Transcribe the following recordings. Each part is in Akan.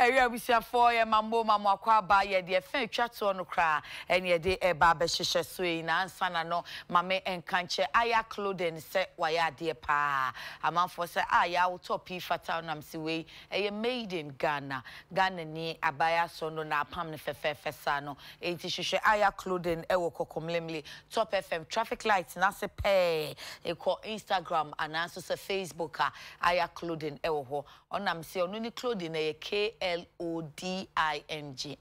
Ɛyɛ abusuafoɔ yɛ ma mo ma mo akɔ aba yɛ deɛ fɛn atwa toɔ no koraa ɛne yɛde ɛba abɛhyehyɛ so yi na ansa na no ma me nka nkyɛ Aya clothing sɛ wayɛ adeɛ paa amanfoɔ sɛ ah yaa wo top yi fata wo nam se wei ɛyɛ made in Ghana Ghana ni abaayewa sɔ no na apam no fɛfɛɛfɛ saa no enti hwehwɛ Aya clothing ɛwɔ Kɔkɔmlemle Top FM traffic light no ase pɛɛ kɔ Instagram anaa nso sɛ Facebook a Aya clothing ɛwɔ hɔ Ɔnam sɛ ɔno ne clothing no ɛyɛ K-L-O-D-I-N-G,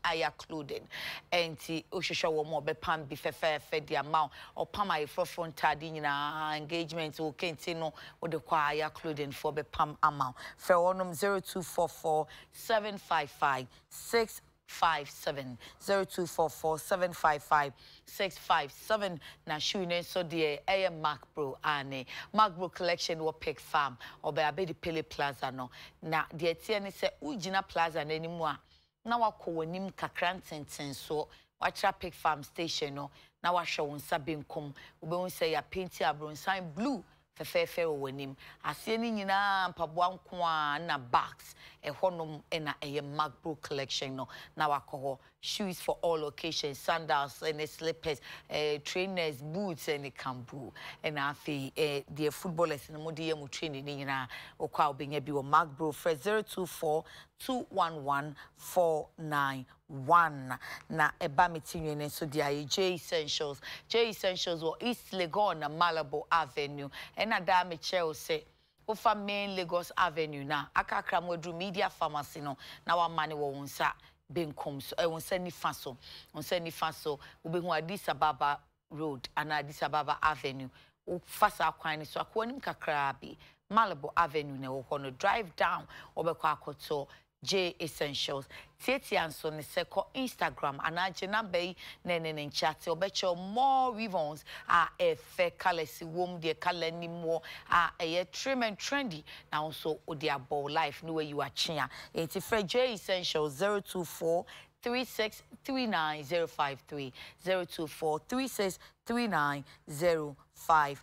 Aya Clothing. Ɛnti wohwehwɛ wɔn a ɔbɛpam bi fɛfɛɛfɛ de ama wo. Ɔpam ayeforɔfoɔ ntaade nyinaa, engagement, wo kente no wode kɔ a Aya Clothing foɔ bɛpam ama wo. Frɛ wɔnom 0244 755 6 57 0244 755 657 na shoe no nso deɛ ɛyɛ Macbro aane Macbro collection wɔ Pig Farm ɔbɛn Abedi Pele Plaza no na deɛ ɛteɛ ne sɛ wogyina plaza no anim a na wakɔ w'anim kakra ntentensoɔ wakyerɛ Pig Farm station no na wahwɛ wo nsa benkum wobɛhu sɛ yɛapenti abronsan blue fɛfɛɛfɛ wɔ w'anim. Aseɛ no nyinaa mpaboa nko ara na bags, ɛhɔnom na ɛyɛ Macbro collection no na wakɔ hɔ. Shoes for all occasions, sandals ne slippers, eh, trainers, boots ne kambu. Ɛna afei eh, deɛ footballers no mode yɛ mo training no nyinaa, wokɔ a wobɛnya bi wɔ Macbro. Frɛ 024 211 49 One na ɛba me ti nwi no nso de ayɛ J Essentials. J Essentials wɔ East Legon na Malabo Avenue. Ɛna daa me kyerɛ wo sɛ wofa main Lagos Avenue no a, aka akra mu aduru Media Pharmacy no na wamane wɔ wo nsa benkum so, eh, wo nsa nifa so. Wo nsa nifa so, wobɛhu Addis Ababa Road anaa Addis Ababa Avenue. Wofa saa kwan no so a, kɔ w'anim kakraa bi, Malabo Avenue na ɛwɔ hɔ no. Drive down, wobɛkɔ akɔtɔ J Essentials. Tiatia nso ne sɛ kɔ Instagram anaa gye number yi na ɛne no nkyate. Ɔbɛkyerɛ wo more weave-ons a ɛfɛ, colours wom, deɛ colour nnim wɔ a ɛyɛ trim and trendy na wo nso wode abɔ wo life na wayi w'akyea. Enti frɛ J Essentials 024 36 39 053, 024 36 39 053.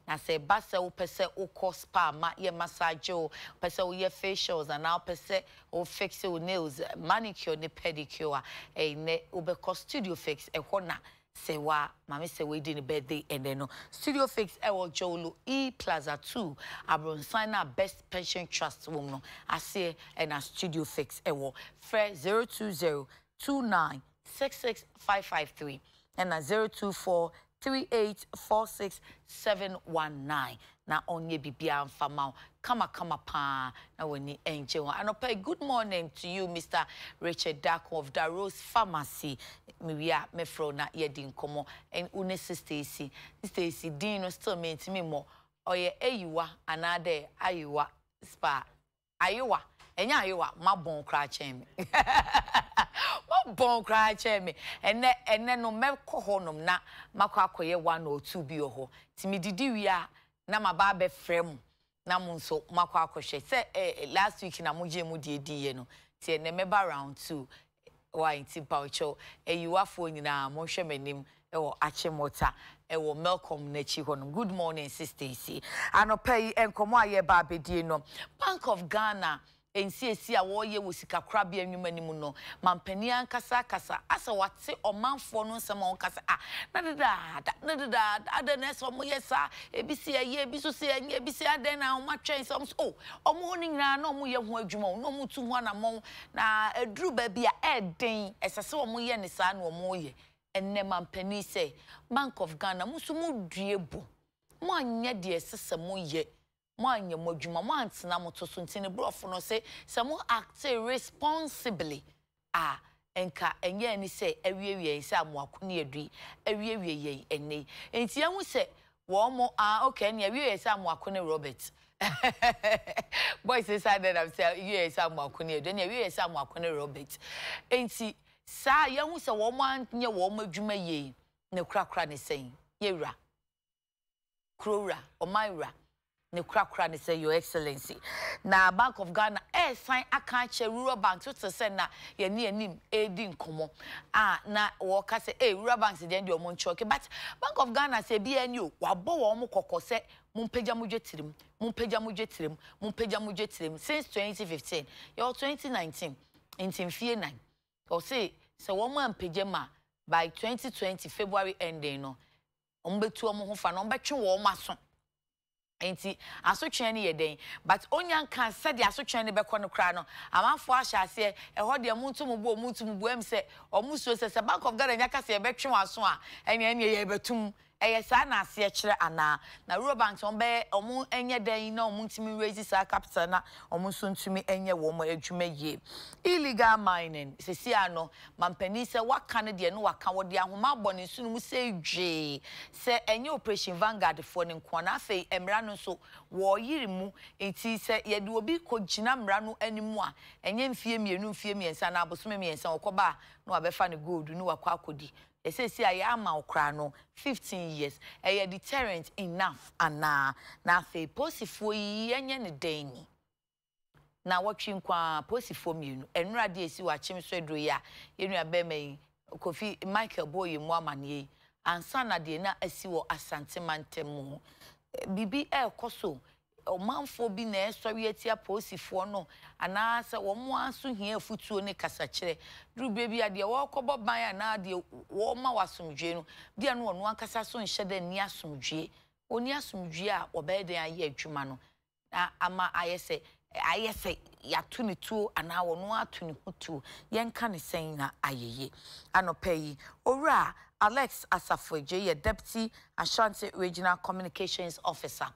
Na sɛ ɛba sɛ wopɛ sɛ wokɔ spa ma yɛ massage wo, wopɛ sɛ woyɛ facials anaa wopɛ sɛ wo fixe wo nails, manicure ne pedicure a, ɛnnɛ wobɛkɔ Studio Fix, ɛhɔ na Sewa, Maame Sewa edi ne birthday ɛnnɛ no. Studio Fix ɛwɔ Jowlu E Plaza 2, abronsan no a Best Pension Trust wom no aseɛ ɛna Studio Fix ɛwɔ. Frɛ 020 29 66 553 ɛna 024 3846 719 na ɔnyɛ biribiara mfa ma wo kamakama paa na w'ani ngye ho. Anɔpa yi, good morning to you Mister Richard Darko of Darose Pharmacy. Mewie a mɛfrɛ wo na yɛadi nkɔmmɔ. Ɛn wo ne Sister Esi. Sister Esi din no still mentumi mmɔ. Ɔyɛ Ayiwa anaadɛ Ayewa Spa Ayewa, ɛnyɛ ayewa, moabɔn koraa kyɛn me. Moabɔn koraa kyɛn me. Ɛnnɛ, ɛnnɛ no mɛkɔ hɔnom na makɔ akɔyɛ one or two bi wɔ hɔ. Nti medidi wie a, na maba abɛfrɛ mo na mo nso moakɔ akɔhwɛ. Sɛ eh, last week na mogyee mo deɛ diiɛ no, nti ɛnnɛ mɛba round two. Wai nti mpaokyɛw ayiwafoɔ nyinaa monhwɛ m'anim wɔ Achimota wɔ Melcom n'akyi hɔ nom. Good morning sister Esi. Anɔpa yi nkɔmmɔ a yɛreba abɛdie no, Bank of Ghana nsiesie a wɔreyɛ wɔ sikakorabea nnwuma no mu no, mampanin ankasa akasa asɛ wate ɔmanfoɔ no nsɛm a wɔka sɛ ah na dedaada na dedaada adɛn na ɛsɛ wɔyɛ saa, ebi se ɛyɛ ebi nso se ɛnyɛ, ebi se adɛn na wɔatwɛn sɛ wɔn so oh wɔn hɔ no nyinaa na wɔyɛ ho adwuma o na wɔtu ho anammɔn Na ɛduru baabi a ɛyɛ den, ɛsɛ sɛ wɔyɛ no saa na wɔyɛ. Ɛnnɛ mampanin sɛ, Bank of Ghana, mo nso modue bo. Moanyɛ deɛ ɛsɛ sɛ moyɛ. Moanyɛ mo adwuma, moantena mo to so. Nti ne borɔfo no se, sɛ mo acte responsibly a, nka ɛnyɛ ani sɛ awiewie yɛn sɛ Amoako ne Adu yi awiewie yɛn ɛnnɛ yi. Nti yɛahu sɛ Wɔn mo ah okay ɛnneɛ wie yɛ sɛ Amoako ne Robert boys ne saa dɛ nam sɛ wie yɛ sɛ Amoako ne Adu ɛnneɛ wie yɛ sɛ Amoako ne Robert nti saa yɛhu sɛ wɔn anyɛ wɔn adwuma yie ne korakora ne sɛn yɛwura kuro wura ɔman wura Ne korakora ne sɛ Your Excellency. Na Bank of Ghana resan aka akyerɛ rural banks, wote sɛ na yɛne anim redi nkɔmmɔ a na wɔka sɛ ee rural banks deɛ deɛ wɔn nkyɔke but Bank of Ghana sɛ ebi ani o, wabɔ wɔn kɔkɔ sɛ mompagya mo dwetirim, mompagya mo dwetirim, mompagya mo dwetirim since 2015, yɛwɔ 2019. Nti mfie nan. Ɔse sɛ wɔn ampagya mu a by 2020 February ending no wɔn bɛtu wɔn ho fa na wɔn bɛtwe wɔn aso. Nti asotweɛ no yɛ dɛn? But onya nka sɛdeɛ asotweɛ no bɛkɔ no koraa no, amanfoɔ ahyɛ aseɛ, ɛhɔ deɛ monto mo bo o, monto mo bo, ɛm sɛ wɔn suro sɛ sɛ Bank of Ghana nya ka sɛ yɛbɛtwe w'aso a, ɛneɛ ɛneɛ yɛrebɛto mu. Ɛyɛ saa na aseɛ kyerɛ anaa? Na Rural Banks wɔn bɛyɛ wɔn nyɛ dɛn na wɔn ntumi raise saa capital na wɔn nso ntumi nyɛ wɔn adwuma yie? Illegal mining, seesei ara no mampanin sɛ waka no deɛ no waka, wɔde ahoma abɔ ne nsono mu sei dwee sɛ ɛnyɛ Operation Vanguard foɔ no nko ara na afei mmara no nso wɔreyere mu nti sɛ yɛde obi kɔgyina mmara no anim a ɛnyɛ mfie mmienu, mfie mmiɛnsa anaa abosome mmiɛnsa ɔkɔba a na wabɛfa ne gold na wakɔ akɔdi. Seesei a yɛama wo koraa no 15 years, ɛyɛ deterrent enough anaa? Na afei posifoɔ yi yɛnyɛ no dɛn ni? Naawɔtwe nko ara, posifoɔ mmienu, nnora adeɛ a ɛsi wɔ Akyem so aduro yi a yɛn nua barima yi, Kofi Michael bɔɔ yɛn mu amaneɛ yi, ansa na deɛ na asi wɔ Asante mantam mu. Biribi rekɔ so, ɔmanfoɔ bi na ɛresɔre atia polisifoɔ no anaasɛ wɔn ara nso hia afutuo ne kasakyerɛ. Duru berɛ bi a deɛ wɔrekɔbɔ ban anaa deɛ wɔrema wɔ asomdwoeɛ no, bi a na ɔno ankasa so nhyɛ da nni asomdwoeɛ. Ɔnni asomdwoeɛ a wɔbɛyɛ dɛn ayɛ adwuma no na ama ayɛ sɛ ayɛ sɛ yɛato ne tuo anaa ɔno ara ato ne ho tuo. Yɛnka no sɛn na ayɛ yie? Anɔpa yi, Owura Alex Asafo Adjei yɛ Deputy Ashanti Regional Communications Officer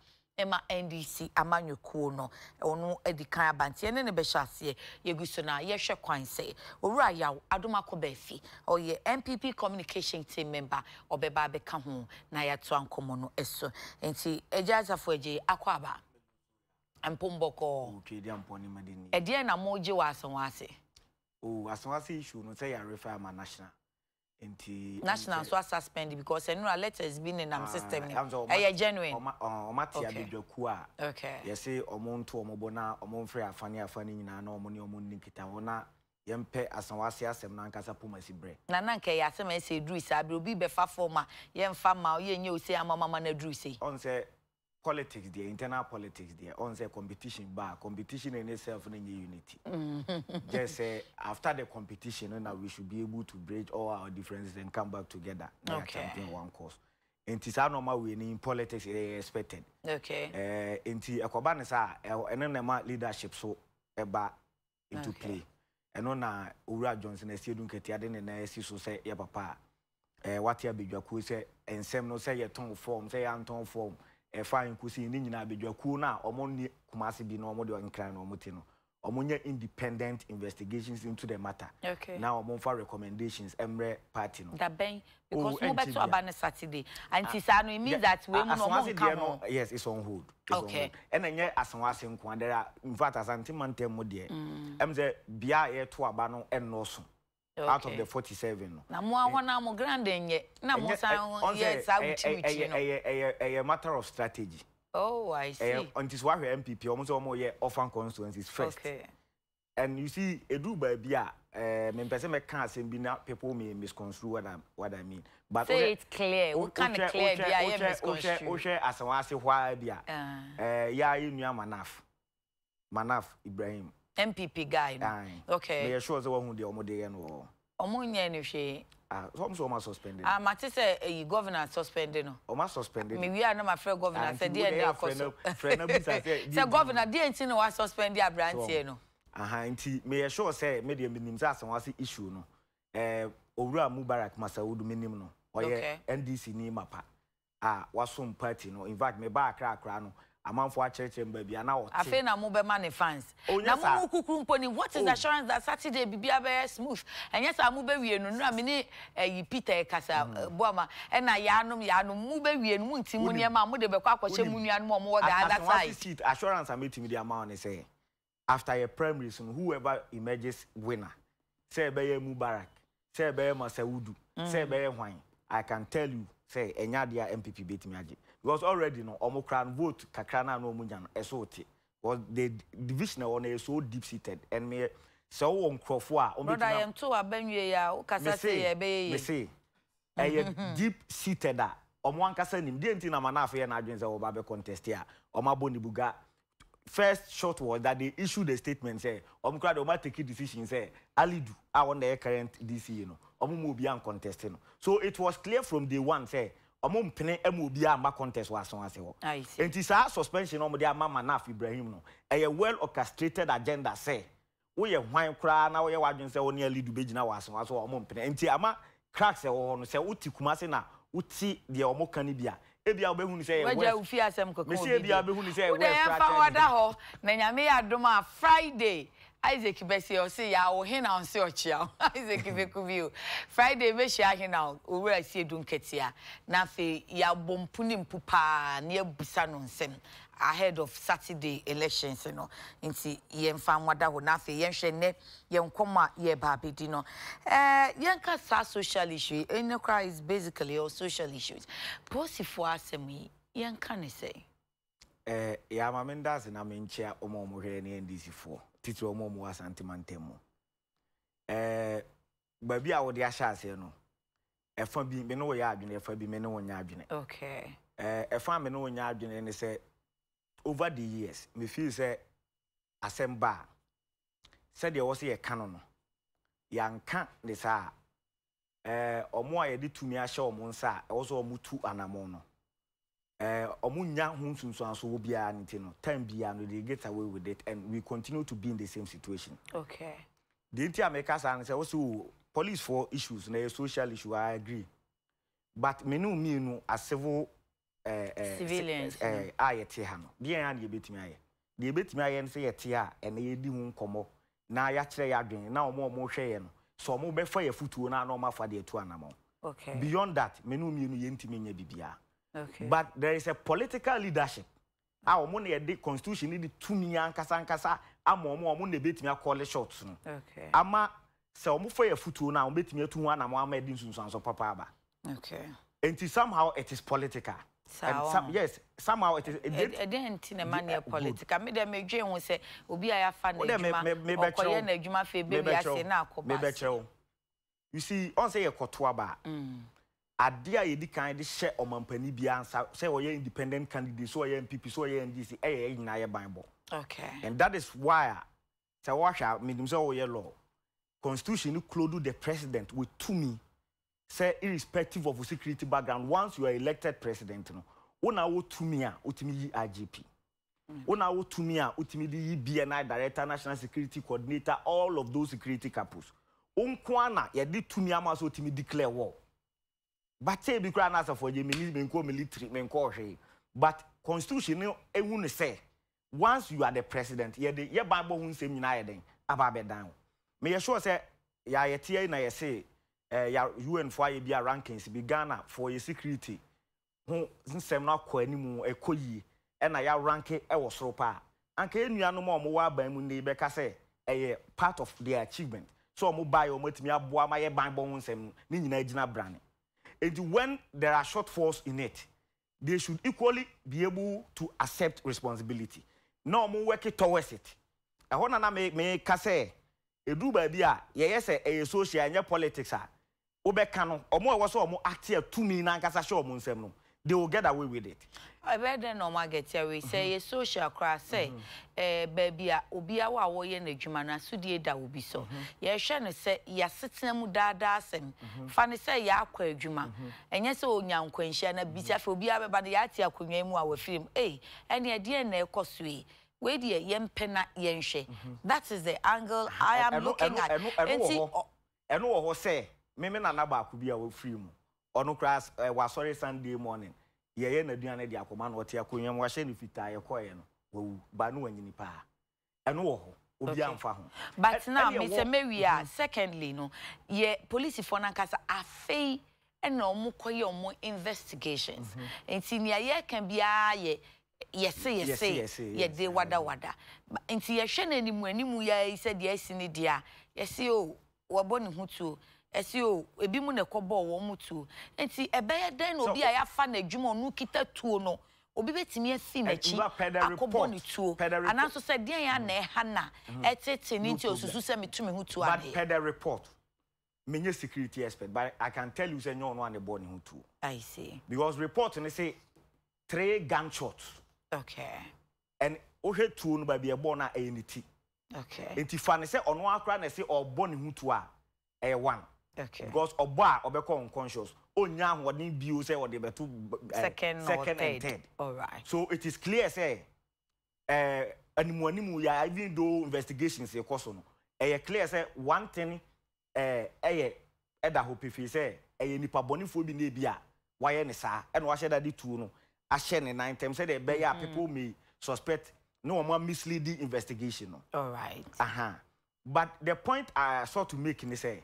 ma NDC amanyɔkuo no. Ɔno adi kan aba nti yɛne no bɛhyɛ aseɛ. Yɛgu so na yɛhwɛ kwan sɛ Owura Yaw Adom Akobaafi, ɔyɛ NPP Communication Team member, ɔbɛba abɛka ho na yɛatoa nkɔmmɔ no so. Nti Agya Asafo Adjei, akɔ aba? Mpom bɔkɔɔ. Ɛdeɛn na mogye wɔ Asawase? Oh, Asawase issue no sɛ yɛarefer ama national. Nti National nso asuspend because ɛnora letters bi nenam system no mu. Ɛyɛ genuine? Ɔmo ate abadwakuo a yɛse ɔmo nto ɔmo bo na ɔmo mfrɛ afa ne afa no nyinaa na ɔmo ne ɔmo nni nkitaho na yɛmpɛ Asawase asɛm no ankasa pomasi berɛ. Na na nka ɛyɛ asɛm a ɛsɛ ɛduru saa berɛ obi bɛfa form a yɛmfa mma wo yɛnyɛ wo sei ama wo ama no aduru sei. Ɔn sɛ politics deɛ internal politics deɛ ɔn sɛ competition ba a competition in itself no nyɛ unity just sɛ after the competition no na we should be able to bridge all our differences and come back together na yɛ champion one cause nti saa nɔɔma wei no in politics ɛyɛ expected okay. Eh, nti ɛkɔba ne saa ɛno na ɛma leadership so ɛba into play. Ɛno na Owura Johnson Asiedu Nketia de ne nan asi so sɛ yɛ papa a eh, wate abadwakuo sɛ nsɛm no sɛ yɛtɔn fɔm sɛ yɛantɔn fɔm ɛfa nkosi ne nyinaa abadwakuo no a wɔn nni Kumasi bi na wɔn deɛ Nkran na wɔn te no wɔn nyɛ independent investigations into the matter okay. na wɔn mfa recommendations mmerɛ party no. Dabɛn because mo bɛto aba no Saturday nti saa no it means that wei mu no ɔmo nka ho. Yes, it's on hold. It's okay. On hold. Ɛna nyɛ Asawase nko ara there are in fact Asante mantam mu deɛ ɛm sɛ bea a yɛto aba no ɛnnɔɔso. Out of the 47 no. Na mo ahɔ na mo grand nyɛ na mo san yɛ saa witchi witchi no. Ɛyɛ ɛyɛ ɛyɛ matter of strategy. Oh, I see. Ɛyɛ nti so wahwɛ NPP wɔn sɛ wɔn yɛ orphan constituencies first. Okay. And you see, ɛduru baabi a, eh, mempɛ sɛ mɛka asɛm bi na people may misconstrue what I, what I mean. But Say it clear, woka no clear deɛ a yɛ misconstrue. Wohwɛ Asawase hɔ ara bi a, eh, yɛ ara yɛ nua Manaf, Manaf Ibrahim. NPP guy no. Aye. Okay. Meyɛ sure sɛ wahu deɛ wɔde yɛ no wɔ hɔ. Ɔmo nyɛɛ no hwee. Ah, so ɔmo sɛ ɔmo asuspend no. Ah, mate sɛ eyi governor suspend no. Ɔmo asuspend no. Me wie a na mafrɛ governor sɛ deɛn na ɛkɔ so. Frɛ na bisa sɛ. Sɛ governor deɛn nti na wa suspend abranteɛ no. Aha, nti meyɛ sure sɛ me deɛ menim sɛ Asawase issue no, eh, Owura Mubarak Masawudu menim no, ɔyɛ NDC ni mapa. a wasom party no in fact me baa Accra koraa no amanfoɔ akyerɛkyerɛ me baabi a na ɔte. Afei na mo bɛma ne fans. Oh nyɛ Na mo saa. mu kukuru mpo ni what is Oh. the assurance that Saturday biribiara bɛyɛ smooth ɛnyɛ saa mo bɛ wie no nnura me ne ɛyi Peter ɛkasa Boama ɛna yaanom yaanom mo bɛ wie no mo nti mo Wonim nneɛma a mo de bɛkɔ akɔhyɛ mo wonim nuanom a ɔmo wɔ the other Asawase side. seat assurance a mɛtumi de ama wo ne sɛ after yɛ primaries no whoever emerges winner sɛ ɛbɛyɛ Mubarak sɛ ɛbɛyɛ Masawudu sɛ ɛbɛyɛ hwan I can tell you sɛ ɛnyɛ adeɛ a NPP bɛtumi agye because already no wɔn koraa no vote kakra no a na wɔn nya no ɛso te because the division ɛwɔ no ɛyɛ so deep seated and meyɛ sɛ wowɔ nkurɔfoɔ a wɔn Brother bɛtumi yɛn to aba nwie yi a wo kasa sei a ɛbɛyɛ yie. mese ɛyɛ deep seated a wɔn ankasa nim deɛ nti na Manaf yɛ n'adwene sɛ wɔba abɛ contest a wɔn abɔ ne buga. first shot was that they issued a statement sɛ wɔn koraa deɛ wɔn atake decision sɛ Alidu a ɔno na ɛyɛ current DCE no wɔn mma obiara ncontest no. So it was clear from day one sɛ wɔn mpene mma obiara mma contest wɔ Asawase hɔ. I see. Enti saa suspension a wɔde ama Manaf Ibrahim no, ɛyɛ well orchestrated agenda sɛ Woyɛ hwan koraa na woyɛ w'adwene sɛ wo ne Alidu bɛgyina wɔ asewa so a, wɔmpene. Enti ama cracks a ɛwɔ hɔ no, sɛ wote Kumasi na wote deɛ wɔka no bi a, ebia wobɛhu no sɛ ɛyɛ Wagya worse. wo fie asɛm kɔka Mese obi ebia deɛ. wobɛhu no sɛ ɛyɛ Wo deɛ worse koraa yɛmfa kyɛn hɔ da deɛ. hɔ na Nyame yɛ adom a Friday Isaac bɛse ɔse yaa wo hena ɔnse ɔkyea wo Isaac bɛku bi o Friday mɛhyia hena o Owura Asiedu Nketea na afei yɛabɔ mpu ne mpu paa na yɛabusa no nsɛm ahead of Saturday elections no nti yɛmfa nwada hɔ na afei yɛnhwɛ nnɛ yɛn nkɔmmɔ a yɛreba abɛdi no. Eh, yɛnka saa social issue yi, ɛno koraa is basically all social issues. Polisifoɔ asɛm yi, yɛnka ne sɛn? Eh, yaa ma menda ase na menkyea wɔn a wɔhwɛ yɛn ne NDC foɔ, titiri wɔn a wɔwɔ Asante mantam mu. Eh, baabi a wode ahyɛ aseɛ no, ɛfa bi me ne wo yɛ adwene, ɛfa bi me ne wo nyɛ adwene. Okay. Eh, ɛfa a me ne wo nyɛ adwene ne sɛ, over the years, me feel sɛ asɛm ba a, sɛdeɛ ɛwɔ sɛ yɛka no no, yɛanka ne saa a, eh, wɔn a yɛde tumi ahyɛ wɔn nsa a ɛwɔ sɛ wɔtu anamɔn no, eh, wɔn nnya ho nsunsuansoɔ biara no nti no, time biara no, they get away with it and we continue to be in the same situation. Okay. Deɛ nti a meka saa no sɛ, wose o, police foɔ issues na ɛyɛ social issue, I agree. But me ne wo mmienu as civil eh, eh, Civilians no. eh, a yɛte ha no, deɛn ara na yɛbɛtumi ayɛ? Deɛ yɛbɛtumi ayɛ ne sɛ yɛte ha a, ɛnnɛ yɛredi ho nkɔmmɔ na yɛakyerɛ yɛn adwene na wɔn a wɔrehwɛ yɛn no, sɛ wɔbɛfa yɛn afotuo no a na wɔafa de atu anammɔn. Okay. Beyond that, me ne wo mmienu yɛntumi nyɛ biribiara. Okay. But there is a political leadership a wɔn na yɛde constitution no de tumi ankasa ankasa ama wɔn a wɔn na ɛbɛtumi akɔle shots no. Okay. Ama sɛ wɔfa yɛn afotuo no a, wɔbɛtumi atu ho anammɔn ama ɛde nsunsuanso papa aba. Okay. Enti somehow it is political. Saa And some, wɔn. yes, somehow it is. It, Ɛdeɛn nti na ɛma no yɛ good. political? Me deɛ medwen ho sɛ obi a yɛafa Wo deɛ me n'adwuma, me mebɛkyerɛ ɔkɔyɛ wo. n'adwuma afei ɛbɛ Mebɛkyerɛ wiase wo. na akɔba ase. Mebɛkyerɛ wo. You see, ɔn sɛ yɛkɔto aba a, adeɛ a yɛdi kan de hyɛ ɔmampanin biara nsa sɛ ɔyɛ independent candidate, sɛ ɔyɛ NPP, sɛ ɔyɛ NDC, ɛyɛ yɛn nyinaa yɛ banbɔ. Okay. And that is why a sɛ woahwɛ a, menim sɛ woyɛ law, constitution no clothe the president with tumi sɛ irrespective of wo security background once you are elected president no wo na wowɔ tumi a wotumi yi IGP, wo na wowɔ tumi a wotumi de yi BNI director, national security coordinator, all of those security capos. Wo nko ara na yɛde tumi ama sɛ wotumi declare war. But sɛ ebi koraa na asafo agye menni menkɔɔ military menkɔɔ hwee but constitution no ehu no sɛ once you are the president yɛde yɛ banbɔ ho nsɛm nyinaa ayɛ dɛn aba abɛdan wo. Meyɛ sure sɛ yɛ a yɛte yi na yɛse eh, ya UN foɔ ayɛ bi a rankings bi Ghana foɔ yɛ security ho nsɛm no akɔ anim ɛkɔ yie ɛna ya ranke ɛwɔ soro paa anka yɛn nuanom a wɔwɔ aban mu nnɛ yi bɛka sɛ ɛyɛ part of their achievement sɛ wɔn baeɛ wɔn atumi aboa ama yɛ banbɔ ho nsɛm no ne nyinaa gyina brane. Enti when there are shortfalls in it they should equally be able to accept responsibility na wɔn work towards it. Ɛhɔ na na me meka sɛ ɛduru baabi a yɛyɛ sɛ ɛyɛ social ɛnyɛ politics a wobɛka no wɔn a ɛwɔ sɛ wɔn act a tumi no ankasa hyɛ wɔn nsam no they will get away with it. Ɛbɛyɛ dɛn na wɔn agɛte away? Sɛ ɛyɛ social koraa sɛ ɛɛ baabi a obiara wɔ a wɔreyɛ n'adwuma no asodie da obi so. Yɛhwɛ no sɛ y'asetena mu daa daa asɛm. Fa no sɛ y'akɔ adwuma. Ɛnyɛ sɛ onya nkwanhyia na bisa afei obiara bɛba no y'ate akonnwa yi mu a wafiri mu. Ei ɛneɛ deɛn na ɛkɔ so yi? Wei deɛ yɛmpɛ na yɛnhwɛ. That is the angle I am Ɛno looking ɛno at. ɛno ɛno wɔ Enti hɔ. ɔ. Ɛno wɔ hɔ sɛ me me nana baako bi a wafiri mu. Ɔno koraa ɛ wasɔre Sunday morning yɛyɛ n'aduane de akɔma no ɔte akonnwa mu wahyɛ no fitaa yɛkɔeɛ no wawu but na wanyini paa. Ɛno wɔ hɔ obiara Okay. mfa ho. But Ɛ now ɛne me ɛwɔ sɛ mɛwie a secondly no yɛ polisifoɔ no ankasa afei na wɔn kɔyɛ wɔn investigations nti nea yɛreka biara yɛ yɛse Yɛse yɛse yɛse yes yɛde I wada agree. wada nti yɛhwɛ no animu animu yi ara yi sɛ deɛ asi no deɛ a yɛse oh wɔabɔ ne ho tuo yɛse oh ebinom na ɛkɔbɔɔ wɔn tuo nti ɛbɛyɛ dɛn na Sɛ obi a yɛafa no adwuma a ɔno kita tuo no obi bɛtumi afi ɛ n'akyi nwura per the akɔbɔ report no tuo per the report anaa nso sɛ deɛn ara na ɛha no a ɛtete no no nti problem ɔsusu sɛ metu me ho tuo but anaa? per the report menyɛ security expert but I can tell you sɛ nyɛ ɔno a na ɛbɔɔ ne ho tuo I see. because report no se three gunshots Okay. and wohwɛ tuo no baabi a ɛbɔɔ no a, ɛyɛ ne ti. Okay. Nti fa no sɛ ɔno ara koraa na ɛse ɔrebɔ ne ho tuo a, ɛyɛ one. Okay. Because ɔbɔ a ɔbɛkɔ unconscious, ɔnnya ahoɔden bio sɛ ɔde bɛto second or second and third. third. Alright. So it is clear sɛ eh, animuanimu yɛ even though investigations rekɔ so no, ɛyɛ clear sɛ one thing eh, ɛyɛ ɛda hɔ pefee sɛ ɛyɛ nipa bɔnefoɔ bi na ebi a wayɛ ne saa ɛna wahyɛ da de tuo no ahyɛ ne nan ntam sɛdeɛ ɛbɛyɛ a people may suspect na wɔn a mislead investigation no. Alright. Aha. But the point I sought to make ne sɛ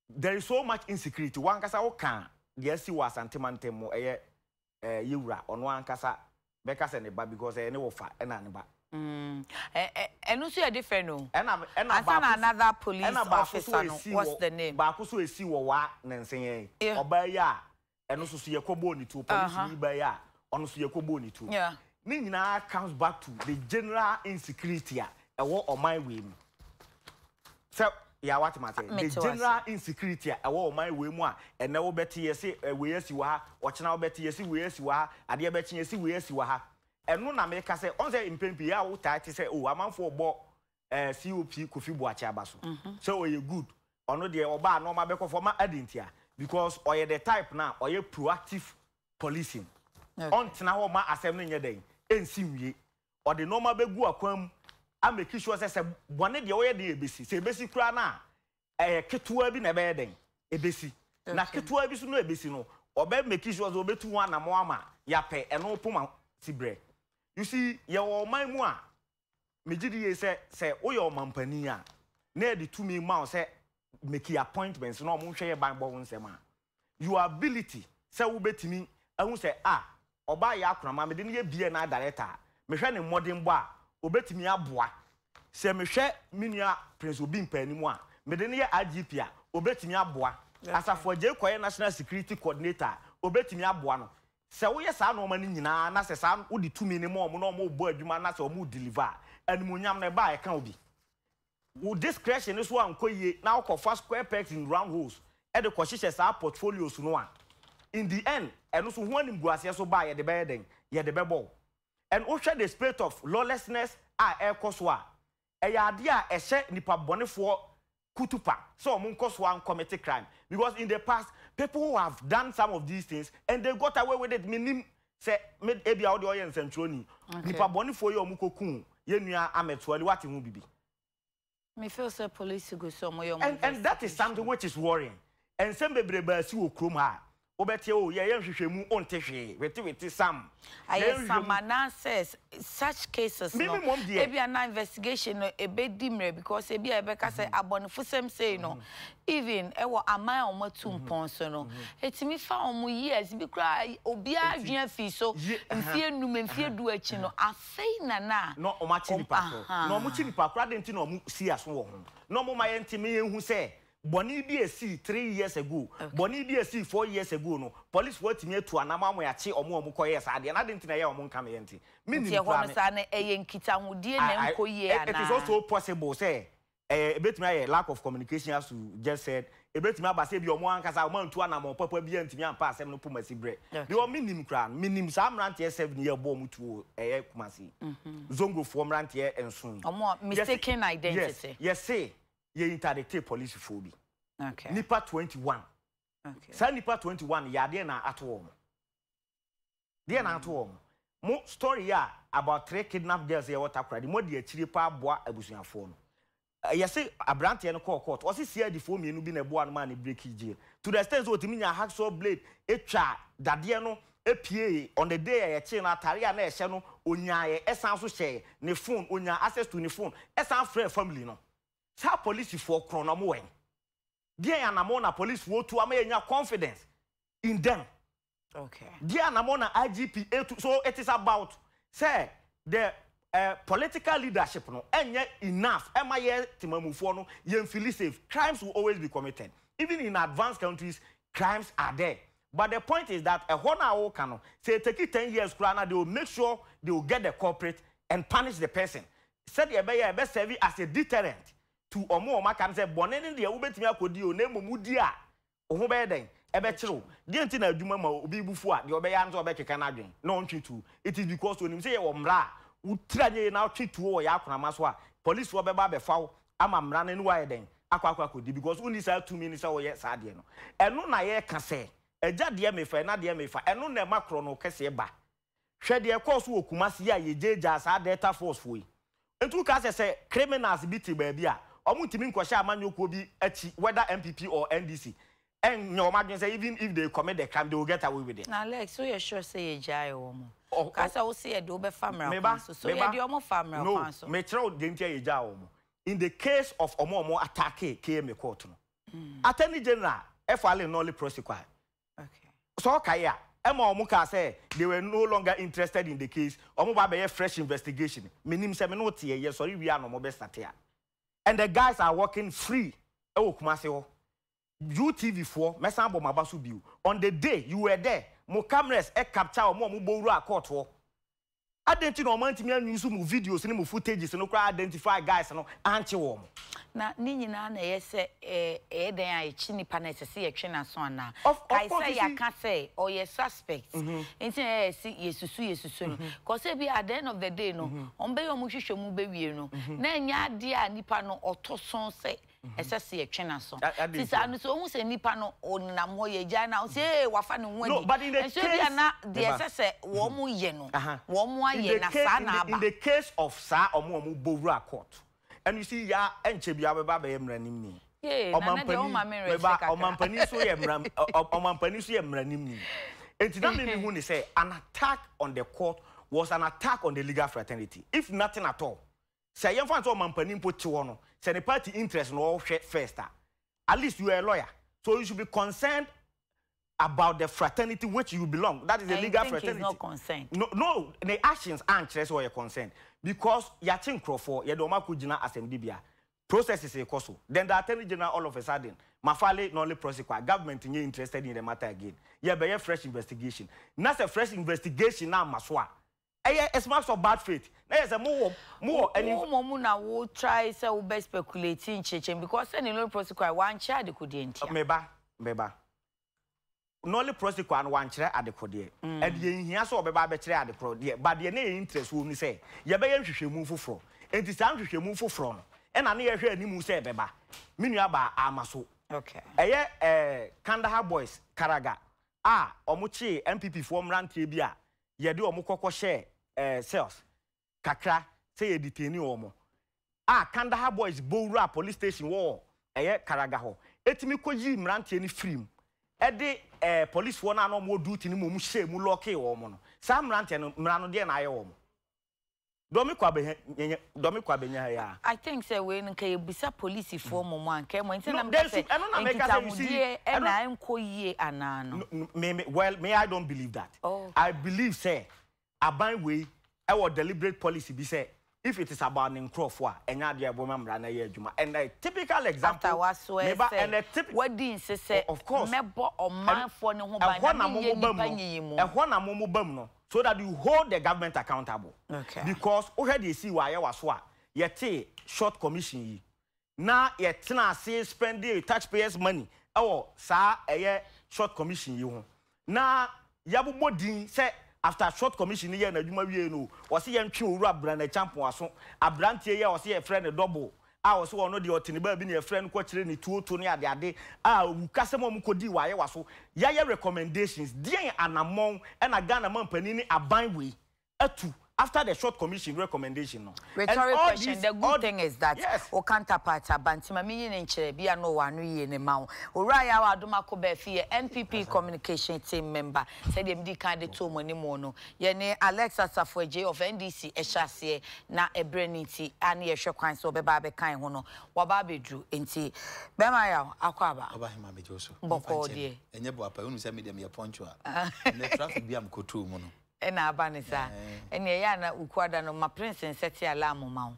there is so much insecurity wankasa wo ka deɛ asi wɔ Asante mantam mu ɛyɛ eh, yɛwura ɔno ankasa bɛka sɛ ne ba because ɛyɛ ne wɔfa ɛna ne ba. Ɛno nso yɛ different o. Ɛna ɛna Ansa baako na so another police ɛna baako so officer no, esi what's wɔ the name? baako so esi wɔ waa ne nsenyɛn Yeah. ɔbaa yi a ɛno nso so yɛkɔ bɔɔ ne tuo polisi Uh-huh. ni baa yi a ɔno nso yɛkɔ bɔɔ ne tuo. Yeah. Ne nyinaa comes back to the general insecurity a ɛwɔ ɔman wei mu. Sɛ yɛ wate ma sɛ the Mete wo ase. general insecurity a ɛwɔ ɔman wei mu a ɛnɛ wobɛte yɛse eh, wei asi wɔ ha, ɔkyena wobɛte yɛse wei asi wɔ ha, adeɛ bɛkye yɛse wei asi wɔ ha. Ɛno na meka sɛ ɔn sɛ mpɛn pii a wotaa te sɛ oh amanfoɔ bɔ eh, COP Kofi Boakye aba so sɛ ɔyɛ good ɔno deɛ ɔba a nneɛma bɛkɔ fam ma adi ntia because ɔyɛ the type na ɔyɛ proactive policing ɔntena hɔ ma asɛm no nyɛ dɛn ɛnsi nwie ɔde nneɛma bɛgu akwan mu a make sure sɛ sɛ bɔne deɛ ɔyɛ den ɛbɛsi sɛ ɛbɛsi koraa no a ɛyɛ ketewa bi na ɛbɛyɛ dɛn ɛbɛsi na ketewa bi so no ɛbɛsi no ɔbɛ make sure sɛ ɔbɛtu ho anammɔn ama yɛapɛ ɛno poma si berɛ you see yɛwɔ ɔman mu a megye di yie sɛ sɛ woyɛ ɔmampanin a na yɛde tumi ma wo sɛ make appointments na ɔmo nhwɛ yɛ banbɔ ho nsɛm a your ability sɛ wobɛtumi ahu sɛ a ɔbaa yɛ akonama mede no yɛ BNI director a mehwɛ ne mmɔdenbɔ a obɛtumi aboa sɛ mehwɛ me nua Prince Obi Mpaanimu a mede no yɛ IGP a obɛtumi aboa Asafo Agyei kɔyɛ National Security Coordinator a obɛtumi aboa no sɛ woyɛ saa nneɛma no nyinaa na sɛ saa wode tumi no ma ɔmo na ɔmo bɔ adwuma na sɛ ɔmo deliver a animuonyam no ɛba a ɛka obi wo discretion no so ankɔ yie na wokɔfa square pegs in round holes ɛde kɔhyehyɛ saa portfolios no a in the end ɛno so ho animguaseɛ so ba a yɛde bɛyɛ dɛn yɛde bɛbɔ wo and wohwɛ the spate of lawlessness a ɛrekɔ so a ɛyɛ adeɛ a ɛhyɛ nipa bɔnefoɔ kutupa sɛ ɔmo nkɔ so commit crime because in the past people who have done some of these things and they got away with it minim sɛ me ebi a wode ɔyɛ nsɛntwerɛni nipa bɔnefoɔ yi a ɔmo kɔku yɛn nua Ahmed Suale wate ho bibi. Me feel sɛ police gu so ɔmo yɛ ɔmo And that is something which is worrying. Nsɛm bebree baa si wɔ kurom ha a wobɛte o yɛyɛ nhwehwɛmu wonte hwee wete wete sam. Ayɛ sam anaasɛ such cases no Mimi mmom deɛ. ebia na investigation no ebedi mmerɛ because ebia yɛbɛka sɛ abɔnefosɛm sei no even ɛwɔ aman a wɔn atu mpɔn so no etumi fa wɔn years bi koraa obiara adwene afi so mfie num mfie du akyi no afei na na na wɔn akyi nipa koro na wɔn kyi nipa koro adi nti na wɔn si aso wɔ ho na wɔn ma yɛn ti mi yɛn hu sɛ bɔnne bi esi 3 years ago, bɔnne bi esi 4 years ago no, police foɔ atumi atu anam ama yɛakye ɔmo a ɔmo kɔyɛ saa adeɛ na adi nti na ɛyɛ ɔmo nka mi yɛn ti mi nti nim ɛhɔ koraa no me saa no ɛyɛ nkitahodie na nkɔ yie It is anaa also possible sɛ ɛyɛ ebetumi ayɛ lack of communication as you just said. Ebetumi aba sɛ ebi ɔmo ankasa ɔmo antu anamɔ papa bi antumi ampa asɛm no poma si brɛ because mi nim koraa no mi nim saa mmeranteɛ seven yɛ bɔ ɔmo tuo ɛyɛ Kumasi Zongofoɔ mmeranteɛ nson yi. Ɔmo a mistaken identity. Yes, yɛse yɛ interdicte polisifoɔ bi nipa 21. Saa nipa 21 yɛ adeɛ na ato wɔn deɛ na ato wɔn mo story a about three kidnap girls yɛ wɔ Takoradi mo de akyire paa boa abusuafoɔ no. Yɛse aberanteɛ no kɔɔ court ɔse CID foɔ mmienu bi na ɛboa no maa ne break jail to the extent sɛ ɔtumi nya hacksaw blade etwa dadeɛ no epie on the day a yɛkyee no atare a na ɛhyɛ no onyaeɛ ɛsan so hyɛ ne phone onya access to ne phone ɛsan frɛ family no. Saa polisifoɔ korɔ no ɔmo wɛn deɛ anamɔ na polisifoɔ tu ama yɛnya confidence in them deɛ anamɔ na IGP etu. So it is about sɛ the political leadership no ɛnyɛ enough ɛma yɛ temamufoɔ no yɛn feel safe. Crimes will always be committed. Even in advanced countries, crimes are there, but the point is that ɛhɔ na awoka no sɛ take it 10 years koraa na they will make sure they will get the culprit and punish the person sɛdeɛ ɛbɛyɛ a ɛbɛ serve as a deterrent to ɔmo a ɔmo aka no sɛ bɔne no deɛ wobɛtumi akɔdi o na mmom wodi a wo ho bɛyɛ dɛn ɛbɛkyerɛ wo. Deɛ nti na adwuma ma obi bufu a deɛ ɔbɛyɛ ano sɛ ɔbɛkeka n'adwene na ɔntwe tu, it is because onim sɛ yɛwɔ mmara a Wo tiri anyɛ yie na wotwe tuo wɔ yɛn akonama so a, policefoɔ bɛba abɛfa wo ama mmara no ne wo ayɛ dɛn? Akɔ akɔ akɔdi because wonni saa tumi no sɛ woyɛ saa adeɛ no. Ɛno na yɛreka sɛ, agya deɛ mefa, ɛna deɛ mefa. Ɛno na ɛma korɔno kɛseɛ ba. Hwɛ deɛ ɛkɔɔ so wɔ Kumasi yi a yɛgyaagyaa saa Delta Force foɔ yi. Nti woka sɛ sɛ criminals bi te baabi a, wɔntumi nkɔhyɛ amanyɔkuo bi akyi whether NPP or NDC ɛnyɛ wɔn adwene sɛ even if they commit the crime they will get away with it. Na Alex woyɛ sure sɛ yɛgyae wɔn? Ɔ Ka ɔ sɛ wose yɛde wo bɛfa mmara Me ba, kwan so, so me ba, yɛde wɔn fa mmara no, kwan so? mekyerɛ wo deɛ nti a yɛgyaa wɔn. In the case of wɔn a wɔn attackee KMA court no, Attorney General file nolle prosequi. Okay. Sɛ ɔkae a, ɛma wɔn kaa sɛ they were no longer interested in the case, wɔn ba abɛyɛ fresh investigation. Menim sɛ me ne wo teɛ, yɛsɔre wie a na wɔn bɛ starte a. And the guys are walking free ɛwɔ Kumasi hɔ. UTV foɔ, mɛsan abɔ mo aba so bio. On the day, you were there, mo cameras capture wɔn a wɔbɔ wuraa court hɔ. Adɛn nti na wɔn antumi an use mo videos ne mo footages no koraa identify guys no ankye wɔn? Na ne nyinaa na ɛyɛ sɛ ɛyɛ dɛn a yɛkye nipa no a ɛsɛ sɛ yɛtwe n'aso anaa? Of Kae course sɛ you see. yɛaka sɛ ɔyɛ suspect nti na ɛyɛ sɛ yɛsusu yɛsusu no. Cause ebia at the end of the day no, wɔbɛyɛ wɔn nhwehwɛmu bɛwie no, na ɛnyɛ adeɛ a nipa no ɔtɔ so sɛ ɛsɛ sɛ yɛtwe n'aso. Nti saa no sɛ ohu sɛ nipa no ɔnam hɔ yɛgyae no a, ɔsɛ ee wafa ne ho adi. Nso ebia na deɛ ɛsɛ sɛ wɔn yɛ no, wɔn ayɛ na saa na aba. In the case of saa wɔn a wɔbɔ wura court, and you see ya ɛnkyɛ biara wobɛba abɛyɛ mmaranimni. Yee, Nana deɛ woma me rest kakra. Ɔmampanin nso yɛ mmara, ɔmampanin nso yɛ mmaranimni. Nti na me mehu ne sɛ an attack on the court was an attack on the legal fraternity, if nothing at all. Sɛ yɛmfa no sɛ ɔmampanin mpo te hɔ no, sɛ ne party interest na ɔhwɛ first a, at least you are a lawyer, so you should be concerned about the fraternity which you belong, that is the And you legal think he's fraternity. not concerned? No, no, ne actions ankyerɛ sɛ ɔyɛ concerned because yɛakye nkurɔfoɔ, yɛde wɔn akɔgyina asɛmdibea, processes rekɔ so, then the attorney general all of a sudden, mafale nolle prosequi, government nyɛ interested in the matter again, yɛbɛyɛ fresh investigation. Na sɛ fresh investigation no amma so a, Ɛyɛ a smacks of bad faith na yɛ sɛ mo wɔ mo wɔ ɛni. Wo mmom na wo try sɛ wo bɛ speculate nkyerɛkyerɛ mu because sɛ ne nolle prosequi wankyerɛ adekodeɛ ntia. Me ba, me ba. Nolle prosequi no wankyerɛ adekodeɛ. And yɛn nhia sɛ ɔbɛba abɛkyerɛ adekorɔ deɛ but deɛ na yɛn interest wɔ mu ne sɛ yɛbɛyɛ nhwehwɛmu foforɔ. Nti saa nhwehwɛmu foforɔ no ɛna ne yɛhwɛ animu sɛ ɛbɛba. Me nua baa ama so. Okay. Ɛyɛ eh, Kandahar boys, Karaga a wɔn kyee NPP foɔ mmeranteɛ bi a yɛde wɔn kɔ kɔhyɛɛ eh, cells kakra sɛ yɛ detaini wɔn a Kandahar boys bɔ wuraa police station wɔ wɔ ɛyɛ Karaga hɔ ɛtumi kɔ yii mmeranteɛ no firii mu ɛde eh, policefoɔ no a na wɔn wɔ duty no mmom hyɛɛ mu lɔɔkee wɔn no. Saa mmeranteɛ no, mmara no deɛn na ayɛ wɔn? Dɔ me kɔ abɛhɛ nyɛ dɔ me kɔ abɛnya ha yi aa. I think sɛ wei no nka yɛbisa polisifoɔ mmom a nka ɛmmɔ nti na No, meka there sɛ should, ɛno na meka sɛ you see, nkitahodie ɛno, na ɛnkɔ yie anaa no. no, me, me, well, me I don't believe that. Okay. I believe sɛ aban wei ɛwɔ deliberate policy bi sɛ if it is about ne nkorɔfoɔ a, ɛnyɛ adeɛ a ɛbɛma mmara no ayɛ adwuma. And a typical After example, wasoɛ me ba, sɛ and a typ, wadi nse sɛ of course, mɛbɔ ɛno, ɔmanfoɔ no ho ban ɛhɔ na na mo menyɛ mo ba mu nnipa no, nyiyimu. ɛhɔ na mo mo ba mu no, so that you hold the government accountable Okay. because wohwɛ deɛ esii wɔ Ayɛwa so a yɛtee short commission yi na yɛtena ase spending taxpayers money ɛwɔ saa ɛyɛ short commission yi ho na yɛabobɔ din sɛ after short commission no yɛɛ n'adwuma wiei no wɔse yɛntwe owura Brana Acheampong aso aberanteɛ yi a wɔse yɛfrɛ no double a ɔse ɔno deɛ ɔte ne baabi na yɛfrɛ no kɔkyerɛ ne tuo to ne adeade a awukasɛm a wɔkɔdii wɔ Ayewa so yɛayɛ recommendations deɛn anammɔn na Ghana mampanin ne aban wei atu after the short commission recommendation no and Rhetoric all question, these the good all thing is that yes. wo counterpart aba nti ma menyi no nkyerɛ bi a na ɔwɔ ano yie no ma wo. Owura Yaw Adom Akobafi yɛ NPP communication team member. Sɛdeɛ medii kan de too mo anim no, yɛne Alex Asafo Adjei of NDC hyɛ aseɛ na ɛberɛ no nti a ne yɛhwɛ kwan sɛ ɔbɛba abɛka yɛn ho no, waba abɛduru. Nti bɛrima Yaw, akɔ aba? Ɔba hema megye wo so. Momfa Bɔkɔɔ nkyɛ deɛ. me. Ɛnyɛ boapa, wonim sɛ me deɛ meyɛ punctual. Ɛnnɛ traffic bi a mekɔtoo mu no. Ɛna aba no saa. Ɛɛ. Ɛnneɛ ɛyɛ a na Wukuada no ma Prince nsɛte alarm mma wo.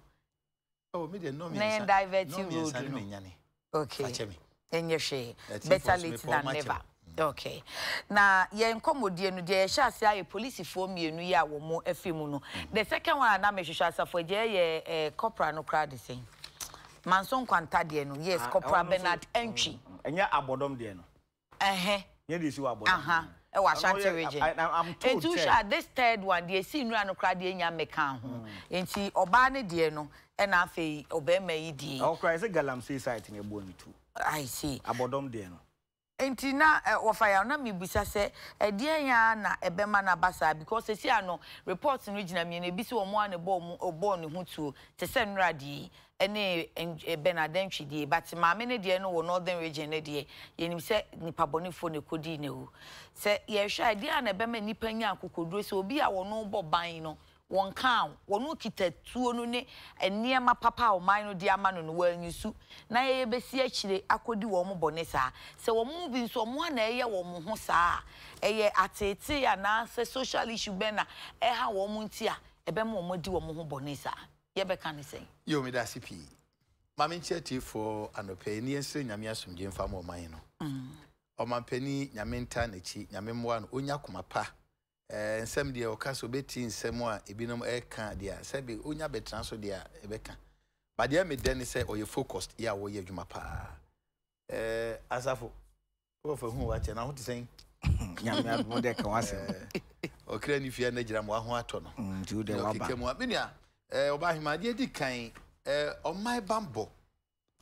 Oh, me deɛ nnɔɔ Na yɛn mmiɛnsa, divert nnɔɔ road mmiɛnsa ne no. manyane. Okay. Fa kyɛ me. Ɛnyɛ hwee. Atiefoɔ Better nso late mepɛ than wɔn akyɛ never. wo. Okay. Na yɛn nkɔmmɔdie no, deɛ yɛhyɛ aseɛ ayɛ polisifoɔ mmienu yi a wɔn afiri mu no. The second one a na mehwehwɛ Asafo Agya yɛ eh, corporal no koraa de sɛn? Manso Nkwanta deɛ no, yes, Ah, Corporal ɛhɔ no nso, Bernard Antwi. ɛnyɛ abɔdɔm deɛ no. Ɛhɛ. Nyɛ deɛ ɛsi wɔ abɔdɔm Aha. no. Ɛwɔ Ashanti region. Enti wohwɛ a this third one deɛ ɛsii nnura no koraa deɛ nnya mmɛkaa ho. Enti ɔbaa no deɛ no ɛna afei ɔbarima yi deɛ yi. Ɛhɔ koraa yɛsɛ galamsey site na ɛbɔɔ ne tuo. I see. Abɔdɔm deɛ no. Enti na wɔfa yaw na mebisa sɛ ɛdeɛn ara na ɛbɛma no aba saa because seesei ano report no gyina mmienu ebi sɛ wɔn ara na ɛbɔɔ wɔn bɔɔ ne ho tuo te sɛ nnora deɛ yi ɛne Bernard Antwi deɛ yi but maame no deɛ no wɔ Northern region no deɛ yɛnim sɛ nipa bɔnefoɔ na ɛkɔdii n'awu sɛ yɛhwɛ a ɛdeɛn ara na ɛbɛma nnipa nya akokoduro sɛ obi a wɔn bɔ ban no Wɔnkaa wo. Wɔn kita tuo no ne nneɛma papa a ɔman no de ama no no, wɔanyi su. Na yɛn yɛbɛsi akyire akɔdi wɔn bɔne saa. Sɛ wɔn mu bi nso, wɔn ara na ɛyɛ wɔn ho saa a, ɛyɛ ateetee anaasɛ social issue bɛn na ɛha wɔn nti a ɛbɛma wɔn adi wɔn ho bɔne saa? Yɛbɛka no sɛn? Yoo meda ase pii. Ma menkyia atiefoɔ anɔpa yi ne yɛnsrɛ Nyame asomdwie mfa ma ɔman no. Ɔmanpanin Nyame ntaa nakyi, Nyame mmoa no ɔnya akoma pa Eh, nsɛm deɛ ɔka sɛ ɔbɛtie nsɛm a ebinom ɛreka deɛ a, sɛbe ɔnya bɛtena so deɛ a, ɛbɛka. But deɛ medɛ ne sɛ ɔyɛ focused yɛ a wɔyɛ adwuma paa. Eh, Asafo, wɔfa hu wakyɛ na ho te sɛn? Nyame adom dɛ ka w'asɛm. Eh, ɔkra ne fie na gyina mo ho atɔ no. Mm, nti wo dɛ waba. Ɔkeka mu a, me nua, eh, ɔba ahema adeɛ di kan, eh, ɔman bambɔ,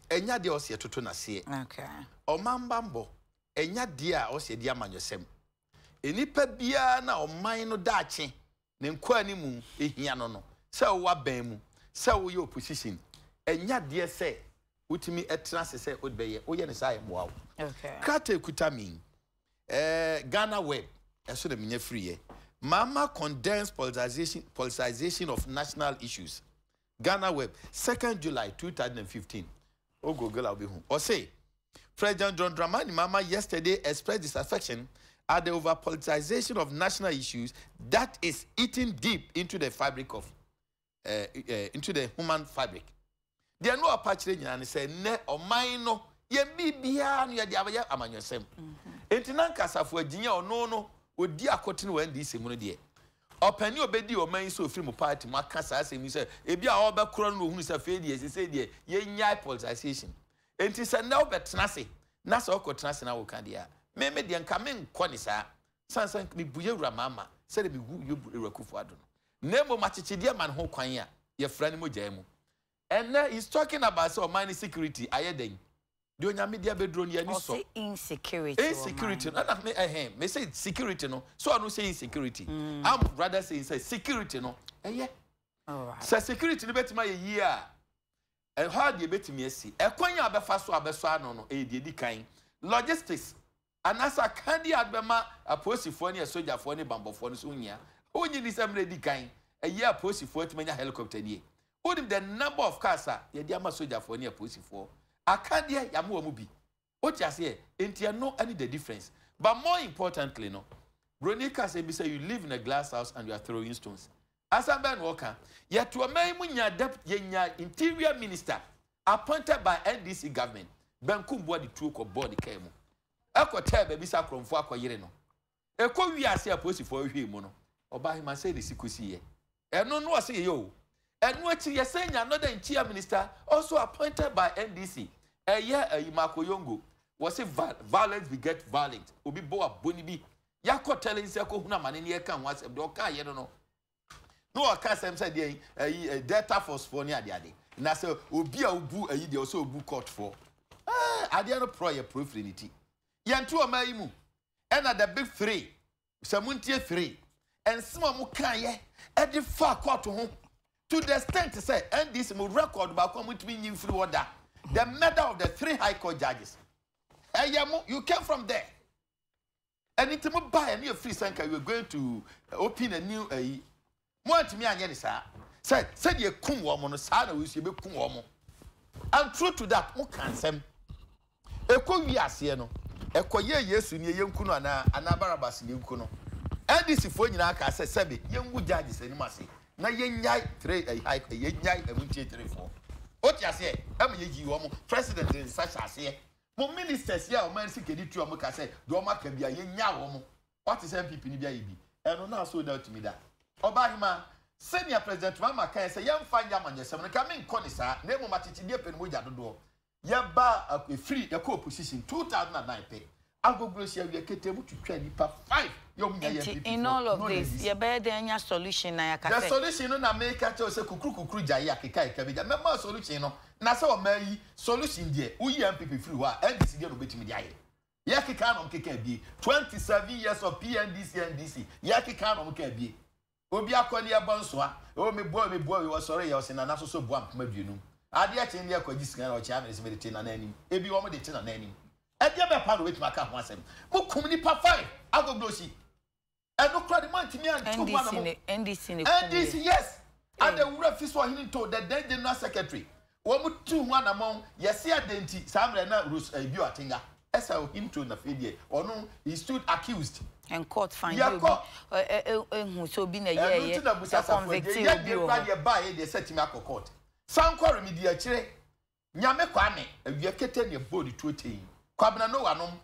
ɛnya deɛ ɔsɛ yɛtoto n'aseɛ. Okay. Ɔman bambɔ, ɛnya deɛ a ɔsɛ yɛde amanyɔsɛm. Nnipa biara na ɔman no daakye ne nkɔanimu hia no no, sɛ wowɔ aban mu, sɛ woyɛ opposition, ɛnyɛ adeɛ sɛ wotumi tena ase sɛ wode bɛyɛ, woyɛ no saa a ɛmmoa wo. Krataa ɛkuta me yi, eh, Ghana Web, ɛso na menya firiiɛ. Mahama condemns politicization, politicization of national issues. Ghana Web, 2nd July 2015. O Google a wobɛhu. Ɔse, President John Dramani Mahama yesterday expressed disaffection at the over-politicization of national issues that is eating deep into the fabric of uh, uh, into the human fabric. Deɛ no ɔpa kyerɛ nyinaa ne sɛ nnɛ ɔman no yɛn biribiara no yɛde abɛyɛ amanyɔsɛm. Enti na nka asafo agyinya ɔno no ɔdi akotene wɔ NDC mu no deɛ Ɔpanin a ɔbɛdii ɔman yi sɛ ɔfiri mo party mu aka saa asɛm yi sɛ ebi a ɔrebɛkorɔ no na ɔhunu sɛ afei deɛ sesei deɛ yɛnnyae politicization. Enti sɛ nnɛ wobɛtena ase na sɛ wokɔtena ase na woka deɛ a, me me deɛ nka menkɔ ne saa. Sane sɛ mebu Yɛwura Mahama sɛdeɛ mebu Yɛwura Akufo Addo no. Na mmom akyekyedeɛ ma ne ho kwan a yɛfra ne mogyaa mu. Ɛnnɛ he's talking about sɛ ɔman no security ayɛ dɛn? Deɛ Onyame de abɛduro no yɛn ani sɔ. Ɔse insecurity wɔ Insecurity no ɛna me ɛhɛn me se security no so ɔno sɛ insecurity I'm rather saying sɛ security no ɛyɛ. Sɛ security no bɛtumi ayɛ yie a ɛhɔ a deɛ ɛbɛtumi asi ɛkwan a bɛfa so a bɛsɔ ano no ɛyɛ deɛ ɛdi kan logistics Anaasɛ akadeɛ a wode bɛma apolisifoɔ ne asogyafoɔ ne bammɔfoɔ no so nhia. Wonnye nni sɛ mmerɛ a ɛdi kan ɛyɛ apolisifoɔ atumi anya helicopter nie? Wonim the number of cars a yɛde ama sogyafoɔ ne apolisifoɔ? Akadeɛ, yɛama wɔn bi. Wote aseɛ? Enti ɛno ne the difference. But more importantly no, Broni ka asɛm bi sɛ you live in a glass house and you are throwing stones. Asɛm bɛn na ɔka? Yɛte ɔman yi mu nyaa dep yɛnyaa interior minister appointed by NDC government, Ben Kumbua de tuo kɔ bɔɔ ne kaa mu ɛkɔ tɛɛ baabi sɛ akorɔmfoɔ akɔ yere no. Ɛkɔ wie ase a apolisifoɔ hwehwɛɛ mu no, ɔbaa hema sɛ na ɛsi kɔsi yɛ. Ɛno no ɔsɛ yɛyɛ o. Ɛno akyi yɛsɛ nya another interior minister also appointed by NDC. Ɛyɛ ayi Marco Yongo. Wɔse violence beget violence. Obi bɔ abɔni bi. Yɛakɔ tɛlɛ nsi akɔhunu amane ne yɛka ho asɛm deɛ ɔka yɛ no no. Na ɔka asɛm sɛ deɛ ayi eh, delta force foɔ ne adeade na sɛ obi a obu ayi deɛ ɔsɛ obu court foɔ ɛɛ adeɛ no porɔ yɛ porɔ firi ne ti yɛnto ɔman yi mu ɛna the big three sɛ mo ntie three nsɛm a mo kaeɛ ɛde fa court ho to the extent sɛ ndc mo record baako a mo ntumi nyi mfiri hɔ da the murder of the three high court judges ɛyɛ mo you came from there. Ɛno nti mo baeɛ no yɛ firi sɛ nka you were going to open a new ayi. Mo antumi anyɛ ne saa. Sɛ sɛdeɛ kum wɔn no saa na wɔn nso yɛbɛkum wɔn. And true to that mo ka nsɛm. Ɛkɔ wie aseɛ no ɛkɔ yɛ Yesu nie yɛnku no anaa anaa Barabas nie nku no. NDC foɔ nyinaa kaa sɛ sɛbe yɛngu judges anim ase na yɛnyae three ɛyi high yɛnyae ɛmu ntie three foɔ. Wote aseɛ ɛma yɛyii wɔn president nsa hyɛ aseɛ Mo ministers yi a ɔman sika di tua ɔmo ka sɛ deɛ ɔmo aka bia yɛ nyaa wɔn. Wate sɛ NPP no bi ayɛ bi. Ɛno na so da tumi da. Ɔbaahemaa, sɛnea President Mahama kaeɛ sɛ yɛmfa nyɛ amanyɔsɛm no, nka menkɔ ne saa, na mmom akyekyedeɛ pɛ no mogya dodoɔ. Yɛbaa, ɛfiri, yɛkɔɔ opposition 2009 pɛ, Agoglosi awia ketee mu twitwaa nnipa five. Yɛ ɔmo nyinaa yɛ Nti NPP in foɔ, all of not this, NDC. yɛbɛyɛ dɛn anya solution na yɛaka The sɛ. solution no na meka kyerɛ wo sɛ kukuru kukuru gyae a keka keka bɛgya. Mɛma wo solution no. Na sɛ ɔmaa yi, solution deɛ, woyi NPP firi hɔ a, NDC deɛ na ɔbɛtumi de ayɛ. Yɛkeka na ɔmo keka abie. 27 years of PNDC, NDC, yɛkeka na ɔmo ka abie. Obi akɔ ne ɛbɔ nsoa. Oh me boa me boa wei ɔsɔre yɛ ɔse nana soso boa mpem aduonum. Adeɛ kye ne ɛkɔ gye sika na ɔkyea me ne se mede te nana anim. Ebi wɔn de te nana anim. Ɛdeɛ bɛn paa na obetumi aka ho asɛm? Mo kum nipa five agoglosi. Ɛno koraa de mo antumi anto ho NDC anamo. ne NDC ne kum NDC yɛ. yes. Ei. Adawura fi so ɔhene nto the then general secretary. Wɔn tuu ho anamɔn, yɛse adɛn nti, saa mmerɛ na Rose Bio Atenga ɛsɛ Ohinto na afei deɛ ɔno he stood accused. And court find obi Yɛkɔ. ehu sɛ obi na Ɛno ɛyɛɛyɛ nti na Busa Asafo Adjei ɛconvicte yɛ obi deɛ wɔ koraa hɔ. deɛ ɛbaeɛ deɛ sɛ tumi akɔ court. Sankore medi akyire, Nyame Kwame, awia kete ne ɛbɔɔ ne tuo tei, Kwabena Noah nom,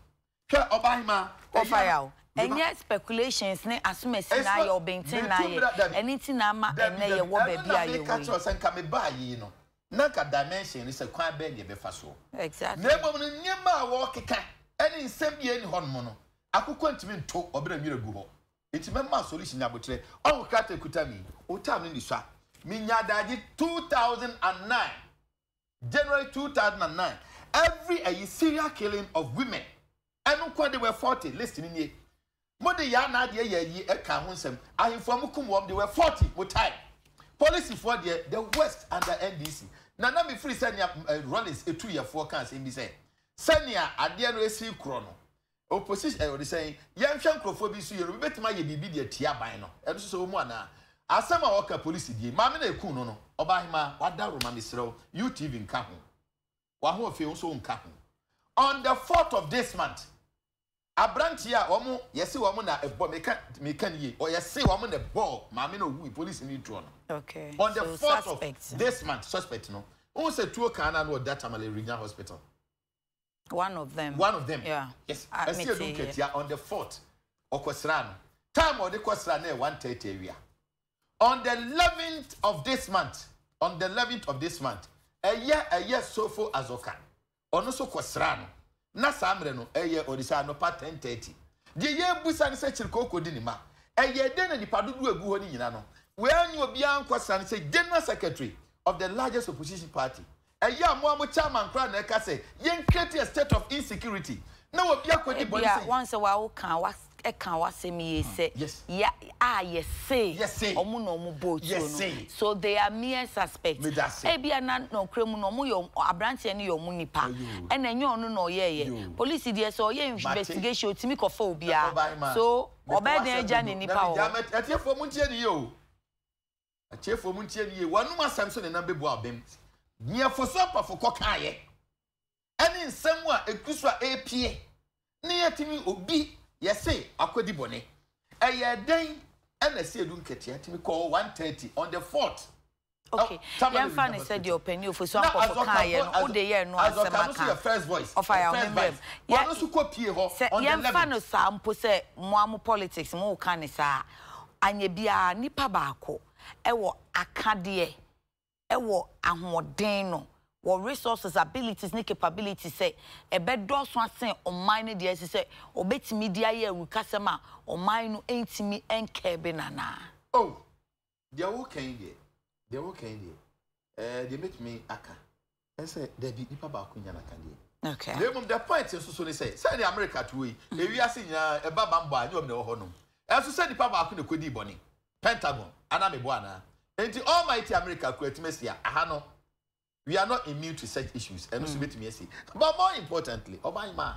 Hwɛ ɔbaahemaa, Ɔfa ɛyɛ yaw. me ba. Ɛnyɛ speculations ne asomasi It's na ayɛ, not, ɔbenten na metu ayɛ, mmra, dabi, ɛno nti na ama dabi, ɛnnɛ dabi, yɛwɔ ɛno baabi na a meka yɛwɔ kyerɛ yi. wo sɛ nka mebaa yei no, na nka dimension no sɛ kwan bɛn na yɛbɛfa soɔ. Exactly. Na mmom no, nneɛma a wɔrekeka ne nsɛm bi a ɛnni hɔnom no, akokɔ ntumi nto ɔbena nwira gu hɔ. Nti mɛma solution nya aboterɛ. Ɔho krataa kuta me yi, wo time no ni sua. Menya adagye 2009, January 2009, every ayi serial killing of women Ɛno nko ara they were 40, list no nie. Mo de yaa naa deɛ yɛ ayi ɛka ho nsɛm. Ahemfo a mo kum wɔn they were 40, mo time. Polisifoɔ deɛ the worst under NDC. Na na me firi sɛ nea eh, Rawlings etu yɛfoɔ ka asɛm bi sɛ sɛnea adeɛ no esi korɔ no opposition eh, ɔde sɛn yɛnhwɛ nkurɔfoɔ bi nso yɛ no obi bɛtumi ayɛ biribi de atia aban no ɛno nso sɛ wɔn mu anaa asɛm a wɔka polisi die maame na ekun no no ɔbaahemaa wada roma mesrɛ wo UTV nka ho W'ahoɔfɛ nso nka ho. On the fourth of this month, abranteɛ a wɔn yɛse wɔn na ɛbɔ meka meka ne yie ɔyɛse wɔn na ɛbɔɔ maame na owui polisi ne tuo no. Okay. On the so fourth suspect. of this month suspect no ohun sɛ tuo kan na no ɔda Tamale Regional Hospital. One of them. One of them. Yeah. Yes. Ah, Ɛsi edu nketea on the fourth ɔkɔsra no time ɔde kɔsra no yɛ 1:30 awia. On the eleventh of this month, on the eleventh of this month, ɛyɛ ɛyɛ Sofo Azoka, ɔno nso kɔsraa no. Na saa mmerɛ no, ɛyɛ ɔde sɛ anɔpa 10:30. Deɛ yɛrebisa ne sɛ Kyirikooko di ne mma. Ɛyɛɛ dɛn na nnipa dodoɔ a ɛgu hɔ no nyina no, wɔanyi obiara ankɔsra no sɛ General Secretary of the largest opposition party? Ɛyɛ a mo a mo chairman koraa na ɛka sɛ yɛn create a state of insecurity na obi akɔdi bɔne Ebia sɛ. wɔn sɛ wa wo ka wa ɛka w'asɛm yie sɛ Yes. ya a yɛse Yɛse. ɔmo na ɔmo bɔɔ tuo no Yɛse. so they are mere suspects. Meda ase. Ebia na nɔkorɛ mu no ɔmo yɛ ɔmo abranteɛ no yɛ ɔmo nipa Ayoo. ɛna ɛnyɛ ɔno na ɔyɛɛyɛ. Yoo. Polisi deɛ sɛ ɔyɛ Mate. investigation otumi kɔfa obiara Ɔbaa hemaa, so mepɛ ɔbɛyɛ dɛn w'asɛm agya ne dodo. nipa Na wɔ megyaa hɔ. mɛ atiefoɔ montie ne yie o. Atiefoɔ montie no yie, w'anom asɛm so ne nam bɛbua wo bem. Deɛ Fosu Ampafo kɔkaeɛ ne nsɛm a ɛgu so a ɛrepue ne yɛtumi obi yɛse akɔdi bɔne. Ɛyɛɛ dɛn na Siedu Nketia tumi kɔɔ 1:30 on the 4th? Okay, yɛmfa no sɛ deɛ ɔpanin Ofosu Ampofo kaeɛ no, wode yɛɛ no asɛm aka. First voice, Ɔfa yaw first me mmerɛm. vice. Yɛ, Ɔno nso kɔ pie hɔ sɛ on the yɛmfa no 11th. saa mpo sɛ mo a mo politics mo reka no saa a, anyɛ biara nipa baako wɔ akadeɛ, wɔ ahoɔden no, wɔ resources, abilities ne capabilities sɛ ɛbɛdɔɔso asen ɔman no deɛ ɛsɛ sɛ ɔbɛtumi de ayɛ awurukasɛm a ɔman no ntumi nkɛɛbe no anaa? Oh, deɛ woka yi deɛ, deɛ woka yi deɛ, ɛɛ deɛ mɛtumi aka ɛne sɛ dabi, nipa baako nnya n'akadeɛ. Okay. Na mmom the point nso so ne sɛ, sɛdeɛ America te hɔ yi, ewiase nyinaa ɛba bammɔ a, ɛnyɛ wɔn na ɛwɔ hɔnom. Ɛnso sɛ nipa baako na ɛkɔdii bɔne, Pentagon, anaa meboa anaa? Enti almighty America kura tumi asi a, aha no, we are not immune to such issues. Ɛno nso bɛtumi asi. But more importantly, ɔbahema,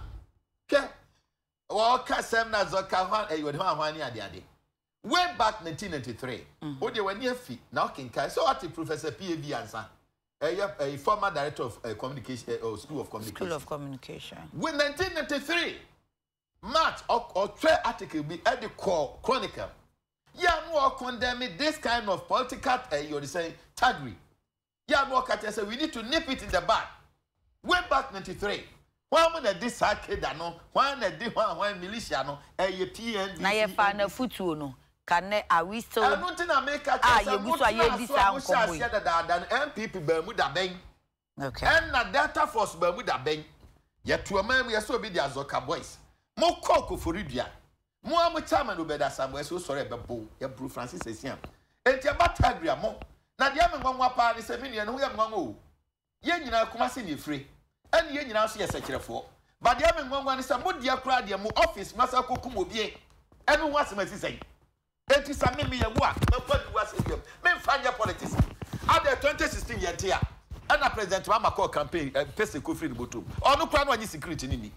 hwɛ, wɔka sɛm na zɔka hwan, ɛyɛ ɔde hwan hwan ne adeade. Way back 1993, wo deɛ w'ani afi na wokenkan sɛ woate Professor PAV Ansah, ɛyɛ ɛyɛ former director of uh, communication, uh, School of Communication. School of Communication. With 1993, March, ɔtwerɛ article bi ɛde kɔɔ Chronicle. Yɛ a no ɔcondemn this kind of political ɛyɛ ɔde sɛn thuggery. Yɛ a na ɔka kyerɛ sɛ we need to nip it in the bud. Way back 93, hwan mo na ɛde saa keda no, hwan na ɛde hwan hwan militia no, ɛyɛ PNDC, Na yɛfaa NDC. n'afutuo no, ka nnɛ are we still Ɛno nti na meka a kyerɛ sɛ yɛgu so a motenaa yɛredi so a saa mohyɛ nkɔmmɔ yi? aseɛ dadaada no, NPP baa mu da bɛn? Okay. Ɛnna Delta Force baa mu da bɛn? Yɛto ɔman mu, yɛsɛ obi de Azɔka Boys. Mokɔɔ Koforidua. Mo ara mo chairman Obed Asamoah sɛ wosɔre a ɛbɛbɔ wo. Yɛboro Francis Asiam. Enti ɛba Tagri a, mo. Na deɛ ɛyɛ me nwanwa paa ne sɛ, me nua, ne ho yɛ me nwanwa o. Yɛn nyinaa Kumasi na yɛfire. Ɛne yɛn nyinaa nso yɛ sɛkyerɛfoɔ. But deɛ ɛyɛ me nwanwa ne sɛ, mo deɛ koraa deɛ, mo office mo asan akɔkum obi. Ɛno ho asɛm asi sɛn? Enti sɛ me meyɛ wo a, mɛkɔ aniwu asɛnnua mu. Memfa nyɛ politics. Adɛn, 2016 yɛnte a, ɛna President Mahama kɔɔ campaign, eh, pese kɔfiri ne bɔtɔ mu. Ɔno koraa na wannye security no nni.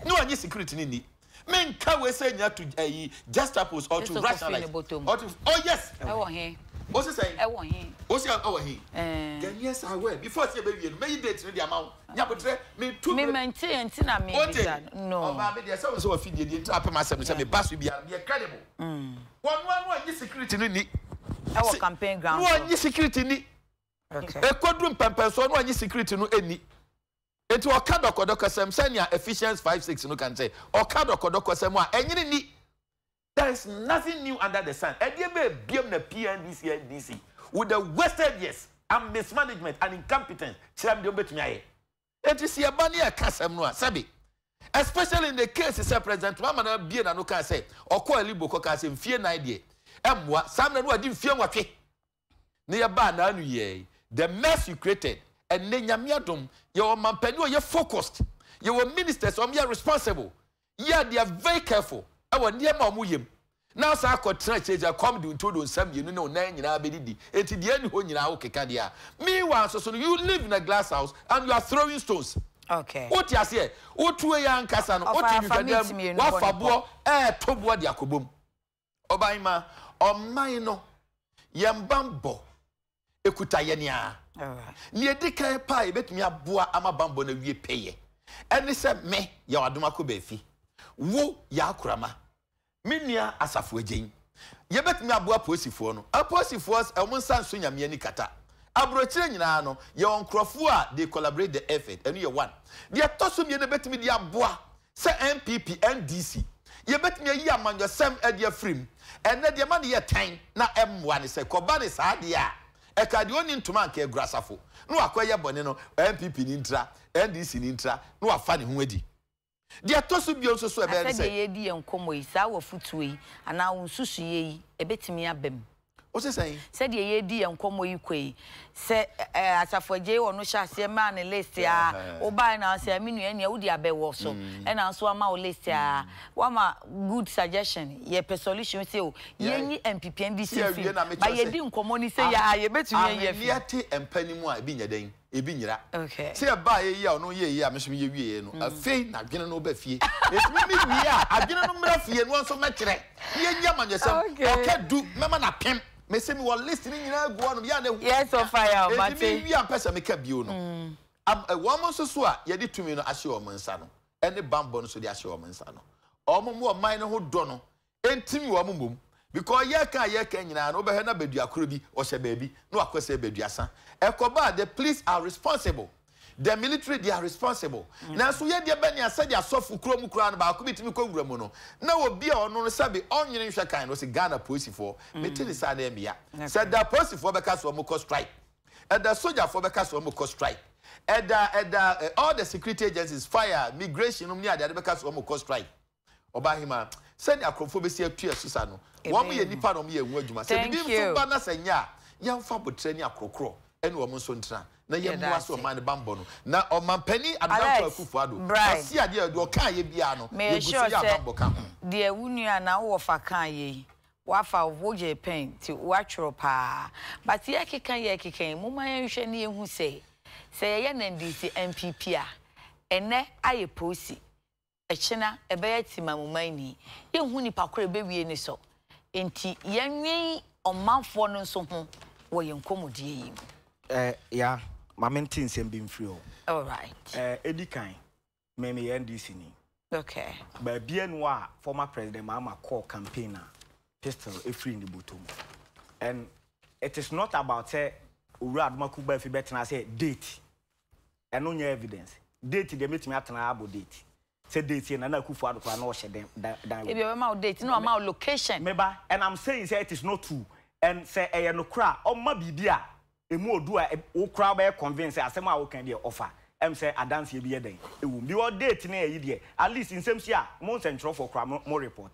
Na wannye security no nni. Menka wei sɛ nya to ayi juxtapose or to Pese kɔfiri rationalize ne bɔtɔ mu. or to, oh yes! Ɛwɔ he? Ose sɛn? Ɛwɔ he? Ose ɛwɔ he? Eh. Ghanaians are aware. Before sɛ yɛbɛwie no, mɛyi date no de ama wo. Nyabotrɛ, metu Me mmerɛ. mente nti na Wote? mebisa no. No. Ɔbaa me deɛ sɛ wo sɛ wafidie deɛ nti na apɛ m'asɛm no sɛ meba so biara meyɛ credible. Wɔno ara no annye security no nni. Ɛwɔ Se campaign no ground so. annye security nni. Okay. Ɛkɔduru mpɛmpɛnsoɔ no annye security no nni. Enti ɔka dɔkɔdɔkɔsɛm sɛnea Ephesians 5:6 no ka no sɛ ɔka dɔkɔdɔkɔsɛm a ɛnyene nni. There is nothing new under the sun. Ɛdeɛ bɛɛ biam na PNDC NDC with the wasted years and mismanagement and incompetence kyerɛ me deɛ wɔbɛtumi ayɛ. Enti sɛ yɛba ne yɛka asɛm no a, sɛbe, especially in the case sɛ President Mahama no abue n'ano kaa sɛ ɔkɔɔ Alibo kɔkaa sɛ mfie nan deɛ ɛmmoa, saa mmerɛ no wadi mfie nwɔtwe ne yɛbaa n'ano yɛɛ the mess you created, ɛnnɛ Nyame adom yɛwɔ ɔmampanin a ɔyɛ focused, yɛwɔ ministers a wɔyɛ responsible, Yeah they are very careful ɛwɔ nneɛma a wɔn yɛ mu. Na asan akɔ tena akyire sɛ kɔm de nti wode wo nsa mmienu ne wo nan nyinaa bɛdidi enti deɛ ɛni hɔ nyinaa wo keka deɛ a meanwhile nso so no you live in a glass house and you are throwing stones. Okay. Wote aseɛ wotuo yɛ ankasa no wote Ɔfa afa nhwehwɛdan meat mu mmienu bɔ wafa ne pɔ. boɔ ɛɛto boɔ de akɔbom. Ɔbahema ɔman no yɛn banbɔ Ɛkuta yɛn ara. Nea ɛdi kan paa a yɛbɛtumi aboa ama bammɔ no awie pɛyɛ ne sɛ me, Yaw Adomako Baafi, wo, Yaa Akorama, me nua Asafo Agyen, yɛbɛtumi aboa apolisifoɔ no. Apolisifoɔ, wɔn nsa nso Nyame ani kata. Aburokyire nyinaa no, yɛwɔ nkorɔfoɔ a they collaborate the effort. Ɛno yɛ one. Deɛ ɛtɔ so mmienu a ɛbɛtumi de aboa Sɛ NPP, NDC, yɛbɛtumi ayi amanyɔsɛm de afiri mu. Ɛnnɛ deɛ ɛma no yɛ tan na ɛmmoa ne sɛ, kɔba ne saa deɛ a, ɛka deɛ ɔnni ntoma anka agura asafo na wakɔyɛ bɔne no, NPP ni ntra, NDC ni ntra na wafa ne ho adi. Deɛ ɛtɔ so bio nso so a Na ɛbɛyɛ ne sɛdeɛ sɛ. yɛredi yɛn nkɔmmɔ yi, saa w'afotuo yi anaa wo nsusuiɛ yi, ɛbɛtumi aba mu? Wose sɛn? Sɛdeɛ yɛredi yɛn nkɔmmɔ yi kɔ yi, sɛ ɛɛ Asafo Agyei ɔno hyɛ aseɛ maa ne list a, wobaeɛ na wosɛ me nua nea wode abɛwɔ so, ɛna nso wama wo list a, wama good suggestion, yɛpɛ solution wose o, yɛnyi NPP NDC mfiri mu, but yɛdi nkɔmmɔ no sei a, yɛbɛtumi ayi afiri mu. Ahweneɛ te mpa no mu a, ebi nyɛ dɛn? Ebi nyera. Okay. Sɛ ɛbaeɛ yi a ɔno yɛɛ yi a me nso meyɛ wieɛ no, afei na adwene no ba fie. Enti me mewie a, adwene no mmra fie no nso mɛkyerɛ. Na yɛnyi amanyɔsɛm. Okay. Ɔka du, mɛma no apem. Mese mewɔ list no nyinaa gu hɔnom, yɛ a na ɛho Yes, hia. ɔfa yɛ Enti mate. mewie a mpɛ sɛ meka bio no, am, wɔn nso so a yɛde tumi no ahyɛ wɔn nsa no, ɛne bammɔ no nso de ahyɛ wɔn nsa no, wɔn mo ɔman no ho dɔ no Ɛntim wɔn mmom because yɛka a yɛka nyinaa no wobɛhwɛ na badua koro bi ɔhyɛ baabi na wakɔ sɛ baduasa ɛkɔba a the police are responsible the military they are responsible nanso yɛ deɛ bɛnea sɛdeɛ asɔfo kuro mu koraa no baako bi tumi kɔ wura mu no na obi a ɔno no sɛbe ɔnwene nhwɛ kan no ɔse Ghana polisifoɔ mete ne saa na ɛmmeya sɛ da polisifoɔ bɛka so wɔn kɔ strike ɛda sogyafoɔ bɛka so wɔn kɔ strike ɛda ɛda all the security agencies fire migration nom ne adeade bɛka so wɔn kɔ strike Ɔbaahemaa, sɛnea akorɔmfoɔ bɛsi atu yɛn so sa no, wɔn yɛ nnipa na wɔyɛ ɛho adwuma. Sɛ biribi nso ba na sɛ ɛnyɛ a, yɛmfa aboterɛ ne akorɔkorɔ ne wɔn nso ntena, na yɛmmoa sɛ ɔman no bammɔ no. Na Ɔmanpanin Addo Dankwa Akufo Addo, ɔse adeɛ a deɛ ɔkaeɛ biara no, Meyɛ yɛgu so sure yɛ sɛ abammɔ ka ho. deɛ wo nua anaa wo wɔfa kaeɛ yi, woafa wo gyee pɛn nti woatwerɛ paa. But yɛrekeka yɛrekeka yi, momma yɛnhwɛ na yɛnhu sɛ, sɛ yɛyɛ NDC, NPP a, ɛnnɛ ayɛ posi, Ɛkyena ɛbɛyɛ Temamumanni. Yɛnhu nipa koro a ɛbɛwie ne sɔ. Enti yɛnnwen ɔmanfoɔ no nso ho wɔ yɛn nkɔmmɔdie yi mu. Eh, ya, ma mente nsɛm bi mfiri hɔ. Alright. Eh, edi kan, me meyɛ NDC ni. Okay. Baabia ni hɔ a former President Mahama kɔɔ campaign a pistol efiri ne bɔtɔ mu. And it is not about sɛ Owura Adomako Baafi bɛtena sɛ date. Ɛno nyɛ evidence. Date deɛ mɛtumi atena ha abɔ date. Sɛ date yɛ Nana Akufo Addo koraa na ɔhyɛ dɛn dan dan wɔ Ebi ɔbɛma wo date na wama wo location. Me ba, and I'm saying sɛ it is not true. And sɛ ɛyɛ nokorɛ a, ɔmma biribi a ɛmu ɔdu a wo koraa wobɛyɛ convince sɛ asɛm a woka yi deɛ ɔfa. Ɛm sɛ adanseɛ bi yɛ dɛn ɛwɔ mu. Because date ne ayi deɛ, at least nsɛm si a, mo nsɛntwerɛfoɔ koraa mo mo report.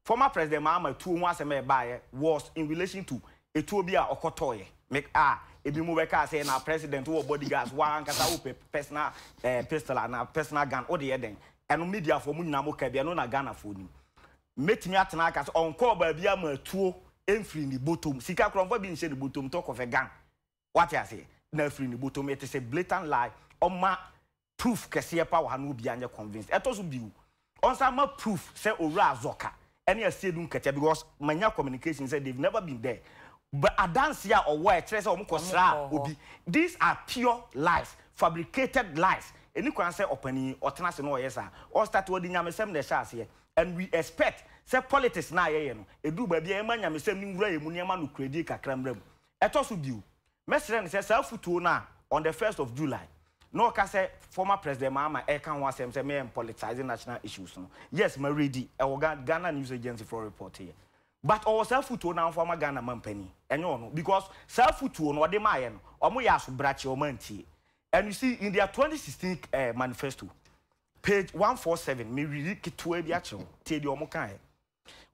Former President Mahama tuo ho asɛm a ɛbaeɛ was in relation to etuo bi a ɔkɔtɔeɛ. Me a ebinom bɛkaa sɛ na President wowɔ bodyguards, wo ara ankasa wopɛ personal eh, pistol anaa personal gun, wode yɛ dɛn? Ɛno mediafoɔ mo nyinaa moka bi, ɛno na Ghanafoɔ nim. Mɛtumi atena aka sɛ ɔnkɔɔ baabiara maa tuo mfiri ne bɔtɔm. Sika korɔmfoɔ bi nhyɛ ne bɔtɔm tɔ kɔfɛ gun. Wate aseɛ? Na afiri ne bɔtɔm. It is a blatant lie. Ɔma proof kɛseɛ pa wɔ ha na obiara nyɛ convinced. Ɛtɔ so bio, ɔnsan ma proof sɛ Owura Azorka ɛne Asiedu Nketia because manya communication sɛ they've never been there. But adanseɛ a ɔwɔ a ɛkyerɛ sɛ wɔn kɔ sraa obi. These are pure lies, fabricated lies. Ɛni kwan sɛ ɔpanin yi ɔtena ase na ɔyɛ saa. Ɔstart ɔde nyamesɛm na ɛhyɛ aseɛ and we expect sɛ politics no a yɛyɛ no, ɛduru baabi a yɛmma nyamesɛm no nwura yɛn mu na yɛmma nokorɛdie kakra mmra mu. Ɛtɔ so bio, mɛsrɛ no sɛ saa afutuo no a on the first of July na ɔka sɛ former President Mahama ɛreka ho asɛm sɛ me mpolitise national issues no, yes ma readi, ɛwɔ Ghana News Agency foɔ report yɛ. But ɔwɔ saa afutuo no amfa ama Ghana mampanin, ɛnyɛ ɔno, because saa afutuo no ɔde maaeɛ no, wɔn yɛ asobrakyeɛ, wɔn antie. And you see, in their 2016 eh, manifesto, page 147, me readi ketewa bi akyerɛ wo, tie deɛ wɔn kaeɛ.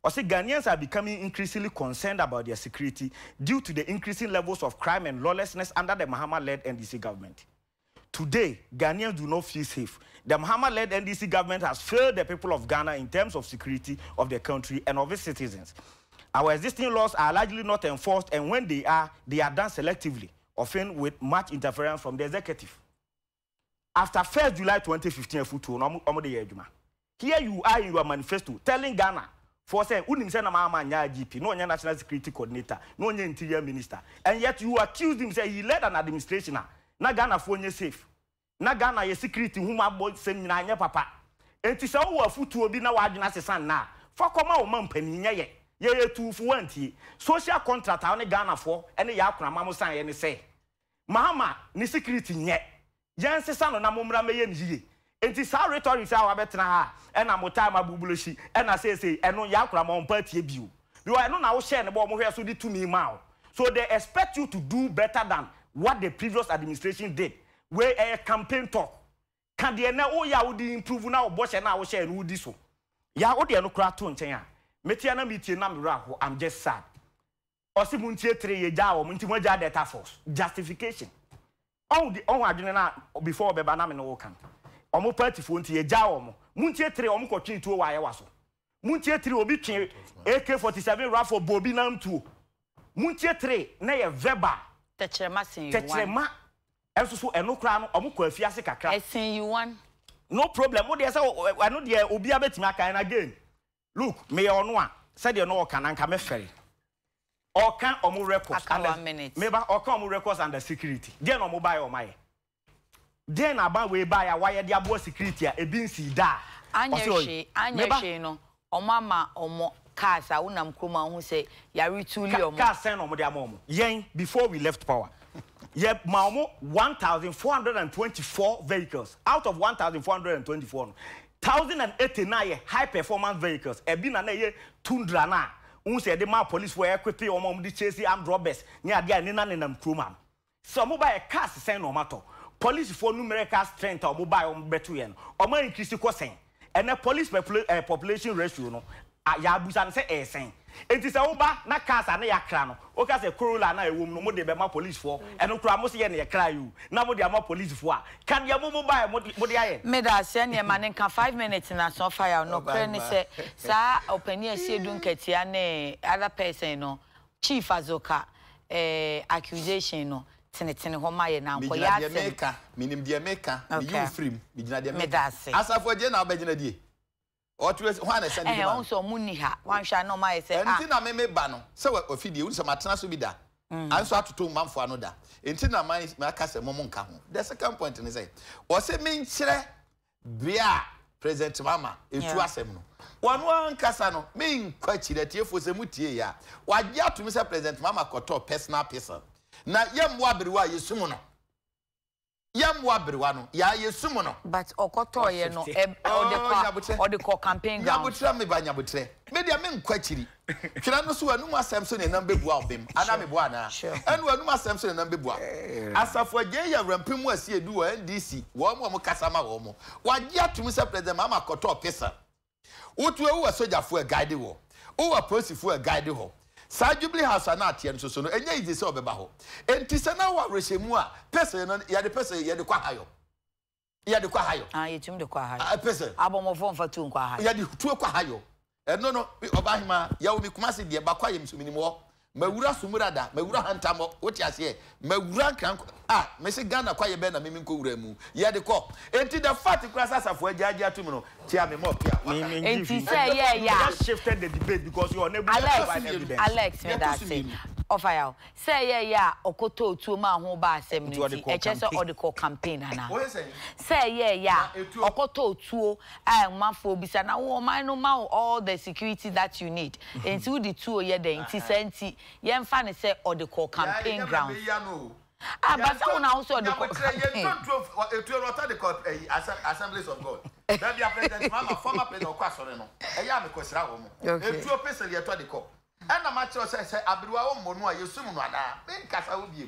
Ɔse Ghanaians are becoming increasingly concerned about their security due to the increasing levels of crime and lawlessness under the Mahama-led NDC government. Today, Ghanaians do not feel safe. The Mahama-led NDC government has failed the people of Ghana in terms of security of the country and of its citizens. Our existing laws are largely not enforced and when they are, they are done selectively, often with much interference from the executive. After first July 2015 afutuo no ɔmo ɔmo de yɛ adwuma. Here you are in your manifesto telling Ghana foɔ sɛ wonim sɛ na Mahama nyɛ IGP, na ɔnyɛ National Security Coordinator, na ɔnyɛ Interior Minister and yet you accused him sɛ he led an administration a na Ghana foɔ nyɛ safe, na Ghana yɛ security ho abɔ sɛm nyinaa nyɛ papa. Enti sɛ wowɔ afutuo bi na w'adwene asesa nnɛ a, fa kɔma wo mampanin, nyɛ yɛ. Yɛyɛ tuufo woantie. Social contract a wo ne Ghana foɔ ne yɛn akonama mo sign yɛ ne sɛ Mahama ne security nyɛ, yɛnsesa no na mommra mmɛyɛ no yiye. Enti saa rhetorics a wabɛtena ha a ɛna mo time abubuluhyi ɛna seesei ɛno yɛ akora ma ɔmpa atie bio. Because ɛno na wohyɛɛ no bɔ ɔmo hwɛɛ so de tumi maa wo. So they expect you to do better than what the previous administration did. Wei ɛyɛ campaign talk. Ka deɛ nɛ woyɛ a wode improve na wo bɔhyɛ no a wohyɛɛ no wodi so. Yaa wo deɛ no koraa to nkyɛn a, mete a na metie no na me werɛ aho, I'm just sad. Ɔse montie tere yɛgyaa wɔn nti moagyaa delta force justification ɔhu de ɔhu adwene no a before ɔbɛba na me ne wo ka no ɔmo party foɔ nti yɛgyaa wɔn montie tere ɔmo kɔ twee tuo wɔ ayɛwa so montie tere obi twe AK47 rifle bɔ obi nam tuo montie tere na yɛ verbal Tɛkyerɛma sen you one. Tɛkyerɛma nso so ɛno koraa no ɔmo kɔ afiase kakra. Ɛsen you one. No problem wo deɛ sɛ ɛno deɛ obiara bɛtumi aka and again Look, meyɛ ɔno a, sɛdeɛ na ɔka no anka mɛfɛre. Ɔka ɔmo records Aka under, one minute. meba, ɔka ɔmo records under security. Deɛn na ɔmo baeɛ a ɔmo ayɛ? Deɛn na aban wei baeɛ a wayɛ de aboa security a ebi nsii da a Anyɛ ɔse ɔyɛ? hwee, anyɛ Meba, hwee no, ɔmo ama ɔmo cars a wonam kurom a wohu sɛ yɛaretuli ka, ɔmo. cars sɛn na ɔmo de ama ɔmo? Yɛn, before we left power, yɛ maa ɔmo 1,424 vehicles. Out of 1,424 no, 1080 no ayɛ high performance vehicles, ɛbi na na ɛyɛ Tundra no a wohu sɛ yɛde maa policefoɔ a ɛequipe wɔn a wɔde chase armed robbers ne adeɛ a ɛnena nenam kurom ha no. Sɛ wɔn baeɛ cars sɛn na wɔn atɔ? Policefoɔ numerical strength a wɔn baeɛ wɔn bɛto yɛn no, wɔn a increase kɔ sɛn? Ɛnɛ police popula eh, population ratio no, a yɛabusa no sɛ ɛyɛ sɛn? Enti sɛ woba na cars a na yɛakra no, woka sɛ Corolla no a ɛwɔ mu no mode bɛma policefoɔ, ɛno koraa mose yɛn na yɛkraeɛ o, na mode ama policefoɔ a, ka deɛ mo mobaeɛ mode mode ayɛ. Medaase ɛneɛ ma no nka five minutes na so fire nokorɛ ne sɛ saa ɔpanin Asiedu Nkatia ne other person no Chief Azoka eh accusation no tenetene hɔ ma yɛn na ankɔyɛ Megyina deɛ asɛm. meka, menim deɛ meka, meyi Okay wo firi mu, megyina deɛ meka. Medaase. Asafo Agyei na wobɛgyina die? Ɔtwerɛ sɛ, hwan na ɛsɛnde bi Ɛhɛn, ma wohu no? sɛ ɔmo nni ha, woanhwɛ a na ɔmo ayɛ sɛ Ɛno ah. nti na me meba no, sɛ wɔ afidie, wohu sɛ matena so bi da, anso atoto manfoɔ ano da. Nti na man, maka sɛ mo monka ho. The second point ne sɛ, ɔse menkyerɛ bere a President Mahama etu Yeah. asɛm no. Ɔno ankasa no, menkɔ akyiri, atiefoɔ sɛ motie yɛ a, wagye atom sɛ President Mahama kɔtɔɔ personal pistol. Na yɛmmoa aberewa a yɛsum no. Yɛmmoa aberewa no, yɛ a yɛsum no. But ɔkɔtɔɔyɛ no, ɛ ɔde Oh, kɔ nyabotrɛ. ɔde kɔ campaign ground. Nyabotrɛ me ba nyabotrɛ. Me deɛ menkɔ akyiri. Twerɛ no so w'anum asɛm so na ɛnam bɛbua wo bem. Anaa meboa anaa? Sure. Ɛne w'anum asɛm so na ɛnam bɛbua. Asafo Agyei yɛ awurampem mu asiedu wɔ NDC, wɔn a wɔkasa ma wɔn. Wagye atom sɛ President Mahama kɔtɔɔ pistol. Wotu awu wɔ sogyafo a guide wɔ. Wowɔ apolisifo a guide hɔ. Saa Jubilee House a na ateɛ no nso so no, ɛnyɛ easy sɛ wɔbɛba hɔ. Enti sɛ na wowɔ awerɛhyɛmu a, pɛsɛ no, yɛde pɛsɛ yɛde kɔ ahayɔ. Yɛde kɔ ahayɔ. Ah, yɛtumi de kɔ ahayɔ. Ah, pɛsɛ. Abɔmmɔfoɔ mfa tuo nkɔ ahayɔ. Yɛde tuo kɔ ahayɔ. Ɛno no, ɔbaahemaa, yɛwɔ me Kumasi deɛ, bakɔ ayɛ me so menim hɔ. Mawura Sumura da, mawura Hantamɔ, wote aseɛ? Mawura Nkrankɔ, ah, mese Ghana kwaeɛ bɛn na me menkɔ wura mu? Yɛde kɔ. Enti the fact koraa sɛ asafo agya agye atom no, tia me mɔ pia, waka. Enti sɛ ɛyɛɛyɛ a. You just shifted the debate because you are unable to Alex, provide evidence. Alex, meda Deɛ ɛtɔ so ase. mmienu. Ɔfayaw, sɛ ɛyɛɛyɛ a ɔkɔtɔɔ tuo maa ho baa asɛm no Nti ɔde nti, kɔɔ ɛkyerɛ sɛ campaign. ɔde kɔɔ campaign anaa? Woyɛ sɛn? Sɛ ɛyɛɛyɛ Na a etuo. ɔkɔtɔɔ tuo a ɔmanfoɔ bisa na wo ɔman no ma wo all the security that you need nti wode tuo yɛ dɛn nti saa nti yɛmfa no sɛ ɔde kɔɔ campaign grounds ah but sɛ wo na wo sɛ ɔde kɔɔ campaign. Etuo no ɔtɔ de kɔ ɛyi Assemblies of God baabi a President Mahama former president ɔkɔ asɔre no ɛyɛ a mekɔ sra wɔn etuo pistol yɛtɔ de kɔ Ɛna makyerɛ wo sɛ, sɛ aberewa wo mmɔ no a, yɛsum no anaa? Menkasa ho bio.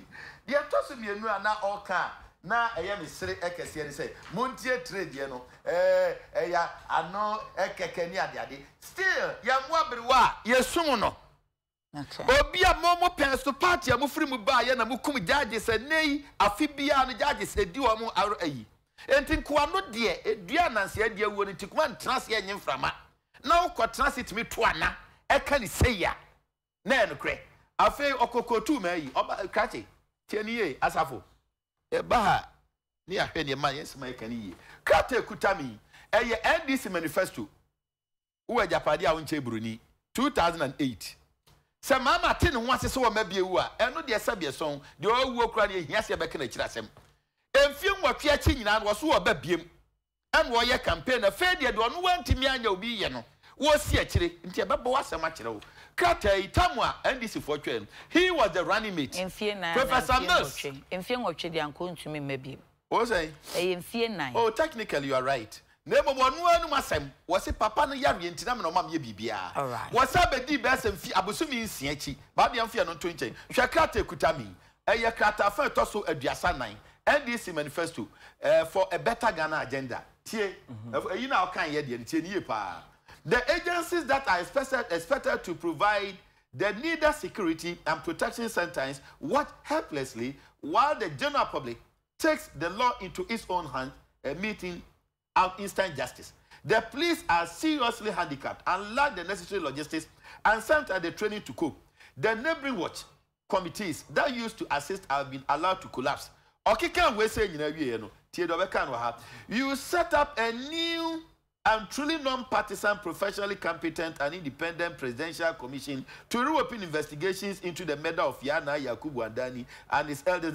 Deɛ ɛtɔ so mmienu a na ɔreka a na ɛyɛ me sere kɛseɛ ne sɛ, montie tire deɛ no, ɛɛ, ɛyɛ ano kɛkɛ ne adeade. Still, yɛmmoa aberewa a, yɛsum no. Obi a mo mo pɛn so party a mofiri mu baeɛ na mokum judges ɛnnɛ yi, afe biara no judges ɛdi wɔn awɔ ayi. Enti nkoa no deɛ, dua a nanse adi awuo no nti kuma ntena aseɛ nnye mframa. na wokɔtena ase tumi to ana ɛka ne sei a, na ɛyɛ nokorɛ. Afei ɔkɔ kootuu maa yi, ɔba, krakye, tie no yie, asafo, yɛba ha ne yɛahwɛ nneɛma a yɛn nsɛm a yɛka no yie. Krataa ɛkuta me yi, ɛyɛ NDC manifesto, wowɔ agyapadeɛ a wonkyɛ buroni, 2008. Sɛ Mahama te ne ho ase sɛ ɔmma bio a, ɛno deɛ sɛdeɛ ɛsɔn, deɛ ɔwuo koraa no yɛhia sɛ yɛbɛka n'akyiri asɛm. Mfie nwɔtwe akyi nyinaa no, ɔso ɔba biom. Ɛna ɔyɛ campaign afei deɛ deɛ ɔno wantumi anyɛ obi yɛ no wɔsi akyire nti ɛbɛbɔ w'asɛm akyerɛ wo krataa yi tam a NDC foɔ twɛɛ no he was the running mate Mfie nan anaa Professor mfie Mills. nwɔtwe. Mfie nwɔtwe deɛ anka ɔntumi mma biom. Wo sɛn? Ɛyɛ mfie nan. Oh technically you are right na mmom ɔno ara anum asɛm wɔse papa no yareɛ nti na me na ɔma meyɛ biribiara Alright. wɔsan bɛdii bɛyɛ sɛ mfie abosome nsia akyi baa deɛ mfeɛ no nto nkyɛn hwɛ krataa ɛkuta me yi Ɛyɛ kratafa a ɛtɔ so 34, NDC Manifesto for a Better Ghana Agenda. Tie, eyi na ɔkan yɛ deɛ no, tie no yie paa. The agencies that are expected, expected to provide the needed security and protection sometimes watch helplessly while the general public takes the law into its own hands and meeting out instant justice. The police are seriously handicapped and lack the necessary logistics and sometimes the training to cope. The neighboring watch committees that used to assist have been allowed to collapse. Ɔkeka wei sɛ nyinaa wieɛ no, tie deɛ ɔbɛka no wɔ ha. You set up a new and truly non-partisan, professionally competent and independent presidential commission to reopen investigations into the murder of Yana Yakubu Andani and his elders.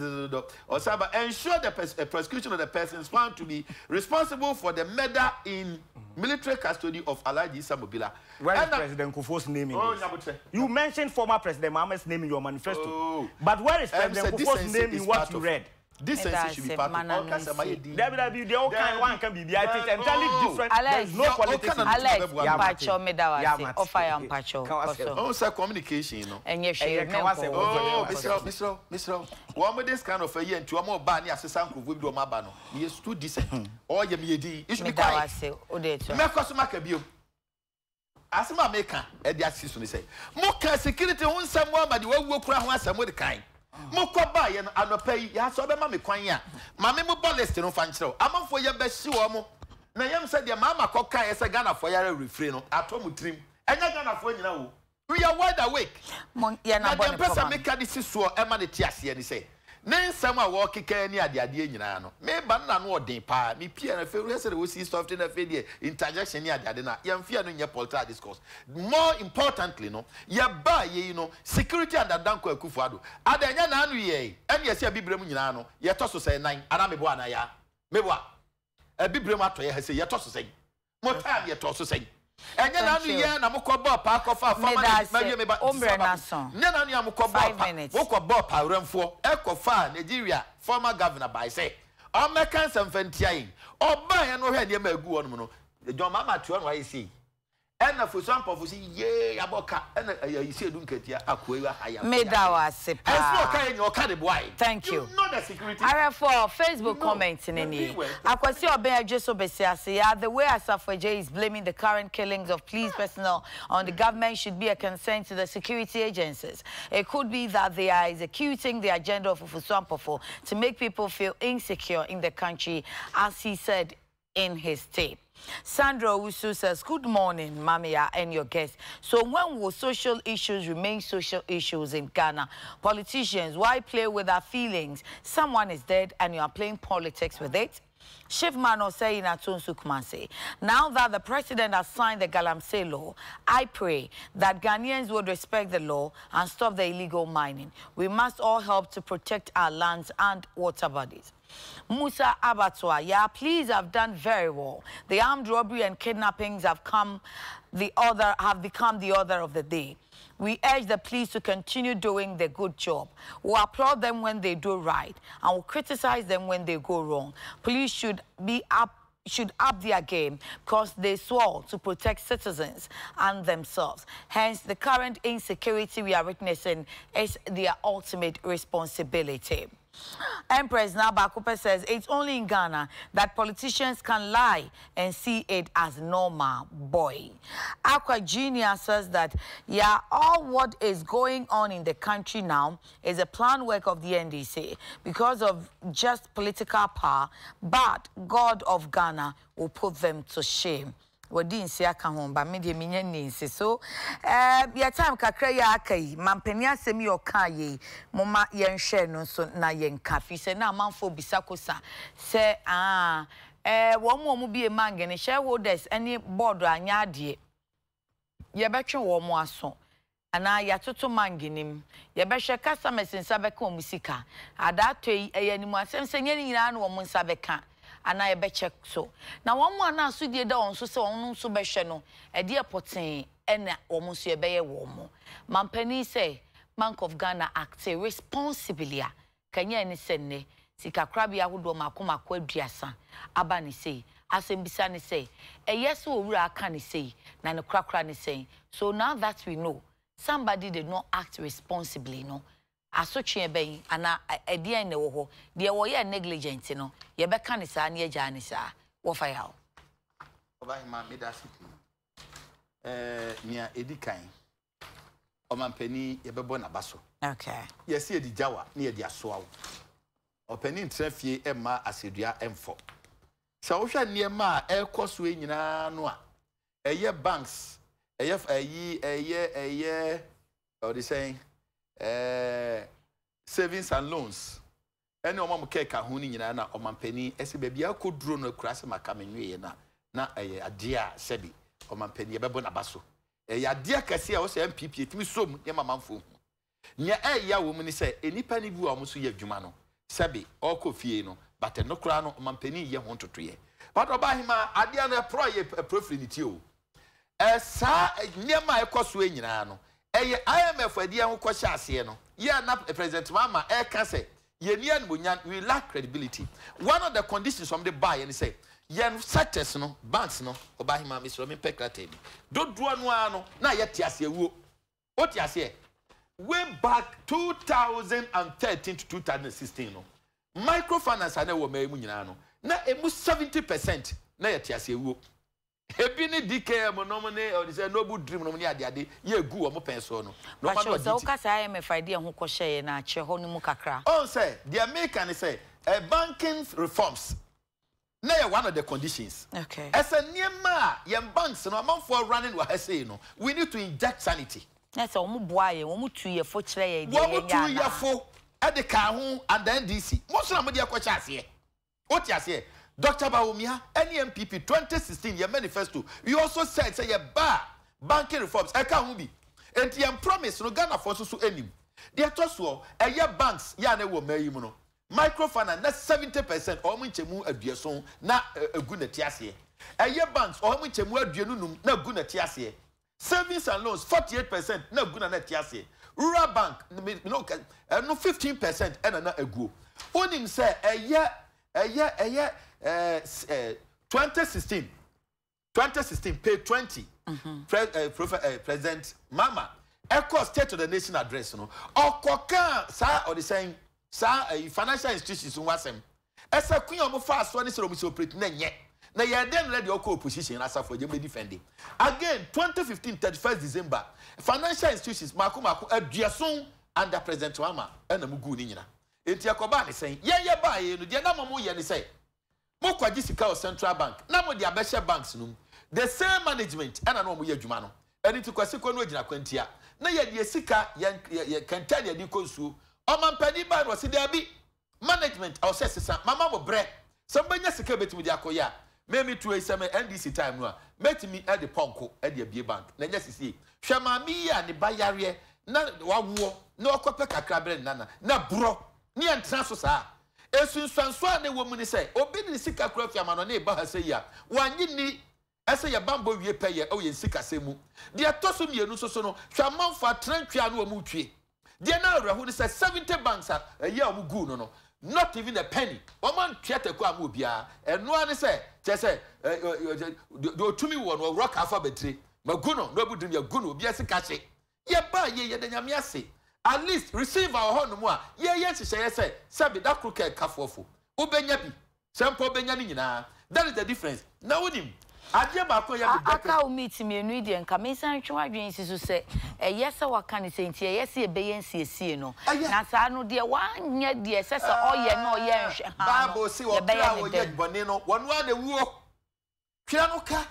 Osaba, ensure the eh, prosecution of the persons found to be responsible for the murder in military custody of Alhaji Issa Mobila. Where is President Kufuor's name in oh, this? You mentioned former President Mohammed's name in your manifesto. Oh. But where is President Kufuor's name in what you read? Decency should be part of all kasa ma yɛ din. Dabi dabi deɛ ɔka wanka biribi it is entirely different there is no politics in it. Alex mpakyɛw meda wo ase ɔfa ya mpakyɛw kɔ so. Ɔn sɛ communication no. Ɛnyɛ hwee menkɔ hɔ. Oh mesrɛ wo mesrɛ wo mesrɛ wo wɔn this kind of ɛyɛ nti wɔn ba ne asesa nkurɔfoɔ bi de wɔn aba no meyɛ too decent ɔyɛ meyɛ din you should be Meda wo quiet ase wode to ase. Mɛkɔ so maka bio. Asɛm a meka de asi so ne sɛ, mokaa security ho nsɛm ama deɛ wawuo koraa ho asɛm mode kan. Mokɔ baeɛ no anɔpa yi, yaa sɛ wobɛma me kwan a, ma me mobɔ list no mfa nkyerɛ wo. Amanfoɔ yɛbɛhye wɔn. Na ɛyam sɛ deɛ Mahama kɔ kaeɛ sɛ Ghanafoɔ yare awerɛfire no atɔ mo tirim. Ɛnyɛ Ghanafoɔ nyina o. We are wide awake. Mo yɛ Na na bɔ deɛ ne mpɛ pɔ sɛ ma me. meka de si soɔ ɛma no te aseɛ ne sɛ, ne nsɛm a wɔrekeka ne adeadeɛ nyinaa no, meba no n'ano ɔden paa. Mepie no afei wohwɛ sɛdeɛ wɔsi soften no afei deɛ interjection ne adeade no a, yɛmfeɛ no nyɛ political discourse. More importantly no, yɛbaa yei no, security under Dankwa Akufo Addo, ada ɛnyɛ n'ano yɛe ɛne yɛse Abibirem nyinaa no, yɛtɔ so sɛn? Nan anaa meboa anaa yaa? Meboa? Abibirem atɔeɛ ha sei, yɛtɔ so sɛn? Mo time yɛ tɔɔ so sɛn? Ɛnyɛ n'ano Thank you. yi ara na mokɔ bɔɔ paa kɔfaa former Meda Nige ase. mawie me ba Wo nti mmerɛ sɛ no baako aso. nyɛ n'ano yi a mokɔ bɔɔ Five pa minutes. mokɔ bɔɔ paa awuramfoɔ ɛkɔfaa Nigeria former governor bae sɛ ɔmmɛka nsɛm fa ntia yɛn. Ɔbaeɛ no ɔhwɛɛ nneɛma a ɛgu hɔnom no John Mahama te hɔ na wayɛ sei. Ɛna Fosu Ampɔfo se yee yabɔ ka ɛna ɛyɛ ayi sɛ edu nkatia akoa yi aha yɛ Meda wo ase Ɛnso paa. ɔka yɛ nyɛ ɔka de boa yɛ. Thank You you. know the security. Ahwɛfoɔ, You Facebook know. comment no We've nie. been where. Akwasi Obeng Adweso Besiase, yeah, the way Asafo Adjei is blaming the current killings of police personnel on the government should be a concern to the security agencies. It could be that they are executing the agenda of Ofosu Ampofo to make people feel insecure in the country, as he said in his tape. Sandra Owusu says, Good morning, Mamia and your guests. So when will social issues remain social issues in Ghana? Politicians, why play with our feelings? Someone is dead and you are playing politics with it? Shifman Osei Natunsu Kumasi. Now that the president has signed the Galamsey law, I pray that Ghanaians would respect the law and stop the illegal mining. We must all help to protect our lands and water bodies. Musa Abatwa, yeah, please have done very well. The armed robbery and kidnappings have come the other have become the order of the day. We urge the police to continue doing the good job. We we'll applaud them when they do right and we'll criticize them when they go wrong. Police should be up should up their game because they swore to protect citizens and themselves. Hence, the current insecurity we are witnessing is their ultimate responsibility. Empress Nabakupe says it's only in Ghana that politicians can lie and see it as normal. Boy. Aqua Junior says that, yeah, all what is going on in the country now is a planned work of the NDC because of just political power, but God of Ghana will put them to shame. Wɔdi nse aka ho ba me deɛ menya nni nse so eh, yɛ time kakra yi a aka yi mampanin asɛm yi ɔkaa yei moma yɛnhwɛ no nso na yɛnka firi sɛ na amanfoɔ bisa kosa sɛ aa eh, wɔn mu wɔn bie mangene shareholders ne board anyɛ adeɛ yɛbɛtwe wɔn aso Anaa yɛatoto mangene mu. Yɛbɛhwɛ customers nsa bɛka wɔn sika. Adaatɔ yi, ɛyɛ animuasɛm sɛ nyɛ ne nyinaa na wɔn nsa bɛka anaa yɛbɛkyɛ so. Na wɔn a na asodie da wɔn so sɛ wɔn nso bɛhwɛ no, ɛdeɛ pɔtee na wɔn nso yɛbɛyɛ wɔn. Mampanin sɛ Bank of Ghana acte responsibly a, ka nyɛ ne sɛ nnɛ sikakorabea ahodoɔ mmaako mmaako aduasa aba no sei. Asɛmbisa ne sɛ, ɛyɛ sɛ owura aka no sei, na ne korakora ne sɛn? So now that we know somebody did not act responsibly no, asotweɛ bɛn anaa ɛdeɛn na ɛwɔ hɔ? Deɛ wɔyɛɛ negligent no, yɛbɛka no saa na yɛagyaa no saa? Wɔfa yaw. Ɔbahema, meda ase pii. Ɛɛ, nea ɛdi kan, Ɔmanpanin yɛbɛbɔ n'aba so. Okay. Yɛse yɛde gya wo a, na yɛde asoa wo. Ɔpanin ntena fie mma asɛdua mfɔ. Sɛ wohwɛ nneɛma a ɛrekɔ so yi nyinaa no a, ɛyɛ banks, ɛyɛ ɛyi, ɛyɛ ɛyɛ ɔde sɛn, ɛɛ savings and loans, ɛne wɔn a wɔkeka ho no nyinaa na ɔmanpanin ɛsɛ baabi a akɔduro no akura sɛ maka me nweeɛ no a na ɛyɛ adeɛ a sɛbi ɔmanpanin yɛbɛbɔ n'aba so. Ɛyɛ adeɛ kɛseɛ a ɛwɔ sɛ NPP ɛtumi som na ɛma amanfoɔ hu. Nea ɛyɛ wɔ mu ne sɛ nnipa no bi wɔ a wɔn nso yɛ adwuma no sɛbi ɔrekɔ fie no but ɛno koraa no ɔmanpanin yɛ ho ntotoeɛ. But ɔbaahemaa adeɛ no ɛporɔ yɛ ɛporɔ firi ne ti o. Ɛ Saa nneɛma a ɛkɔ so yi nyinaa no, ɛyɛ IMF a ɛde yɛn ho kɔhyɛ aseɛ no, yɛ a na President Mahama ɛreka sɛ yɛnni animuonyam, we lack credibility. One of the conditions a wɔde baeɛ ne sɛ yɛn sectors no, banks no, Ɔbaahemaa mesrɛ wo mempɛ krataa bi, dodoɔ no ara no na yɛte aseɛ wuo. Wote aseɛ? Way back 2013 to 2016 no, microfinance a na ɛwɔ ɔman yi mu nyinaa no, na ɛmu 70 percent na yɛte aseɛ wuo. Ebi ne DKM nom ne ɔde sɛ Noble Dream nom ne adeade yɛ egu wɔn pɛn soɔ no. Na wɔn ano Pakyɛw, sɛ ɔde wo ti. ka sɛ IMF a ɛde ɛho kɔ hyɛeɛ no a, kyerɛ hɔ no mu kakra. Ɔhu sɛ, deɛ meka ne sɛ, eh, banking reforms na yɛ one of the conditions. Okay. Ɛsɛ nneɛma a yɛn banks no amanfoɔ running wɔ ha sei no, we need to inject sanity. Na sɛ wɔn boaa yɛn, wɔn tuu yɛ fo kyerɛ yɛn deɛ Wɔn yɛnyɛ tuu anaa? yɛ fo de kaa ho and the NDC. Mo nso na mode ɛkɔhyɛ aseɛ. Wote aseɛ? Doctor Bawumia ɛne NPP 2016 yɛn manifesto we also said sɛ yɛba a banking reforms ɛka ho bi. Enti yɛn promise no Ghanafoɔ nso so nim. Deɛ ɛtɔ soɔ, ɛyɛ banks yɛ a na ɛwɔ mmaa yi mu no, microfinance na 70 percent ɔha mu nkyɛmu aduoson na ɛgu na ɛte aseɛ. Ɛyɛ banks ɔha mu nkyɛmu aduonu num na ɛgu na ɛte aseɛ. Savings and loans, 48 percent na agu na na ɛte aseɛ. Rural bank, me me ne wo ka, ɛno 15 percent ɛna na aguo. Wonim sɛ ɛyɛ ɛyɛ ɛyɛ ɛɛ 2016 2016 page 20. Pre, eh, Prof, eh, President Mahama ɛkɔ State of the Nation address no, ɔkɔkaa saa ɔde sɛn saa eh, financial institutions ho asɛm. Ɛsɛ kwan a wɔfaa soɔ ne sɛdeɛ wɔsi operate no ɛnyɛ. Na yɛɛ dɛn na deɛ ɔkɔ opposition no asafo agya mu bɛ defend. Again, 2015 31st December, financial institutions mako mako aduoson under President Mahama ɛna mo guu ne nyina. Enti ɛkɔbaa ne sɛn? Yɛn yɛbaeɛ no deɛ na mo yɛ ne sɛ, mo kɔgye sika wɔ central bank na mo de abɛhyɛ banks no mu. The same management ɛna na wɔn yɛ adwuma no. Ɛno nti Kwasi kɔ no ogyina kwantia na yɛde yɛ sika, yɛn yɛ kɛntɛn na yɛde kɔ nsuo. Ɔmanpanin baeɛ no ɔse daabi, Management ɛwɔ sɛ ɛsesa mama mo brɛ sɛ mobɛnya sika a ɛbɛtumi de akɔyɛ a me me tuo yi sɛ me NDC time no a mɛtumi de pɔnko de abue bank na ɛnyɛ sesie hwɛ maame yi a ne ba yareɛ na wawoɔ na ɔkɔpɛ kakra brɛ ne nana na borɔ ne yɛntena so saa nsunsuansoɔ a na ɛwɔ mu ne sɛ obi de ne sika kora fi amanɔne reba ha sɛ yi a wannye nni Ɛsɛ yɛn bammɔ wie pɛyɛ wɔ yɛn sikasɛm mu. Deɛ ɛtɔ so mmienu nso so no, hwɛ amanfoɔ atrantwie a na wɔretwie. Deɛ na awerɛho ne sɛ 70 banks a ɛyɛ a wɔguu no no, not even a penny, wɔantua taku amma obiara. Ɛno ara ne sɛ, kyerɛ sɛ, deɛ ɔtumi wɔ no, ɔworɔ kaa fa batire. Magu no, na wabu dum, yɛagu no, obiara sika hye. Yɛbaa yie, yɛda Nyame ase. At least receiver wɔ hɔnom a yɛyɛ nhyehyɛeɛ sɛ sɛbe da koro kɛ kafoɔfo wobɛnya bi, sɛ mpo wobɛnya ne nyinaa. That is the difference. Na wonim, adeɛ baako a ɛyɛ me dɛ Aka wo meat mmienu yi deɛ nka mensan ntwe w'adwene nsi so sɛ ɛyɛ sɛ waka no sei nti ɛyɛ sɛ yɛbɛyɛ nsiesie no. Ɛyɛ. Na saa no deɛ wanyɛ deɛ ɛsɛ sɛ ɔyɛ na ɔyɛ nhwɛ haa no Bible se ɔkra yɛbɛyɛ a no ɔyɛ dɛn? bɔne no, wɔno ara na ɛwuo. Twerɛ no ka,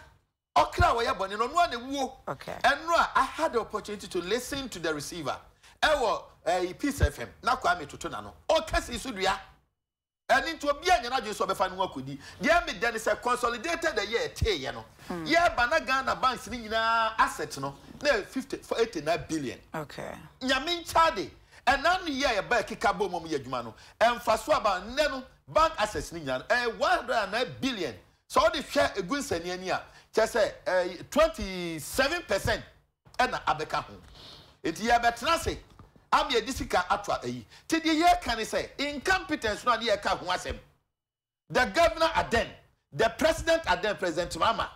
Ɔkra a ɔyɛ bɔne no, ɔno ara na ɛwuo. Okay. Ɛno a, I had the opportunity to listen to the receiver ɛwɔ ɛyi Peace FM, na Kwame toto n'ano. Ɔka sii so dua. Ɛno nti obiara nyɛ n'adwene sɛ ɔbɛfa ne ho akɔdi. Deɛ ɛme dɛ ne sɛ consolidated ɛyɛ ɛteeɛ no, yɛreba na Ghana banks no nyinaa asset no na ɛyɛ 50, 89 billion. Okay. Nyame nkyɛade, ɛna ano yi a yɛba ɛkeka bom a wɔyɛ adwuma no, ɛmfasoɔ aba. Nnɛ no, bank assets no nyinaa no, ɛyɛ 109 billion. Sɛ wode hwɛ egu nsania ani a, kyerɛ sɛ ɛɛ 27% na abɛka ho. Enti yɛrebɛtena ase ama yɛde sika ato ayi. Nti deɛ yɛreka ne sɛ, incompetence no a ne yɛreka ho asɛm, the governor aden, the president aden, President Mahama,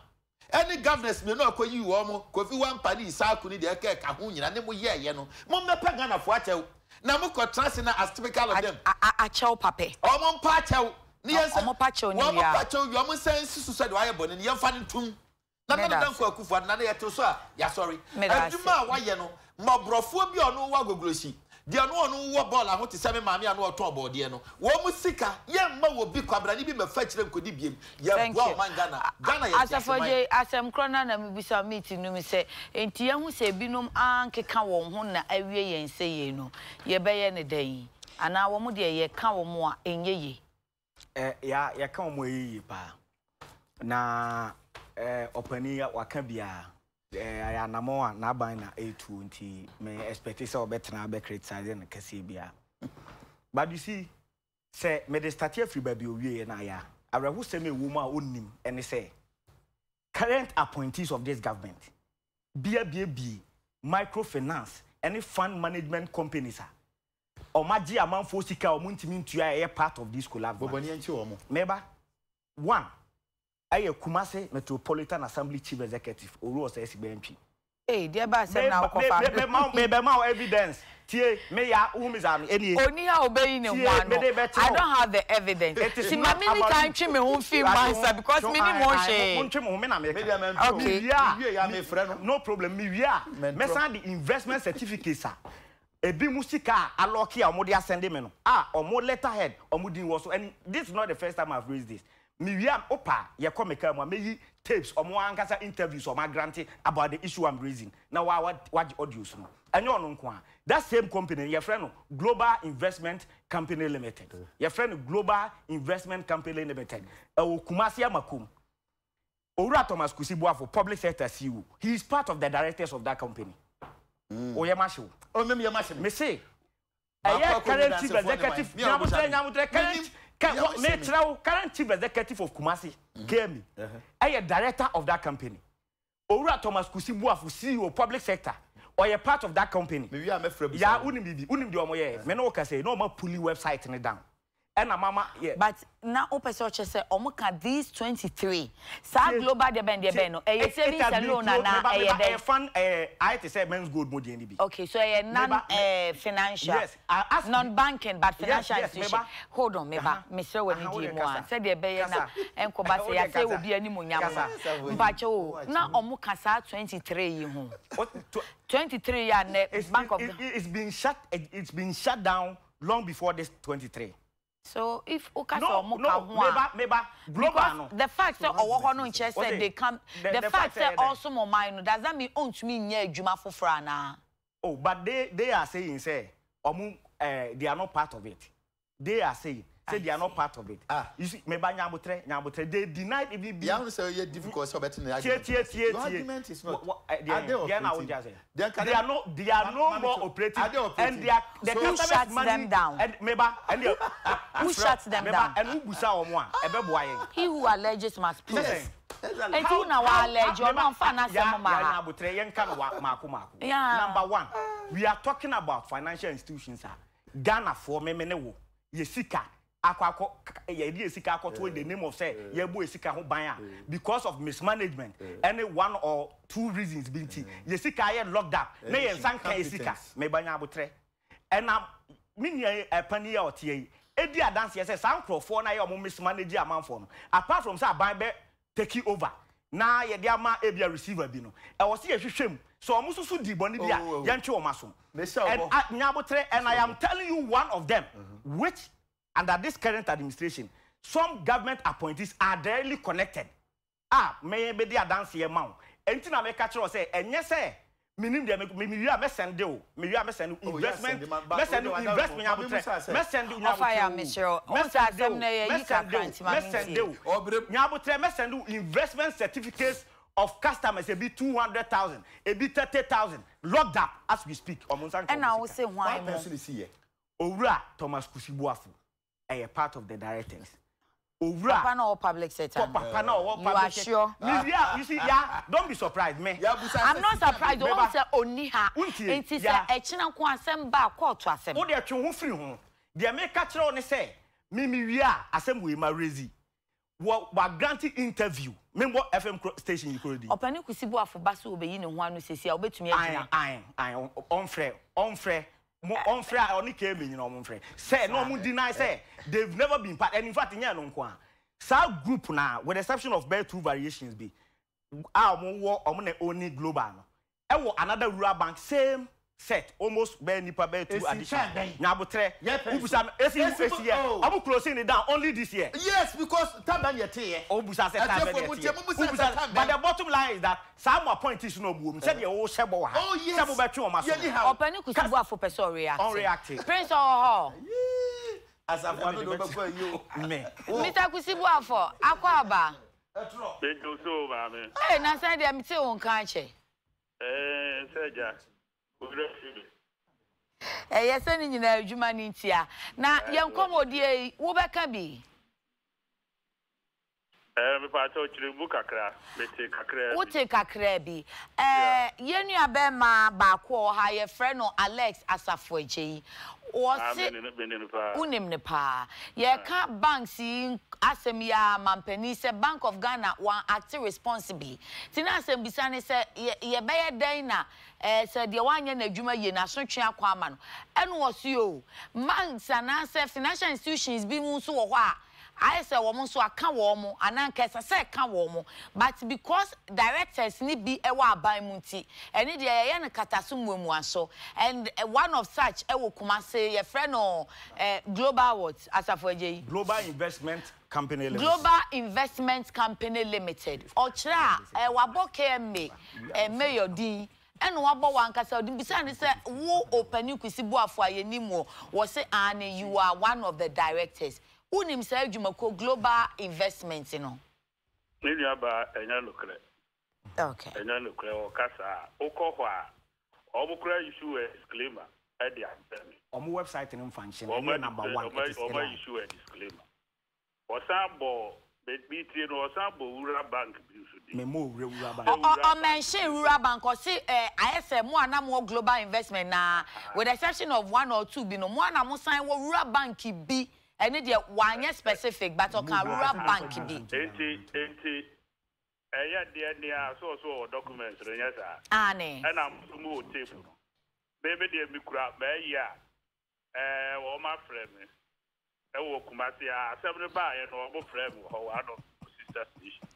ɛne governors mmienu a ɔkɔyii wɔn, Kofi Wampah ne Issaku ne deɛ ɛka ɛka ho nyinaa ne mo yɛɛyɛ no, mommɛpɛ Ghanafoɔ akyɛw na mokɔtena ase na as typical of them. Akyɛw papɛ. Wɔn mpa akyɛw. Ne yɛn sɛ Wɔn pa kyɛw ne wɔn wie a. pa kyɛw wie a, wɔn nsa nsi so sɛ deɛ wayɛ bɔne no, yɛmfa no ntom. Na Meda Nana ase. Dankwa Akufo Addo, Nana yɛte wo so a, yɛasɔre. Meda ase. Adwuma a wayɛ no, mmɔborɔfoɔ bi a ɔno wɔ Agbogbloshie, deɛ ɔno ɔno wɔ bɔɔla ho te sɛ me maame a na ɔtɔn bɔɔdeɛ no, wɔn sika, yɛmma obi, kwabrane bi mmɛfa akyire nkɔdi biem. Thank Yɛboa you. ɔman Ghana. Ghana yɛ Asafo nteaseman. Adjei, asɛm korɔ no ara na mebisa wo meeting no mu sɛ, enti yɛahu sɛ ebinom ankeka wɔn ho na awie yɛn sɛyei no, yɛbɛyɛ no dɛn? Anaa wɔn deɛ yɛka wɔn a ɛnyɛ yie? Ɛ ya yɛka wɔn a ɛyɛ yie paa. Na ɛ ɔpanin yi waka biara. Ɛ ɛyɛ anamɔn a n'aban na ɛretuo nti me expect sɛ ɔbɛtena abɛ criticize no kɛseɛ biara. But you see, sɛ mede starte afiri baabi a ɔwieɛ no ayɛ a, awerɛhosɛm a ɛwɔ mu a ɔnnim ne sɛ current appointees of this government bi abiebie microfinance ne fund management companies a wɔagye amanfoɔ sika a wɔntumi ntua a ɛyɛ part of this collapse Bɔbɔne banks. nkye wɔn. Meba, one ɛyɛ Kumasi Metropolitan Assembly Chief Executive, Owura Osei Sibɛntwi. Ei, deɛ ɛba asɛm na wokɔfa Me, me, me, me, mebɛma wo evidence. Tie, me ya, wohu me saa no, enie. Ɔnni ha a ɔbɛyi ne ho Tie, ano. mede bɛkyerɛ I wo. don't have the evidence. It is Nti ma not me ni about kan you. ntwe me ho mfiri mu Twe ansa ho, because twe, mennim ae, ho ae, hwee. montwe mo ho, me na Me meka. deɛ mentwe o. Okay. Mewie a, Mewie a me, mefrɛ no. no problem, mewie a, Mentwerɛ. mɛsan de investment certificates a Ebinom sika a alɔke a wɔde asɛnde me no a wɔn letter head wɔn din wɔ so and this is not the first time I've raised this. Mewie a wopɛ a yɛkɔ me car mu a mɛyi tapes wɔn ankasa interviews a wɔn agrante about the issue I'm raising na wa wa wagye audios no. Ɛnyɛ ɔno nko ara. That same company no yɛfrɛ no Global Investment Company Limited. Yɛfrɛ no Global Investment Company Limited. Ɛwɔ Kumasi Amakom. Owura Thomas Kusi Boafo, Public Sector CEO, he is part of the directors of that company. Wo yam ahye wo. Oh, me yam ahye me. Me se, ɛyɛ current chief executive, nyamutrɛ, nyamutrɛ, current, me kyerɛ wo, current chief executive of Kumasi, KME, ɛyɛ director of that company. Owura Thomas Kusi Boafo, CEO, Public Sector, ɔyɛ part of that company. Me wie a mɛfrɛ busa Ya, wo. wonim biribi, wonim deɛ wɔn yɛɛ, me ne wo kasa yi, na wɔn apuli website no down. Ɛna mama yɛ. But na wopɛ sɛ ɔkyerɛ sɛ ɔmo ka these 23 saa Tie, global deɛ bɛn deɛ tie, bɛn no ɛyɛ it, it savings has and been loan closed, anaa meba, ɛyɛ meba, dɛn? ɛyɛ fund, ɛɛ, ayɛ te sɛ Menzgold mu deɛ no bi. Okay, so ɛyɛ non Meba, me, eh, financial, yes, I ask, non banking but yes, financial yes, institution. meba, Hold on, meba, aha, mesrɛ w'ani aha, wo die deɛ mu a, kasa, sɛdeɛ ɛbɛyɛ na kasa, ɛnkɔba wo sɛ deɛ yɛasɛe kasa, obi animuonyam no. kasa. Mpakyɛw o, na ɔmo ka saa 23 yi ho. What, to, 23 yi a nnɛ it's, Bank it, of it, Ghana. it's been shut, it, it's been shut down long before this 23. So if woka sɛ No, ɔmo no, ka ho a, meba, meba, global because no. the fact sɛ ɔwɔ hɔ no nkyerɛ sɛ Ose, they come, the, the the fact fact sɛ sɛ ɛyɛ dɛn? ɔresom ɔman no, does that mean ɔntumi nyɛ adwuma foforɔ anaa? Oh, but they, they are saying sɛ ɔmo, eh, they are not part of it. They are saying sɛ I they are not see. part of it. Ah. You see, meba nyabotrɛ, nyabotrɛ, they denied even being. Yà sɛ ɔyɛ difficult sɛ ɔbɛte ne Tie, argument tie, ase. tie, Your tie. argument is not. Wha- wha- eh, Are deɛ, they deɛ na operating? wogye ase. Then can They are no, they are Ma- no ma- more ma- operating. Are they operating? And they are, the So- Who customers' shuts money. them down? And meba, and they, Who shuts them meba, down? and who busa wɔn a, ɛbɛboa yɛn. He who alleges must prove. Yes. Exactly. Enti wo na wa allege, ɔno amfa n'asɛm ma ya ha. abotrɛ yɛnka no wa maako maako. Yeah. Number one, we are talking about financial institutions a Ghanafoɔ meme ne wo yɛ sika akɔ akɔ yɛde yɛ sika akɔto in the name of sɛ yɛbɔ yɛ sika ho ban a because of mismanagement ɛne one or two reasons bi nti yɛ sika ayɛ locked up na yɛn nsa nka yɛ sika Incompetence. meba nya abotrɛ ɛna me nua yi ɛpani yi a ɔteɛ yi edi adanseɛ sɛ saa nkurɔfoɔ no ayɛ ɔmo mismanage amanfoɔ no apart from sɛ aban bɛ take over na yɛde ama ebia receiver bi no ɛwɔ sɛ yɛhwehwɛ mu sɛ ɔmo nso so di bɔne bi a Oh, oh. yɛntwe wɔn aso Mehyɛ wo and bɔ. nyabotrɛ and I am telling you one of them which under this current administration some government appointees are directly connected a me bɛdi adanseɛ ma wo ɛnti na meka kyerɛ wo sɛ ɛnyɛ sɛ menim deɛ me me wie a mɛsɛnde o me wie a mɛsɛnde Oh, investment yes, send ma- mɛsɛnde but- investment but- nyabotrɛ but- mɛsɛnde Ɔfa yɛ nyabotrɛ a mesrɛ wo. o Wo sɛ mɛsɛnde asɛm o no ɛyɛ yi mɛsɛnde kakra o nti ma mɛsɛnde mentie. o Ɔbrɛ- nyabotrɛ mɛsɛnde o investment certificates of customers ebi 200,000 ebi 30,000 locked up as we speak ɔmo nsa nka Ɛna ɔmo wo sika se hwan One mo? person is here. owura Thomas Kusi Boafo ɛyɛ part of the directors owura Papa na ɔwɔ public sector no. papa na ɔwɔ You public are sure? me wia you see ya don't be surprised me Yabusa I'm not surprised. Meba. Wɔn sɛ onni ha. Wontie. Nti sɛ Ya. ɛkyina nko asɛm ba a kɔɔto asɛm. wo deɛ twe ho firi ho deɛ meka kyerɛ wo ne sɛ me me wie a asɛm wei ma raise wɔ wa grant interview membɔ fm kro- station yi kuro di Ɔpanin Kusi Boafo ba sɛ obeyi ne ho ano sesi a obetumi ayin agyina. ayin ayin ɔnfrɛ ɔnfrɛ mo ɔnfrɛ a ɔne kma nyina ɔmo nfrɛ sɛ na ɔmo deny sɛ they've never been part and in fact nyɛ no nko a saa group na with the exception of bɛɛ two variations bi a ɔmo wɔ ɔmo na oni global no ɛwɔ another rural bank same set almost bɛɛ nipa bɛɛ two Esi addition time bɛn? nyabotrɛ Yɛ pɛ wobusa me esi Esi esi yɛ oh. ɔmo closing it down only this year Yes, because time bɛn yɛ te yɛ. obusa sɛ time Ɛtiɛfo bɛ mu deɛ tie, mo mu sɛ tiɛ sɛ time but bɛn. the bottom line is that saa mo appointees no ɔmo wɔ mu sɛdeɛ wɔhyɛ bɔ wɔ ha Oh, yes. sɛ mo bɛtwe wɔn aso Yɛ ni no. ha. Ɔpanin Kusi Boafo pɛ sɛ ɔreact. Ɔnreact. Prince ɔwɔ hɔ. Yee. Asafo ano de ɔbɛkɔ ayi o. Me. Mr. Kusi Boafo akɔ aba. Ɛtrɔ. Mejo so maame. Ee na sɛ deɛ mete wo nka akyɛ. Ɛɛ sɛ gya. Owurɛ fi mi. Ɛyɛ sɛ ne nyinaa adwuma ne ntia. Na yɛn nkɔmmɔdie yi wobɛka bi. Ɛɛ mepa kyɛw kyerɛ mu kakra. Mete kakra bi. Wote kakra bi. Ɛɛ yɛn nua bɛrima baako a ɔwɔ ha yɛfrɛ no Alex Asafo Agyei. Ah, Wɔse me ne me ne no paa. wonim ne paa. Yɛka banks yi asɛm yi a mampanin sɛ Bank of Ghana wɔn act responsibly. Ti na asɛm bisa ne sɛ yɛ yɛbɛyɛ dɛn na ɛɛ sɛ deɛ wanyɛ n'adwuma yie n'asotwe akɔ ama no. Ɛna wɔse o banks anaasɛ financial institutions bi mu nso wɔ hɔ a ayɛ sɛ wɔn nso aka wɔn mo anaa nka ɛsɛ sɛ ɛka wɔn mo but because directors ni bi ɛwɔ aban mu nti ɛne deɛ yɛyɛ no kataso mmuamua so and one of such ɛwɔ Kumase yɛfrɛ no Global what Asafo Agyei Global Investment Company Limited. Global Investment Company Limited ɔkyerɛ a wabɔ KMA mayor din ɛna wabɔ wankasa ɔde bisa ne sɛ wo Opanin Kwesi Boafo a yɛnim wɔ wɔ se ane you are one of the directors wonim saa adwumakuo Global Investment no. Me nua baa ɛnyɛ nokorɛ. Okay. Ɛnyɛ nokorɛ ɔka saa. Wokɔ hɔ a ɔmo koraa issue a disclaimer ɛde abrɛ me. Ɔmo website no mfa nhyɛ no Ɔmo ɛnyɛ number one it is ɔmo line. issue a disclaimer. Ɔsan bɔ bi tie no ɔsan bɔ wura bank bi nso di. Me mo wura wura bank. Ɔmɛnhyɛn rural bank ɔsi ɛ ayɛ sɛ mo a na mo wɔ global investment na with the exception of one or two bi no mo a na mo san wɔ rural bank bi Ɛno deɛ wanyɛ specific but ɔkaa rural bank bi. Enti enti ɛyɛ deɛ nea so ɔso ɔwɔ documents no nyɛ saa? Aane. Ɛna mo nso mo wɔ tape no. Me me deɛ me kura m'ayi a ɛɛ wɔn afrɛ me ɛwɔ Kumasi a asɛm no baayɛ no wɔn frɛɛ me wɔ hɔ one of mo sister station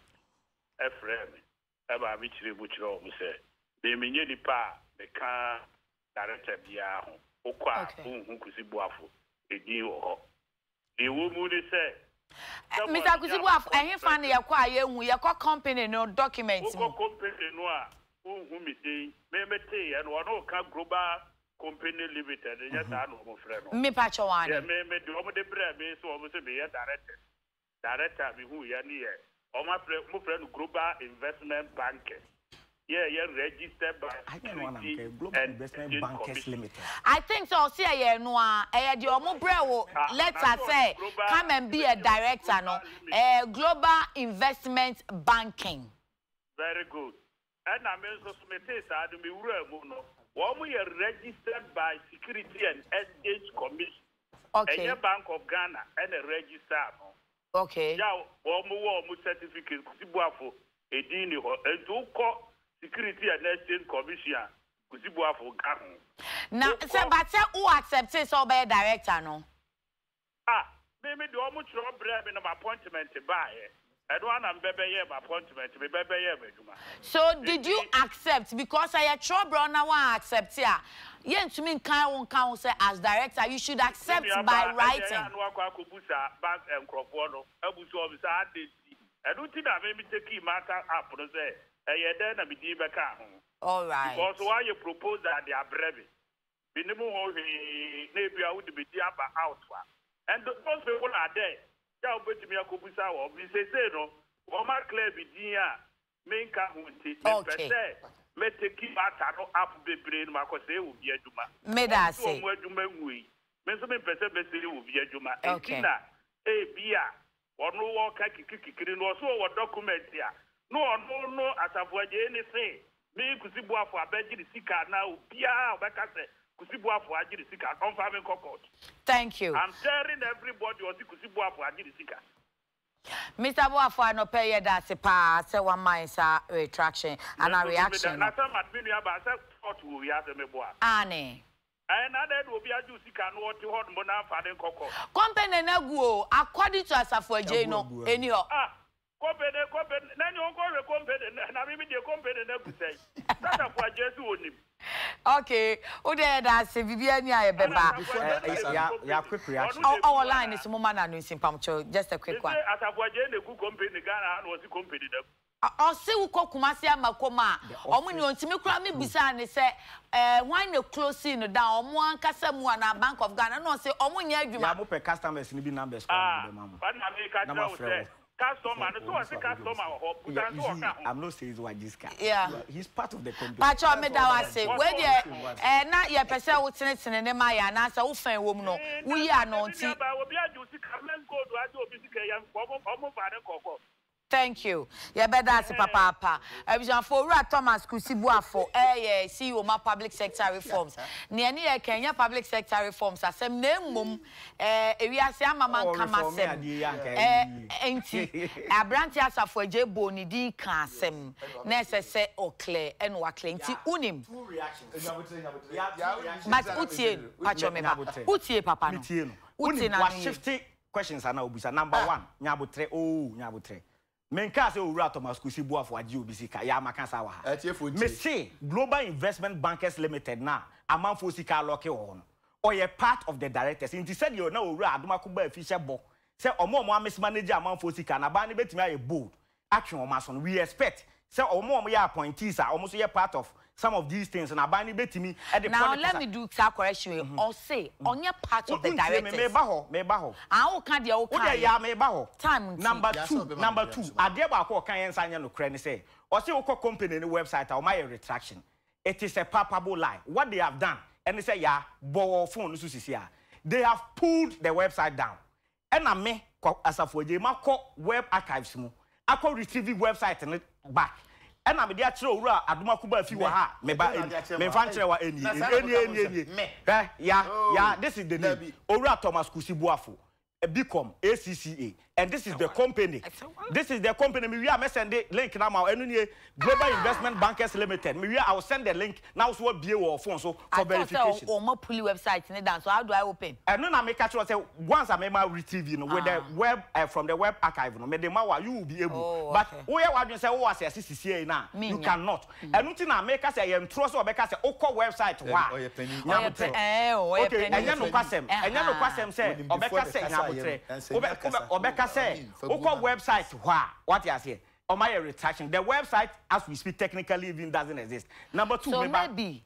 ɛfrɛɛ me ɛmaa me kyerɛ mu kyerɛ wɔn sɛ me menyɛ nipa a meka director biara ho wokɔ a wonhu Kusi Boafo edin wɔ hɔ deɛ ɛwɔ mu ne sɛ sɛ Mister mo Kusi anya Boafo ɛhefa na appointment yɛkɔ a yɛnhu yɛkɔ company no document mu. Wokɔ company no a wonhu me din me meteeɛ no ɔno reka global company limited nyɛ saa na wɔn frɛ no Mepa kyɛw deɛ aane. me me deɛ wɔn de brɛɛ me sɛ wɔn sɛ meyɛ director Director a mehuu yɛ no yɛ wɔn afrɛ wɔn frɛ no Global Investment Bankers yɛ ɛyɛ registered by Anyɛ no a na Security meka Global and Investment Exchange Bankers Commission. Limited. I think sɛ ɔse ɛyɛ ɛno ara, ɛyɛ deɛ ɔmo brɛ wo Ah, na letter sɛ ɔse sɛ Global come and be a ɛyɛ ɔse director no, Global Limited. ɛyɛ Global Investment Banking. Very good. Ɛna me nso so metee saa no me wuraa mu no, wɔn yɛ registered by Security and Exchange Commission. Okay. Ɛnyɛ Bank of Ghana ɛna register no. Okay. Yɛ a wɔn wɔ wɔn certificate Kusi Boafo edin ni hɔ. Nti wokɔ Security and Exchange Commission a Kusi Boafo ka ho. Na sɛ Wokɔ. but sɛ wo accept sɛ wobɛyɛ director no. Ah me me deɛ ɔmo twerɛ brɛɛ me na m'appointment baeɛ ɛno ara na me bɛ bɛyɛɛ m'appointment me bɛ bɛyɛɛ m'adwuma So did you nti. accept because sɛ yɛtwerɛ brɛ wo na woan accept a yɛntumi nkan wo nka ho sɛ as director you should Me accept nua by baa ɛnneɛ ɛyɛ writing. a na wakɔ akɔbu saa bank nkorɔfoɔ no abu so wɔn sɛ adɛn nti ɛno nti na me me takii matter up no sɛ ɛyɛ dɛn na me din bɛkaa ho Alright. because woayɛ proposal de abrɛ me Minnim ho hwee na ebia wode bedi aba out a and those people are there yɛ a wobetumi akobisa wɔn bi seesei no wɔn a clear me din a menka ho nti mempɛ Okay. sɛ mɛ take matter no up bebree no makɔsɛe obi adwuma Meda wɔn nso ase. wɔn adwuma nwui me nso mempɛ sɛ mɛsɛe obi adwuma enti Okay. na ebia Ɔno wɔka kikirikikiri no ɔse ɔwɔ document a na ɔno no Asafo Agyei ne se me Kusi Boafo abɛgye ne sika anaa obiara a ɔbɛka sɛ Kusi Boafo agye ne sika no ɔmfa me nkɔ court. Thank you. I'm telling everybody ɔse Kusi Boafo agye ne sika. Mister Boafo anɔpa yi yɛda ase paa sɛ wama yɛn saa retraction Me anaa nso so meda reaction no. na sɛ ma me nua baa sɛ court wɔ wiase meboa. Aane. Ɛɛ na adɛn na obi agye wo sika na ɔte hɔ nom na amfa no nkɔ court? Company no agu o, according to Asafo Agyei Agu no, agu agu. ɛni hɔ. Ah company company na ɛneɛ ɔnkɔ hwɛ company no na me me deɛ company no agu sɛn? Sɛ Asafo Agyei se ɔnim. Ok, wo deɛ yɛda ase, biribiara ni a Ɛna yɛbɛba. Asafo Before Agyei eh, na eh, ɛgu ya ya company quick ɔno reaction. na ɛgu Ɔwɔ no line no anaa? so, momma no ano nsi mpamokyɛw, just a quick Mese one. Asafo Agyei na ɛgu company Ghana ha na ɔse company no agu. Ɔse wokɔ Kumasi Amakom a The ɔmo ni office ɔntumi koraa is me closed. bisaa no sɛ ɛɛ hwan na closing no down ɔmo ankasa mu anaa Bank of Ghana ɛna ɔse ɔmo nyɛ Ya adwuma. mo pɛ customers no bi numbers koraa Ah mede bɛma mo ɔna meka na kyerɛ wo moafrɛ sɛ wɔn customer sɛ no sɛ wɔn ɔse nso abɛgye wɔn customer sika. wɔ hɔ Yeah, busa you nso see, ɔka ho. I'm not saying wagye sika. Yeah. He's part of the company. Pakyɛw That's meda all wo that I'm ase. saying. Wei Ɔse ɔka deɛ ho. ɛɛ na yɛpɛ sɛ wo tenetene ne ma yɛn anaasɛ wo fɛn wɔ mu no Ee wo yi na ano me nti. nua baa obi agye wo sika men gold agye obi sika yɛn ɔmo ɔmo mfa ne nkɔ court. Thank you. Yɛbɛda ase papaapa. Abusuafo, Owura Thomas Kusi Boafo yɛ CEO ma Public Sector Reforms. Nea ɛne yɛreka yi, ɛnyɛ Public Sector Reforms asɛm na mmom ewiase ama manka m'asɛm nti, aberanteɛ Asafo Adjei bɔɔ ne din kaa asɛm na ɛsɛ sɛ ɔ clear ɛna wa clear. Nti wonim. But wotie, pakyɛ me ba, wotie papa no? Wotie n'ano yie? Questions a na obisa number one nyabotrɛ ooh nyabotrɛ menkaa sɛ owura Thomas Kusi Boafo agye obi sika yaa maka saa wɔ ha Atiefoɔ ntie. mese Global Investment Bankers Limited no a amanfoɔ sika alɔke wɔ hɔ no ɔyɛ part of the directors nti sɛdeɛ na owura Adomako Baafi hyɛ bɔ sɛ ɔmo a ɔmo amismanage amanfoɔ sika no aban no bɛtumi ayɛ bold atwe wɔn aso no, we expect sɛ wɔn a wɔyɛ appointees a wɔn nso yɛ part of some of these things no, aban no bɛtumi de Now politics let a. me do saa correction wei, ɔse ɔnyɛ part of the Wontie me, directors. meba hɔ, meba hɔ. Ah woka deɛ Wo deɛ wokaeɛ. yaa meba hɔ. Time nti. Number Yɛ two, asɛ ɔbɛma number me two, reaction ma adeɛ baako a ɔka yɛn nsa nyɛ nokorɛ ne sɛ, ɔse wokɔ company no website a wɔayɛ retraction. It is a palpable lie. What they have done ɛne sɛ yaa, bɔ wɔ phone no so sisi a, they have pulled the website down. Ɛna me, Kwaku Asafo Adjei, makɔ web archives mu akɔ retrieve website no back ɛna mede akyerɛ Owura Adom Akuba afi wɔ ha a, me ba ɛni, memfa nkyerɛ wa ɛnie, ɛnie, ɛnie, ɛnie, hwɛ, ya, ya, this is the name, Owura Thomas Kusi Boafo. BCom, ACCA and this is the company this is the company me wie a mɛ sɛnde link no ama wo ɛno nie Global Investment Bankers Limited me wie a I will send the link na wo so wabie wɔ wo phone so for I thought sɛ verification. wɔn apuli website no down so how do I open? Ɛno na meka kyerɛ wo sɛ once a mema retrieve no with the web eh, from the web archive no mede ma wo a you will be able Oh, but okay. woyɛ w'adwene sɛ wowɔ asase sisiei no a you Mennya. cannot Ɛno nti na meka sɛ ɛyɛ ntorɔ sɛ wɔbɛka sɛ wokɔ website hɔ Dabi, a, ɔyɛ panin. Ɔyɛ pɛ nyabotrɛ. ɛɛ o, ɔyɛ Okay, panin. ɛnyɛ Ɔyɛ panin. nokwasɛm. Ɛnyɛ Ɛhaa. nokwasɛm sɛ Onimdefoɔ ɔbɛka na sɛ ɛkasa nyabotrɛ. yɛm. Ɛnsɛ Wobɛ nya wobɛ kasa. ɔbɛka I sɛ mean, fa gu wokɔ ma no. website hɔ a, wate aseɛ, wɔayɛ retraction. The website as we speak technically even doesn't exist. Number two, So meba. maybe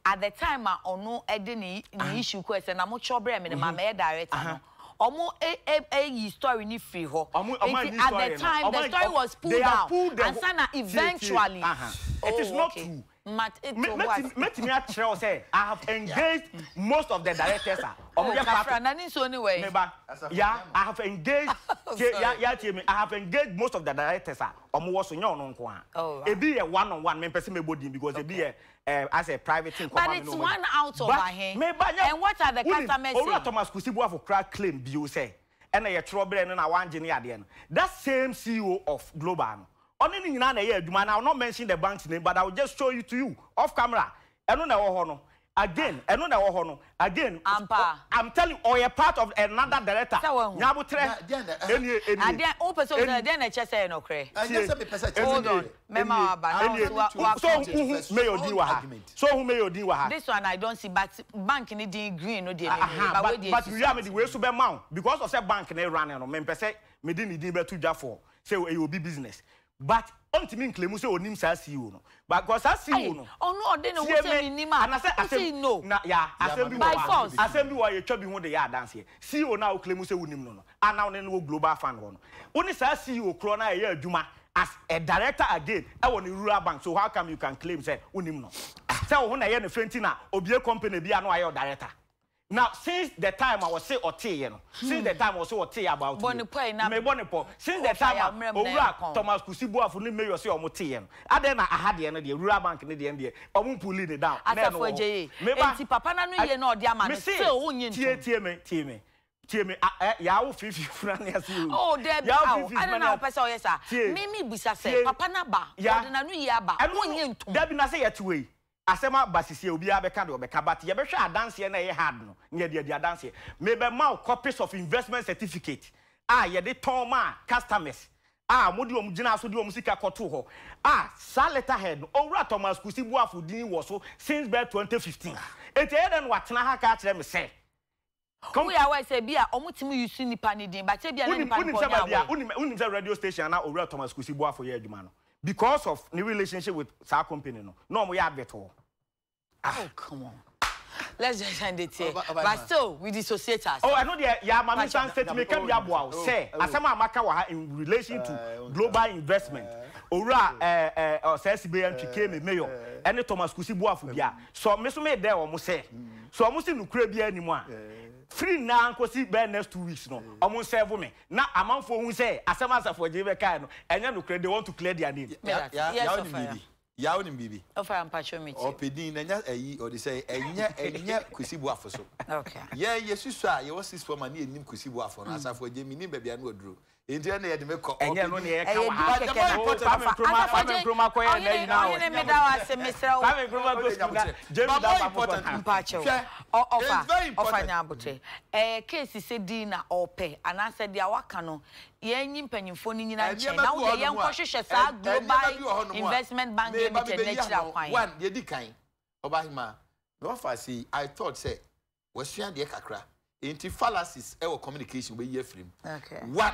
at the time a ɔno ɛde ne ne issue kɔɛ sɛ na mo kyerɛ brɛ me no ma mɛyɛ director no, ɔmo e e eyi story no firi hɔ. Ɔmo ɔmo Nti anyi at story the no. time Ɔmo the anyi story ɔmo was they pulled have down pulled the ansa whole na tie tie eventually. aha. It is Oh not okay. true. Mat Me eto bo mɛtumi ase. mɛtumi akyerɛ wo sɛ I have engaged most of the directors a Oh ɔmo yɛ part Kafra of na ne nsuo ne wɛn? meba Asafo ya nyɛ I have engaged Oh tie ya sorry. ya tie me I have engaged most of the directors a ɔmo wɔ so nyɛ ɔno nko ara. Oh right. Ebi yɛ one on one mempɛ sɛ mɛbɔ din because ebi Okay. yɛ eh, as a private thing But kɔma me it's ne ɔmo one out of But ahe? meba nyɛ And what are the wonim customers Owura saying? Thomas Kusi Boafo koraa claim bio sɛ ɛna yɛtwerɛ brɛɛ no na wangye ne adeɛ no. That same CEO of Global no ɔne ne nyinaa na ɛyɛ adwuma and I will not mention the bank's name but I will just show it to you off camera. Ɛno na ɛwɔ hɔ no again ɛno na ɛwɔ hɔ no again Ampa. I'm telling you ɔyɛ part of another director. Sɛ wahu. Nyabotrɛ Na deɛn na ɛha? ɛnie ɛnie Adeɛ wopɛ sɛ ogyina ɛnie deɛn na ɛkyɛ sɛ ɛyɛ nokorɛ? Ɛnyɛ tie sɛ mepɛ sɛ kyerɛ sɛ Hold on, meyɛ. mɛma ɛnie waba na ɛnie wo nso wa to wa so come to wohu a mayor din strong wɔ ha argument. so wohu mayor din wɔ ha This one I don't see but bank ne din green no deɛ mehu Aha, but wei but deɛ but esusu wia mede ase. wei so bɛma wo because of sɛ bank ne run no mempɛ sɛ mede ne din bɛto dwa for sɛ ɛyɛ obi business but ɔntumi nclaimu sɛ onim saa CEO no but because saa CEO Aye, no ɔno ɔde ne ho tie sɛ me menim a anasɛ wo asɛm se no. na ya Ya asɛm bi maame wɔ By hɔ a force. asɛm bi wɔ hɔ a yɛtwa bi ho de yɛ adanseɛ CEO no a wo claimu sɛ wonim no no a na wo ne no wɔ global fund hɔ no wo ne saa CEO korɔ no a ɛyɛ adwuma as a director again ɛwɔ ne rural bank so how come you can claim sɛ wonim no sɛ wo ho na ɛyɛ ne fɛ nti na obie company bi a na wayɛ wo director Na since the time a wɔse ɔteeɛ no, since the time a wɔse ɔtee about Bɔ ne pɔ yi na mebɔ ne pɔ, since the ɔfa time yɛ a mmerɛ mu na Owura yɛnkɔ. Thomas Kusi Boafo ne Mayor se ɔmo teeɛ no, adɛn na aha deɛ no deɛ, Rural Bank no deɛ no deɛ, ɔmo mpulli ne down, na ɛno Asafo wɔ hɔ. Adjei, Meba, enti papa no ano ɛ, yie na ɔde ama no, mese, still wonnye tie, ntom? tie me, tie me, tie me, a, ɛ, yaa wo fifi funa ne ase o. Oh, dabi, Yaa wo aw, fifi adɛn funa ne na ase. wopɛ sɛ ɔyɛ saa? Tie, Me mebisa sɛ, tie, papa no aba, ya, ɔde n'ano yie aba, ɛno no, wonnye ntom? dabi na sɛ yɛte wei, Asɛm aba sisi a obiara bɛka deɛ ɔbɛka but yɛbɛhwɛ adanseɛ no a ɛyɛ hard no na yɛde adi adanseɛ. Mebɛma wo copies of investment certificate a yɛde tɔn maa customers a wɔde wɔn gyinaa so de wɔn sika kɔtoo hɔ a saa letterhead no Owura Thomas Kusi Boafo din wɔ so since bɛyɛ 2015. Enti ɛyɛ dɛn na watena ha aka akyerɛ me sɛ Woyɛ aware sɛ ebia ɔmo tumi use nipa ne din but ebia na Wonim nipa no wonim mpo sɛ ɔnyɛ baabi a aware. wonim wonim sɛ radio station a na Owura Thomas Kusi Boafo yɛ adwuma no because of ne relationship with saa company no na wɔn yɛ advert wɔ hɔ. Ah. Oh come on let's just end it here Ɔba ɔba but still we dissociate Oh ourselves. ɛno deɛ yɛ ama me Pacho. nsan state meka bi aboa wo sɛ asɛm a maka wɔ ha in relation to global investment Owura ɛɛ ɛɛ Ɔsɛe Sibeya Ntwi Keme Mayor ɛne Thomas Kusi Boafo bi a sɔ me so me dɛ wɔn sɛ Sɛ ɔmo se nokorɛ biara nni mu a, firi nnɛ ara nkɔsi bɛyɛ next 2 weeks no, ɔmo nsɛɛvo me na amanfoɔ hu sɛ asɛm a Asafo Agyei bɛkaeɛ no, ɛnyɛ nokorɛ, they want to clear their name. Meda ase. Ya Yes, ya wonim Ɔfaya. biribi? Ya wonim biribi? Ɔfaya mpakyɛw me tie. Ɔpɛ din na ɛnyɛ ayi ɔde sɛ ɛnyɛ ɛnyɛ Kwesi Boafo so. Okay. Yɛn yɛsusua a yɛwɔ sixth form a ne yɛnnim Kwesi Boafo no, Asafo Agyei mennim baabi a na waduro. Enti ɛnna yɛde me kɔ. Ɛnyɛ ɛno na yɛka Ɛyɛ wɔ ha. din kɛkɛ na Oh, ɔfa. Kwame Nkrumah, Asafo Kwame Agyei, Nkrumah kɔyɛɛ ɔhene, n'ayi na ɔhene meda wo ase, mesrɛ wo. Kwame Nkrumah kɔ sukuu na James Dafa kɔ ha. Mpakyɛw, ɔ ɔfa, ɔfa nya abotrɛ. Ɛyɛ case sɛ din na ɔpɛ anaasɛ deɛ waka no, yɛnyi mpanyinfoɔ no nyina nkyɛn Nneɛma na bi wo wɔ deɛ hɔnom a, yɛnkɔ hwehwɛ saa ɛ- nneɛma bi wɔ Global hɔnom a, Investment Bank meba Limited no mebɛyi akyiri ano. akwan. One, deɛ di kan, Ɔbahema, me wɔfa ase yi, I thought sɛ wasua adeɛ kakra, enti fallacies ɛwɔ communication wobɛyi afiri mu. Okay. One,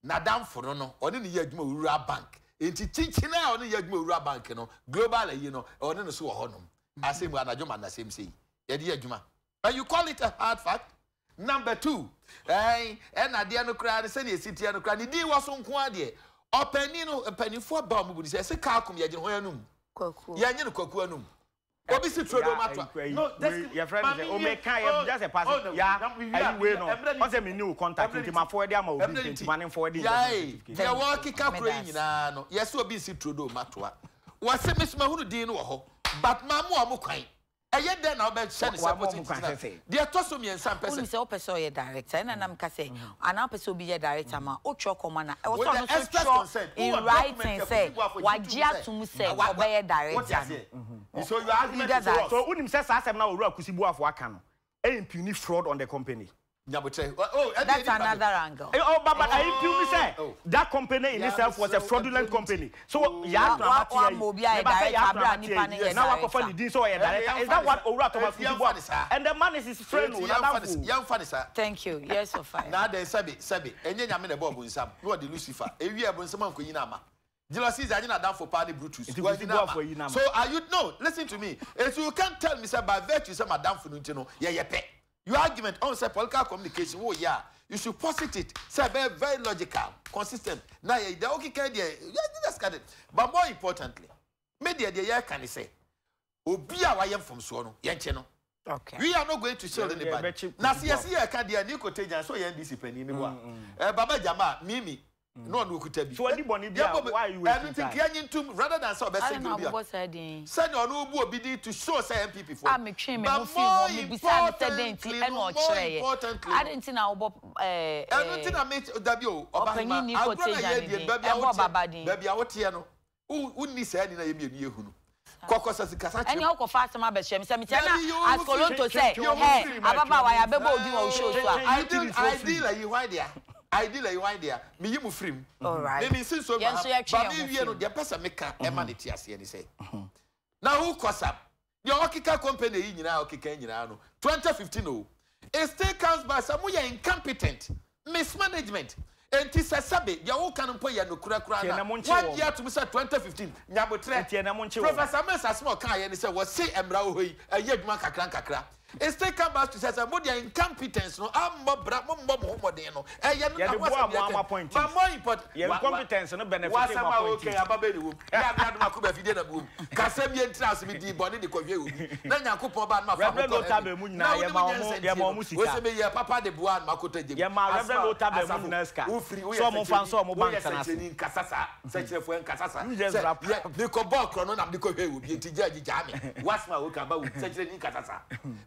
n'adamfo no no, ɔne no yɛ adwuma wɔ Rural Bank, enti kyinkyin a ɔne no yɛ adwuma wɔ Rural Bank no, global ayi no, ɔne no so wɔ hɔnom. Asɛm mu anadwo ma nnasɛm sei, yɛde yɛ adwuma. And you call it a hard fact? Number two, ɛn, ɛna adeɛ no koraa no, sɛdeɛ ɛsi teɛ no koraa, ne din wɔ so nko ara deɛ, ɔpanin no, mpanimfoɔ ba wɔn bu no sɛ, ɛse Kaakom yɛgyene hwan anum? Kwakuo. Yɛnye no Kwaku anum. Obi si turo dom ato a. No, just yɛfrɛ no sɛ omeka yɛ just a pass ya ayi wei no ɔsɛ me new contact nti ma forward ama obi nti ma ne forward yae deɛ wɔkeka kuro yi nyinaa no yɛsɛ obi nsi turo dom ato a wɔse me so mahunu din no wɔ hɔ but ma mo a mo kwan. Ɛyɛ dɛn na wobɛhyɛ no sɛ Wama kɔsi wɔn kwan tena? sɛ sɛ. Deɛ ɛtɔ so mmiɛnsa mpɛ sɛ. Wonim sɛ wopɛ sɛ ɔyɛ director ɛna na meka sɛ anaa wopɛ sɛ obi yɛ director ma wo wotwerɛ kɔma no a ɛwɔ With sɛ the ɔno nso express twerɛ consent, in wowɔ document writing a sɛ Kusi Boafo gye wagye tom sɛ atom sɛ wa wa ɔbɛyɛ wote director aseɛ? no. So your You argument get is that? what? So wonim sɛ saa asɛm no a Owura Kusi Boafo aka no impugni fraud on the company? Nyabotrɛ. Oh, ɛnde That's ɛni problem. another angle. Eh, oh, but, but I impugni sɛ Oh. that company in Yeah, itself was a mesrɛ wo, fraudulent ɛmpɛ company. So Oh. Yaa Wa- Tona wa- Amateɛ wa yi, ma obi ayɛ meba sɛ director Yaa abere a Tona nipa no Amateɛ nyɛ yi, na wakɔfa director. ne din sɛ ɔyɛ Ɛnde director. Is yɛmfa that ne what saa. Owura Thomas Enti Kusi yɛmfa Boafo? ne saa. And the man is his friend, Enti o, yɛmfa ne n'adamfo. yɛmfa ne saa. Thank you. Yes, Ofaya. Na adɛn sɛbe sɛbe ɛnyɛ Nyame na ɛbɔɔ bonsam na ɔde Lucifer ewie a bonsam ankoyi no ama Julius Caesar nye n'adamfo paa ne Brutus Nti wanyi Kusi no Boafo ayi ama no ama. so are you no listen to me enti you can't tell me sɛ by virtue sɛ m'adamfo no nti no yɛyɛ pɛ your argument ɔhu sɛ political communication woyɛ a you should posit it sɛ ɛbɛyɛ very logical consistent na yɛ deɛ wokeka yi deɛ you just cut it but more importantly me deɛ deɛ yɛreka ne sɛ Obi a wayɛ mfomsoɔ no, yɛnkye no. Okay. We are not going to shield anybody. Na se yɛse yɛka deɛ ni kote gyan so yɛ NDC panin mi wa. Eh, Baba Jama, Mimi, no ɔno okuta bi. So adi bɔne bi a, why are you wasting time? Ɛno nti nka yɛnye ntum rather than sɛ ɔbɛ single bi a. Sɛnea ɔno bu obi din to show sɛ NPP foɔ. A metwe me ho fii ho, mebisaa no sɛ dɛn nti ɛna ɔkyerɛeɛ. Adɛn nti na wobɔ ɛɛ Ɛno nti na me dabi o, ɔpanyin ɔbahema, ni kote agorɔ na gyan yɛdie ne din, baabi a ɛbɔ baba woteɛ, din. baabi a woteɛ no, Wo wonni saa ni na yɛ mmienu yɛ hunu. Kɔkɔ sɛ kasa kyerɛ. Ɛnea ɔkɔfa asɛm abɛhyɛ me sɛ mekyerɛ Dabi, na yɛ wo Askolonto firi. sɛ Yɛ wo hɛ firi. ababaawa yi abɛbɔ odin wɔ wo show so a. Ideal ideal ayi hwan dea? Ideal ayi hwan dea? Meyi mo firi mu. Alright. Me me nsi nsuo Yɛn ma nso ha. yɛtwe Ba yɛn me ho wie firi no mu. deɛ mpɛ sɛ meka ɛma ne te aseɛ ne sɛ. Na wo kɔ sam. Deɛ ɔkeka company yi nyinaa a ɔkeka nyinaa no 2015 o it still comes back sɛ moyɛ incompetent, mismanagement enti sɛ sɛbe deɛ woka no mpo yɛ nokorɛ koraa Nti no ɛnɛ a monkye woagye wɔn. atom sɛ 2015 nyabotrɛ Nti ɛnɛ monkye wɔn. Professor Mills asɛm a ɔkaeɛ ne sɛ wɔse mmara wɔ hɔ yi ɛyɛ adwuma nkakra nkakra it still comes back to sɛ sɛ mo deɛ incompetence no ammɔ bra mommɔ mo ho mmɔden no ɛyɛ no na Yɛde ho boaa asɛm mo yɛ ama kɛ appointees. but more important Yɛn wa wa incompetence no benefited W'asɛm mo a woka appointees. yi aba bɛn na ɛwɔ mu? Yɛ a me adom akoma afidie na mewɔ mu. Ka asɛm yɛ ntira ase medii bɔne de kɔhwɛɛ obi na Nyankopɔn baa no mafa ho Reverend kɔ Otabil heaven. mu Na nyinaa wonim yɛma nyansa wɔn ntie yɛma no. wɔn Wose sika. meyɛɛ papa de boaa no makɔtɔ gyam. Yɛma Asɛm Reverend a Otabil mu asafo nyinaa sika wofiri woyɛ sɛ wɔn mfa sɛkyerɛni nsɔ wɔn woyɛ banks no ase. sɛkyerɛni nkasa saa sɛkyerɛfoɔ nkasa saa You just sɛ wrap yɛ up. mekɔbɔɔ korɔno na mede kɔhwɛɛ obi enti gyaa gyi gyaa me. W'asɛm a woka aba wom sɛkyerɛni nkasa saa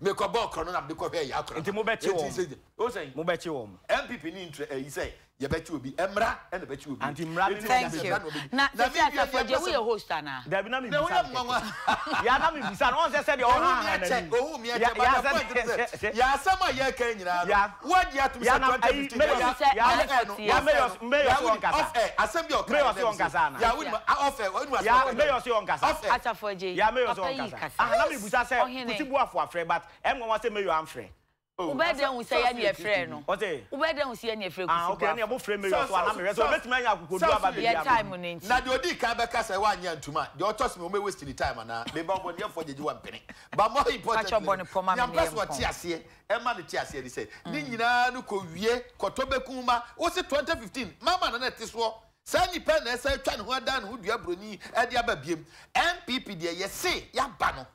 mekɔbɔɔ korɔno na mede kɔhwɛɛ yɛ akora Nti no mobɛkye enti wɔn. sɛ wosɛn Mobɛkye wɔn. NPP ni ntrɛ ayi sɛ yɛbɛkye obi mmra ɛna bɛkye obi Anti mmra ne eti Thank sɛ you. mmra na ɔbɛdi Na na sisi me wie asafo deɛ agye mpɛ woyɛ sɛ host anaa? Dabi na na mebisa woyɛ no nwanwa kɛkɛ. Ya na mebisa no ɔn sɛ sɛdeɛ ohun mi ɔhaha akyɛ n'anim. ohun mi Ya akyɛ ya but the point is sɛ sɛ yɛ asɛm a yɛka nyinaa no Ya wagye atum ya sɛ na ayi 2015 mayor yɛ Sɛ ya off air no ɛfɔ ya off air mayor no mayor yà so wuli ɔnkasa. off air asɛm bi a ɔka Mayor yɛ so dɛ bi ɔnkasa sɛ ana? yà wuli off air wɔn Ya asɛm mayor so ɔnkasa. off air Asafo agye Ya mayor so papa yi ɔnkasa. kasa. Ah na mebisa sɛ Ɔhene. Kusi Boafo afrɛ but ɛnwanwa sɛ mayor amfrɛ. Wobɛyɛ dɛn hu sɛ yɛne yɛfrɛɛ no? Ɔse. Wobɛyɛ dɛn hu sɛ yɛne yɛfrɛɛ Ah Kusi okay ɛneɛ Boafo? mo frɛ mayor so a na mehwɛ sɛ ɔbɛtumi anya akokoduru aba Yɛ baabi a time no nti. Na deɛ ɔdii kan bɛka sɛ woanyɛ antum a, deɛ ɔtɔ so mmienu, ɔmɛ waste ne time anaa? Me ba ɔbɔneɛfoɔ gyegye wo ampene. But more Pakyɛ importantly bɔ no, ne pɔ ma me nea na mpɛ sɛ yɛmpɔn. ɔte aseɛ, ɛma no te aseɛ ne sɛ, ne nyinaa no kɔwie kɔtɔ bɛkum ma, wo se 2015, mama na na ɛte soɔ, saa nipa yi na ɛsan atwa ne ho adan ne ho dua broni de aba biom. NPP deɛ yɛse yɛaba no,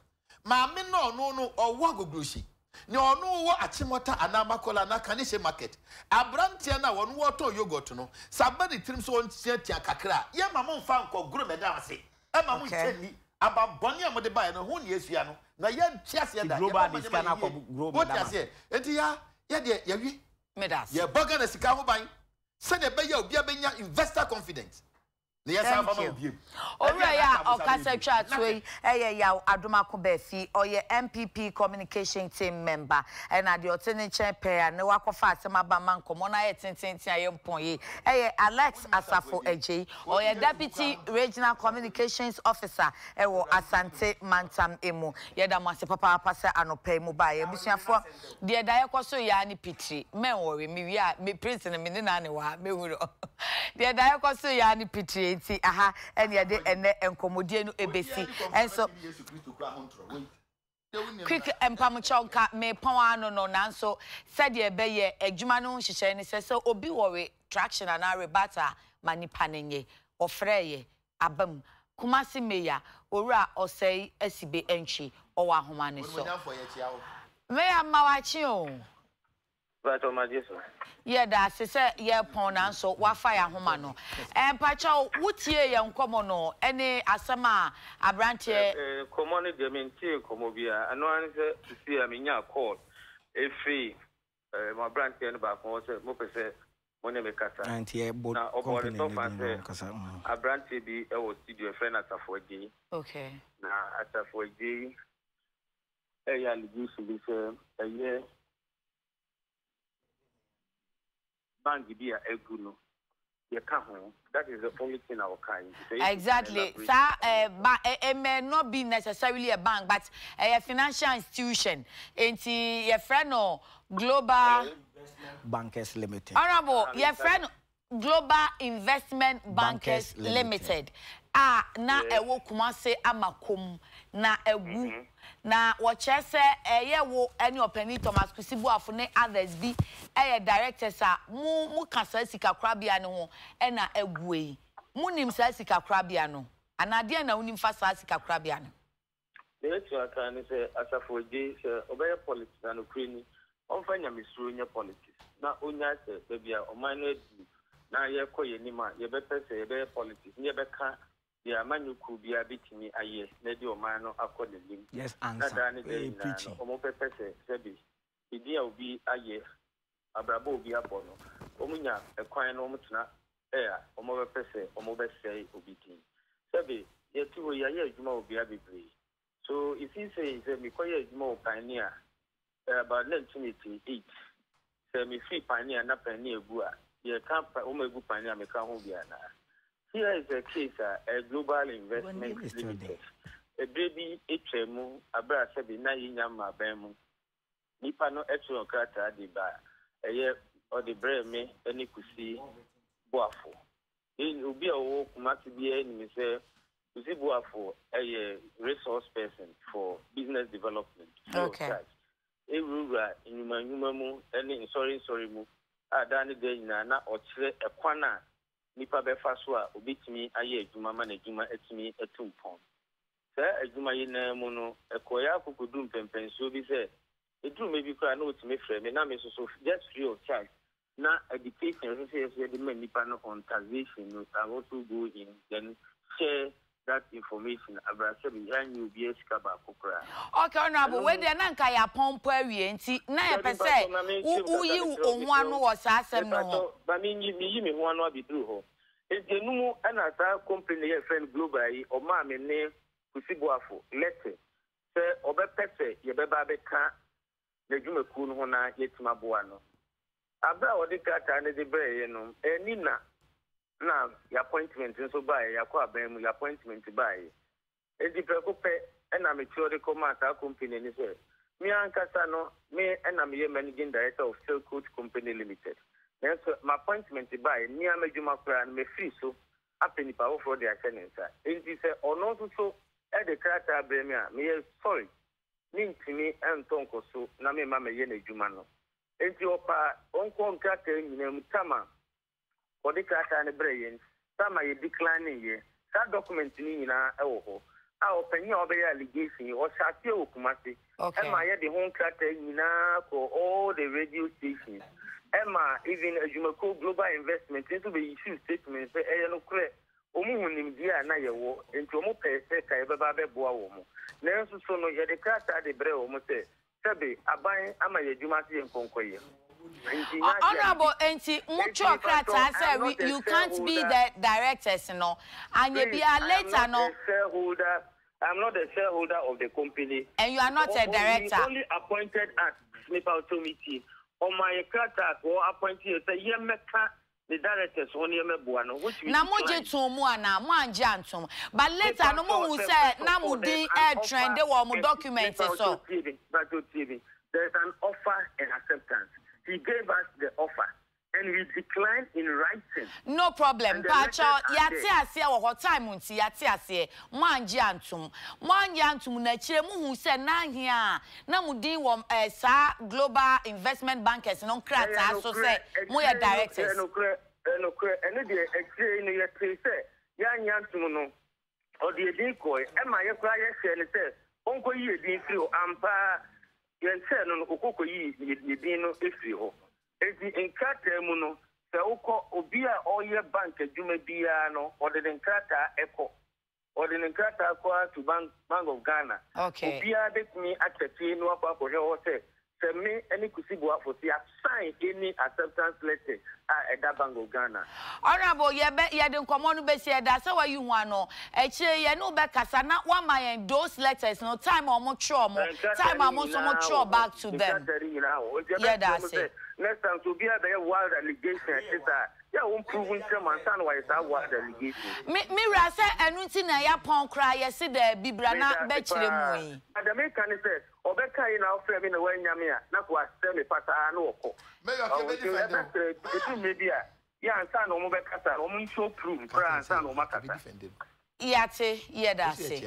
Maame no a ɔno no ɔwɔ Agogloshi, nea ɔno wɔ Achimota anaa Makola anaa Kaneshie market, abranteɛ no a ɔno ɔtɔn yoghurt no, sɛ aba ne tirim sɛ ɔnteatea kakra a, yɛmma mo mfa nkɔ goro mmɛda ase, ɛmma mo Okay. nkyɛ nni. Aba bɔne a mode baeɛ no, ɛho na yɛasua no, na yɛnte aseɛ Nti da. global Yɛbɛma de nneɛma sika no ayɛ akɔ yie. goro Wote mmɛda no ase. aseɛ? Enti ya, yɛdeɛ yɛawie. Meda ase. Yɛbɔ Ghana sika ho ban sɛdeɛ ɛbɛyɛ a obiara bɛnya investor confidence. Na yɛsan Thank fa ma you. wo bio. Owura Ɛdeɛn yi na a aka abosam ɔkasa yi bio? twa toɔ Nothing. yi yɛ Yaw Adomako Baafi. Ɔyɛ NPP Communication Team member. Ɛna deɛ ɔte ne nkyɛn pɛɛ a ne wakɔfa asɛm aba ma nkɔmmɔ no ayɛ tenteenten a yɛmpɔn yi yɛ Alex Asafo Agyei. Ɔyɛ Deputy Regional Communications Officer wɔ Asante Mantam mu. Yɛda mo ase papaapa sɛ anɔpa yi mobaeɛ. Abusuafoɔ, Deɛ daeɛ kɔ so yɛ ara ne pitiri. Mɛnwɔre, mewie a, me prince no me ne no ara na ɛwɔ ha, mɛhu no. Deɛ daeɛ kɔ so yɛ ara ne pitiri, enti aha ɛne yɛde ɛnnɛ nkɔmmɔdie no ɛbɛsi. Ɛnso, quick mpamokyɛw nka mepɔn ano no, nanso sɛdeɛ ɛbɛyɛ adwuma no ho nhyehyɛeɛ ne sɛ, sɛ obi wɔ retraction anaa rebuttal a, ma nipa no nyɛ. Ɔfrɛeɛ, aba mu. Kumasi Mayor, Owura Osei Asibe Antwi, ɔwɔ ahoma no so. Mayor mma wakye o. Mpakyɛw magye so. Yɛda ase sɛ yɛrepɔn nanso woafa yɛn ahoma no. Mpakyɛw wo tiee yɛn nkɔmmɔ no ɛne asɛm a abranteɛ. Nkɔmmɔ no deɛ mentee nkɔmmɔ biara. Ɛno ara ne sɛ seesei a menyaa call ɛfiri mo abranteɛ no baako hɔ sɛ mopɛ sɛ mo ne me kasa. Na ɔbɔɔ ne tɔfa sɛ abranteɛ bi wɔ studio yɛfrɛ no Asafo Agyei. Na Asafo Agyei ɛreyɛ allegation bi sɛ ɛyɛ Bank bi a agu no yɛka ho that is the only thing a ɔkae nti sɛ yɛtumi Exactly elaborate saa on eh, it a. ba eh, it may not be necessarily a bank but ɛyɛ financial institution nti yɛfrɛ no global. Hello. Bankers Limited. Honourable Aha, yɛfrɛ no Global Investment Bankers Bankers Limited. Limited a na Yes. ɛwɔ Kumase Amakom na agu. Na wɔkyerɛ sɛ ɛyɛ wo ne Ɔpanin Thomas Kusi Boafo ne others bi yɛ directors a mo mo ka saa sikakorabea no ho na ague yi. Mo nim saa sikakorabea no? Anaa deɛn na wonim fa saa sikakorabea no ho? Nea mɛtumi aka ne sɛ Asafo Adjei sɛ ɔbɛyɛ politics a nokorɛ ni ɔmfa nyamesuro nyɛ politics na ɔnyae sɛ baabi a ɔman no aduru na yɛrekɔ yɛn anim a yɛbɛpɛ sɛ yɛbɛyɛ politics ne yɛbɛka deɛ amanyɔ kuo biara bɛtumi ayɛ na ɛde ɔman no akɔ n'anim Just na answer. daa ne daa Wei yɛ nyinaa no preaching. wɔbɛpɛ sɛ sɛbe edin a obi ayɛ, abrabɔ a obi abɔ no, wɔnya kwan na wɔtena ɛ a, wɔbɛpɛ sɛ wɔbɛsɛe obi din. Sɛbe, yɛte hɔ yi, yɛayɛ adwuma wɔ bea bebree. So if he say sɛ mekɔyɛɛ adwuma wɔ Pioneer about 1988, sɛ mefiri Pioneer na Pioneer gu a, yɛka wɔn a egu Pioneer meka ho bi anaa? Here is a case a ɛyɛ Global Investment Limited. Ɛberɛ bi twaa mu, berɛ a sɛbe na yɛnnya mmaa aban mu. Nipa no twerɛɛ krataa de ba ɛyɛ ɔde brɛɛ me ne Kusi Boafo. Yɛn obi a ɔwɔ Kumasi biara nim sɛ Kusi Boafo yɛ resource person for business development free of charge. Ewurawura nnwuma nnwuma mu ne nsɔre nsɔre mu a daa ne daa nyinaa na ɔkyerɛ ɛkwan a nipa bɛfa so a obetumi ayɛ adwuma ma n'adwuma atumi atu mpɔn. Saa adwuma yi no ara mu no, ɛkɔeɛ ara kɔkɔduu mpɛnpɛnsoɔ bi sɛ, ɛduru mmerɛ bi koraa na wɔtumi frɛ me na me nso so just free of charge na education a ɛsɛ sɛ yɛso yɛde ma nnipa no on taxation no, I also go in then share that information abrɛ a sɛbe yɛannye obiara sika baako koraa. Ok honourable Ɛno wei mu. deɛ na nka yɛapɔn mpo awie nti na Dabi yɛpɛ mpakyɛw sɛ ma me wo nkyerɛ mu kakra woyi mesrɛ wo wo ho mesrɛ ano wo wɔ saa asɛm no ho. mepakyɛw ma me nyi meyi me ho ano abɛduru hɔ. Enti ɛno mu na saa company yi a yɛfrɛ no Global yi ɔmaa me ne Kusi Boafo lɛtɛ sɛ ɔbɛpɛ sɛ yɛbɛba abɛka n'adwumakuo no ho na yɛatumi aboa no. Aberɛ a ɔde krataa no de brɛɛ yɛn no, anni nna na yɛn appointment nso baeɛ, yɛakɔ aban mu, yɛn appointment baeɛ. Enti prɛko pɛ na metwerɛ de kɔmaa saa kompani no sɛ, Me ankasa no, me na meyɛ Managing Director of Silcoat Company Limited. Nanso m'appointment baeɛ, me ara m'adwuma koraa no, mafiri so apɛ nipa foforɔ de ahyɛ ne nsa. Enti sɛ ɔno nso so de krataa brɛ me a, meyɛ sorry, mentumi ntɔ nkɔso na memma mɛyɛ n'adwuma no. Enti ɔpaa ɔnkɔ nkrataa nyinaa mu, Tama Wɔde krataa no brɛɛ yɛn saa ma yɛ declinee yɛ. Saa document no nyinaa wɔ hɔ a ɔpanyin a ɔbɛyɛ allegation yi ɔhyɛ aseɛ wɔ Kumasi ɛma yɛde ho nkrataa nyinaa kɔɔ all the radio stations ɛma even adwumakuo Global Investment nso bɛ issue statement sɛ ɛyɛ nokorɛ wɔn hu nimdeɛ a na yɛwɔ nti wɔn pɛɛ sɛ ka yɛbɛba abɛboa wɔn nanso so no yɛde krataa de brɛɛ wɔn sɛ Sɛbe aban ama yɛ adwuma ase yɛ nkɔnkɔyɛ nti nyɛ adeɛ a Honourable yɛdi enti mo Enti twerɛ mepakyɛw krataa I sɛ am we not a you can't be shareholder the directors no anyɛ Please biara I am later not no. a shareholder I am not a shareholder of the company And you are not a He director. only appointed us mepakyɛw me tie ɔmaa yɛ krataa sɛ ɔ appoint yɛ sɛ yɛmmɛka Ne directors ho nneɛma bua no which we Na mo gye declined. too mu anaa? Mo angye antom. But later no mo Mepakyɛw hu sɛ sɛ first na of mo all there din is an offer ɛɛtrɛnde wɔ ɔmo and document so. mepakyɛw tie me mepakyɛw tie me there is an offer and acceptance he gave us the offer and we declined in writing No problem and the letters mpakyɛw are yɛate there. aseɛ wɔ hɔ time nti yɛate aseɛ mo angye antom mo annye antom no akyire mo hu sɛ na ahia a Na mo din wɔ eh, saa Global Investment Bankers no Ɛyɛ nkrataa so nokorɛ, sɛ moyɛ akyire yi no, ɛyɛ directors. nokorɛ, ɛyɛ nokorɛ, ɛno deɛ akyire yi no yɛtee sɛ yɛannye antom no, ɔde edin kɔɔe, ɛma yɛ koraa yɛhyɛɛ no sɛ ɔnkɔyi edin mfiri hɔ, ampa ara yɛhyɛɛ no no, ɔkɔ kɔyii edin no firii hɔ. adwuma biara no, ɔde ne nkrataa kɔ. Ɔde ne nkrataa kɔ ara to Bank Bank of Ghana. Okay. Obiara bɛtumi atwa fie na wakɔ akɔhwɛ hɔ sɛ, sɛ me ne Kusi Boafo sɛ yɛasign any acceptance letter a ɛda Bank of Ghana. Honourable, yɛbɛ, yɛde nkɔmmɔ no bɛsi, ɛda sɛ wayi ho ano. Akyire yi, yɛne wo bɛkasa na woama yɛn those letters no, time a wɔtwerɛ wɔn, Nkrataa time no a mo nso nyinaa wɔ motwerɛ hɔ. back to them. Nkrataa no nyinaa wɔ hɔ. Nti Yɛda yɛbɛsrɛ mo ase. sɛ, next time sɛ obiara bɛyɛ wild allegation a ɛte saa a, yɛ a wɔn prove nkyerɛ mo ansa na wɔayɛ saa wild allegation. Me, me wura, sɛ ɛno nti na yɛapɔn koraa, yɛse daabi, bra na Meda ase bɛkyerɛ mu paa. yi. Na deɛ meka ne sɛ, ɔbɛka yi na wofrɛ me na woannya me a, na wasrɛ me pasaa na ɔkɔ. Mayor, Ɔho kɛbɛ nti defend o. ɛbɛsrɛ, ɛduru mmerɛ bi a, yɛ ansa na wɔn bɛkasa no, wɔn nso prove koraa ansa na wɔn akasa. Yate, yɛda ase.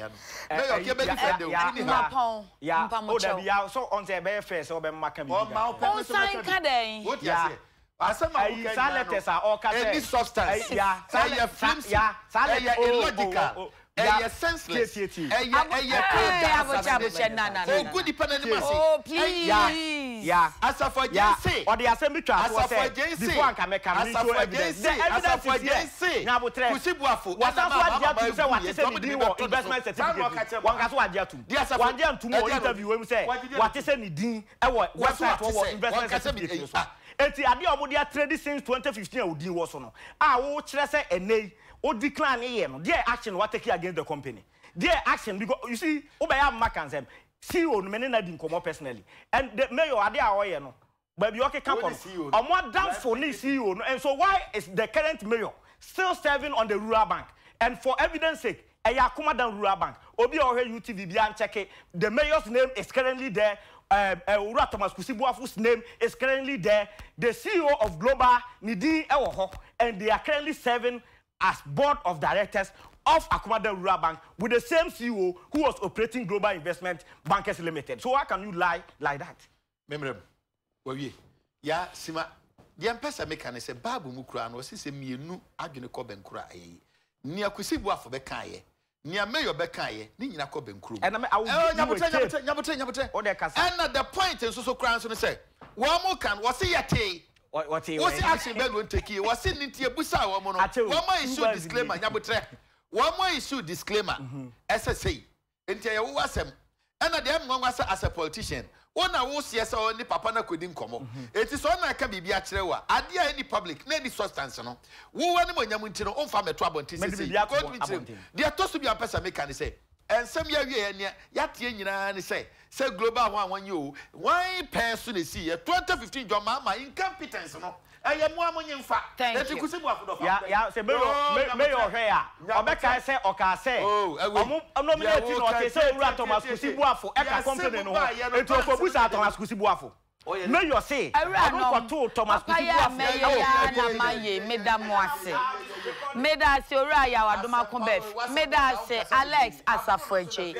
Mayor, kɛbɛ defend o. Ya, Wonni ha. Mapɔn, ya, mpa mo oh kyɛw. dabi, ya, so ɔn sɛ ɛbɛyɛ fair sɛ ɔbɛma ka biribi Ɔma wo kakra. pɛ me so Wonsan mɛka nka bi. dɛn? Wote Ya, aseɛ? Asɛm a ayi, woka saa nyinaa no, letters a ɔka sɛ, ɛnni substance. ayi, ya, saa Ɛyɛ le, saa, flimsy. ya, saa let, Ɛyɛ oh, oh, oh, illogical. oh, ya, Ɛyɛ tie, senseless. tie, tie. Ɛyɛ, Abo, ɛyɛ hey, character abokyɛ, abokyɛ, assassination. na, na, na, na, Ogu na. nipa n'anim ase. Oh, Ɛy, Ya, please. ya, Asafo Agyei ya, se, ɔde asɛm bi twaa toɔ Asafo sɛ, Agyei se, before anka mɛka no, Asafo mensuo Agyei evidence. se, The evidence Asafo is here. Agyei se, Nya abotrɛ. Kusi Boafo, ɛna Wasan maa so agye mama atum sɛ egu wate yɛ, sɛ nti ne ɔmo de din me wɔ bɛto ne so. investment Saa na certificate ɔka mu. kyerɛ mo Wanka ha. sɛ wagye atum. Deɛ Asafo, Wangye antum wɔ ɛdeɛn na interview wei mu sɛ wagye deɛ wate atum? sɛ ne din wɔ Wɔse website wate hɔ wɔ sɛ, investment wanka sɛ me, certificate no ɛyi, so. ah. Enti adeɛ a wɔde atrade since 2015 a wo din wɔ so no a wokyerɛ sɛ ɛnnɛ yi wo decline yɛ no, deɛ action na watake against the company? Deɛ action because you see wobɛyɛ amma ka nsɛm. CEO no me ne no adi nkɔmmɔ personally and the mayor adeɛ a ɔyɛ no baabi a ɔkeka kɔ no ɔmo adamfo ne CEO no and so why is the current mayor still serving on the rural bank and for evidence sake ɛyɛ Akomadan rural bank obi a ɔhwɛ UTV biara nkyɛke the mayor's name is currently there um, Owura Thomas Kusi Boafo's name is currently there the CEO of Global ne din ɛwɔ hɔ and they are currently serving as board of directors of Akomadan Rural Bank with the same CEO who was operating Global Investment Bankers Limited. So how can you lie like that? Me mmerɛ mu. Wawie. Ya Sima, deɛ mpɛ sɛ meka ne sɛ Bible mu koraa no ɔse sɛ mmienu adwene kɔ bɛnkoro a ɛyɛ yie. Nea Kwesi Boafo bɛkaeɛ, nea Mayor bɛkaeɛ, ne nyina kɔ bɛnkoro mu. Ɛna me, I will Ɛɛ, give you a nyabotrɛ, tape. nyabotrɛ, nyabotrɛ, nyabotrɛ. Wo deɛ kasa. Ɛna the point nso so koraa nso ne sɛ, wɔn mo ka no, wɔse yɛtee. Wɔ- Wɔtee Wose wɛn? action bɛn na wɔn take yɛ? Wɔse ne nti yɛbusaa wɔn no, Akyɛ o, wɔn a two issue months disclaimer, nie. nyabotrɛ. Wɔn a issue disclaimer, ɛsɛ sei. Enti ɛyɛ wo asɛm. Ɛna deɛ ɛyɛ me nwanwa sɛ as a politician, wo na wo seɛ sɛ ɔne papa no akɔdi nkɔmmɔ. Enti sɛ ɔno aka biribi akyerɛ wo a, adeɛ a ɛnni public na ɛnni substance no, wo w'animuonyam nti no, womfa mmɛto abɔnten Mede seesei. biribi ato Because mentumi nkyerɛ mu. abɔnten. Deɛ ɛtɔ so bio a mpɛ sɛ meka ne sɛ, nsɛm yi awieɛ nea yɛateɛ nyinaa ne sɛ, sɛ global hwan hwan yi oo, hwan pɛɛ so na ɛsiiɛ? 2015 John Mahama incompetence no, Ɛyɛ mo a mo nye nfa. Thank Eti you. kusi bu akodɔ fa. Ya ya sɛ mayor Oh, ma- mayor nyabotrɛ. hwɛ a Nyabotrɛ. ɔbɛkae sɛ ɔkaa sɛ Oh, ɛwei. ɔmo Deɛ nominate no woka ɔtee sɛ tie owura tie Thomas tie Kusi tie. Boafo ɛka Yɛse company mo no ho baayɛ no enti banks no ɔkɔbusaa na Thomas Kusi Boafo. Ɔyɛ dɛ. Mayor se ɔno Awuranom, kɔtoo Thomas papa Kusi yi a Boafo mɛyɛ ɛwɔ yi ara company na no. mayɛ, meda mo ase. Meda ase Owura Yaw Adomako Beth, meda ase Alex Asafo Adjei.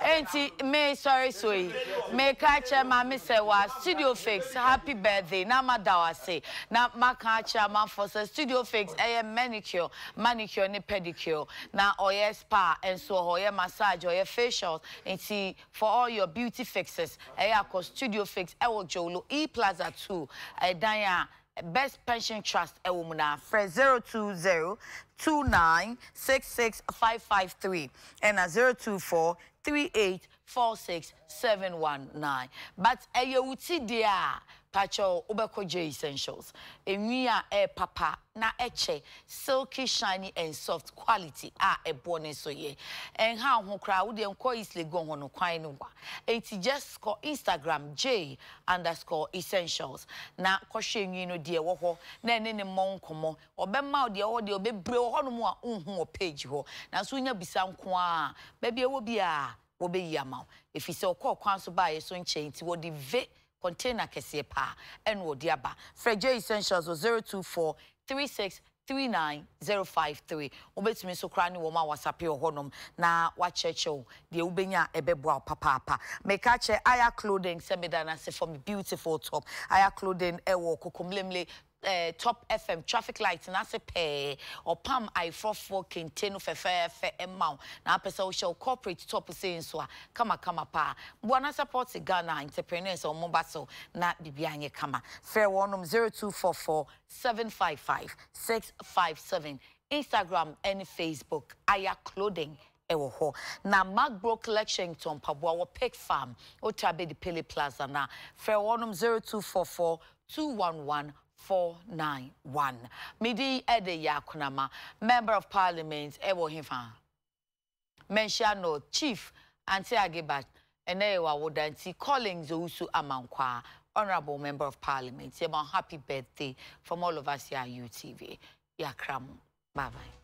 Enti me sɔre so yi, meka akyerɛ Maame sɛ wa Studio Fix happy birthday na mada wo ase. Na maka akyerɛ amanfoɔ sɛ Studio Fix ɛyɛ manicure, manicure ne pedicure. Na ɔyɛ spa nso wɔ hɔ, ɔyɛ massage, ɔyɛ facials. Nti for all your beauty fixes, ɛyɛ a kɔ Studio Fix ɛwɔ Jowlo E Plaza 2, ɛdan a Best Pension Trust wɔ mu no a, frɛ 020 29 66 553 ɛna 024 38 46 719. But ɛyɛ wo ti deɛ a, pakyɛw wobɛkɔ J Essentials. Enwi a ɛyɛ papa na ɛkyɛ, silky, shiny and soft quality a ɛboɔ no nso yɛ. Ɛnha wo ho koraa, wo deɛ nkɔ East Legon hɔ no, kwan no wa. Enti just kɔ Instagram J underscore essentials na kɔhwɛ nwi no deɛ ɛwɔ hɔ na ɛne no mmɔ nkɔmmɔ. Ɔbɛma wo deɛ ɛwɔ hɔ deɛ bebree wɔ hɔnom a wonhu wɔ page hɔ. Nanso wonya bisa nko ara a, baabi a ɛwɔ biara wɔbɛyi ama wo. Ɛfiri sɛ ɔkɔɔ kwan so baeɛ so nkyɛe nti wɔde ve container kɛseɛ paa ɛna ɔde aba. Frɛ J Essentials wɔ 024 36 39053. Wobɛtumi nso koraa ne wɔn a wɔasape wɔ hɔnom na wɔakyerɛkyerɛ wo deɛ wobɛnya a ɛbɛboa wo papaapa. Meka kyerɛ Aya Clothing sɛ meda no ase for me beautiful top. Aya Clothing wɔ Kokomlemle eh, Top FM traffic light no ase pɛɛ. Ɔpam ayeforɔfoɔ kente no fɛfɛɛfɛ ma wo. Na wopɛ sɛ wohyɛ wo corporate top sei nso a, kamakama paa. Boa na support Ghana entrepreneurs a wɔba so na biribiara nyɛ kama. Frɛ wɔnom 0244 755 657. Instagram ne Facebook, Aya Clothing wɔ hɔ. Na Macbrook Lexington mpaboa wɔ Pig Farm, Otra Bedi Pele Plaza na frɛ wɔnom 0244 211 491. Me din de Yaa Kunama, Member of Parliament wɔ hefa? Manhyia North, Chief Ante Ageba, ɛnɛ yɛ w'awoda nti Collins Owusu Amankwaa, Honourable Member of Parliament, yɛma wo happy birthday from all of us here at UTV. Yɛakra mo. Bye bye.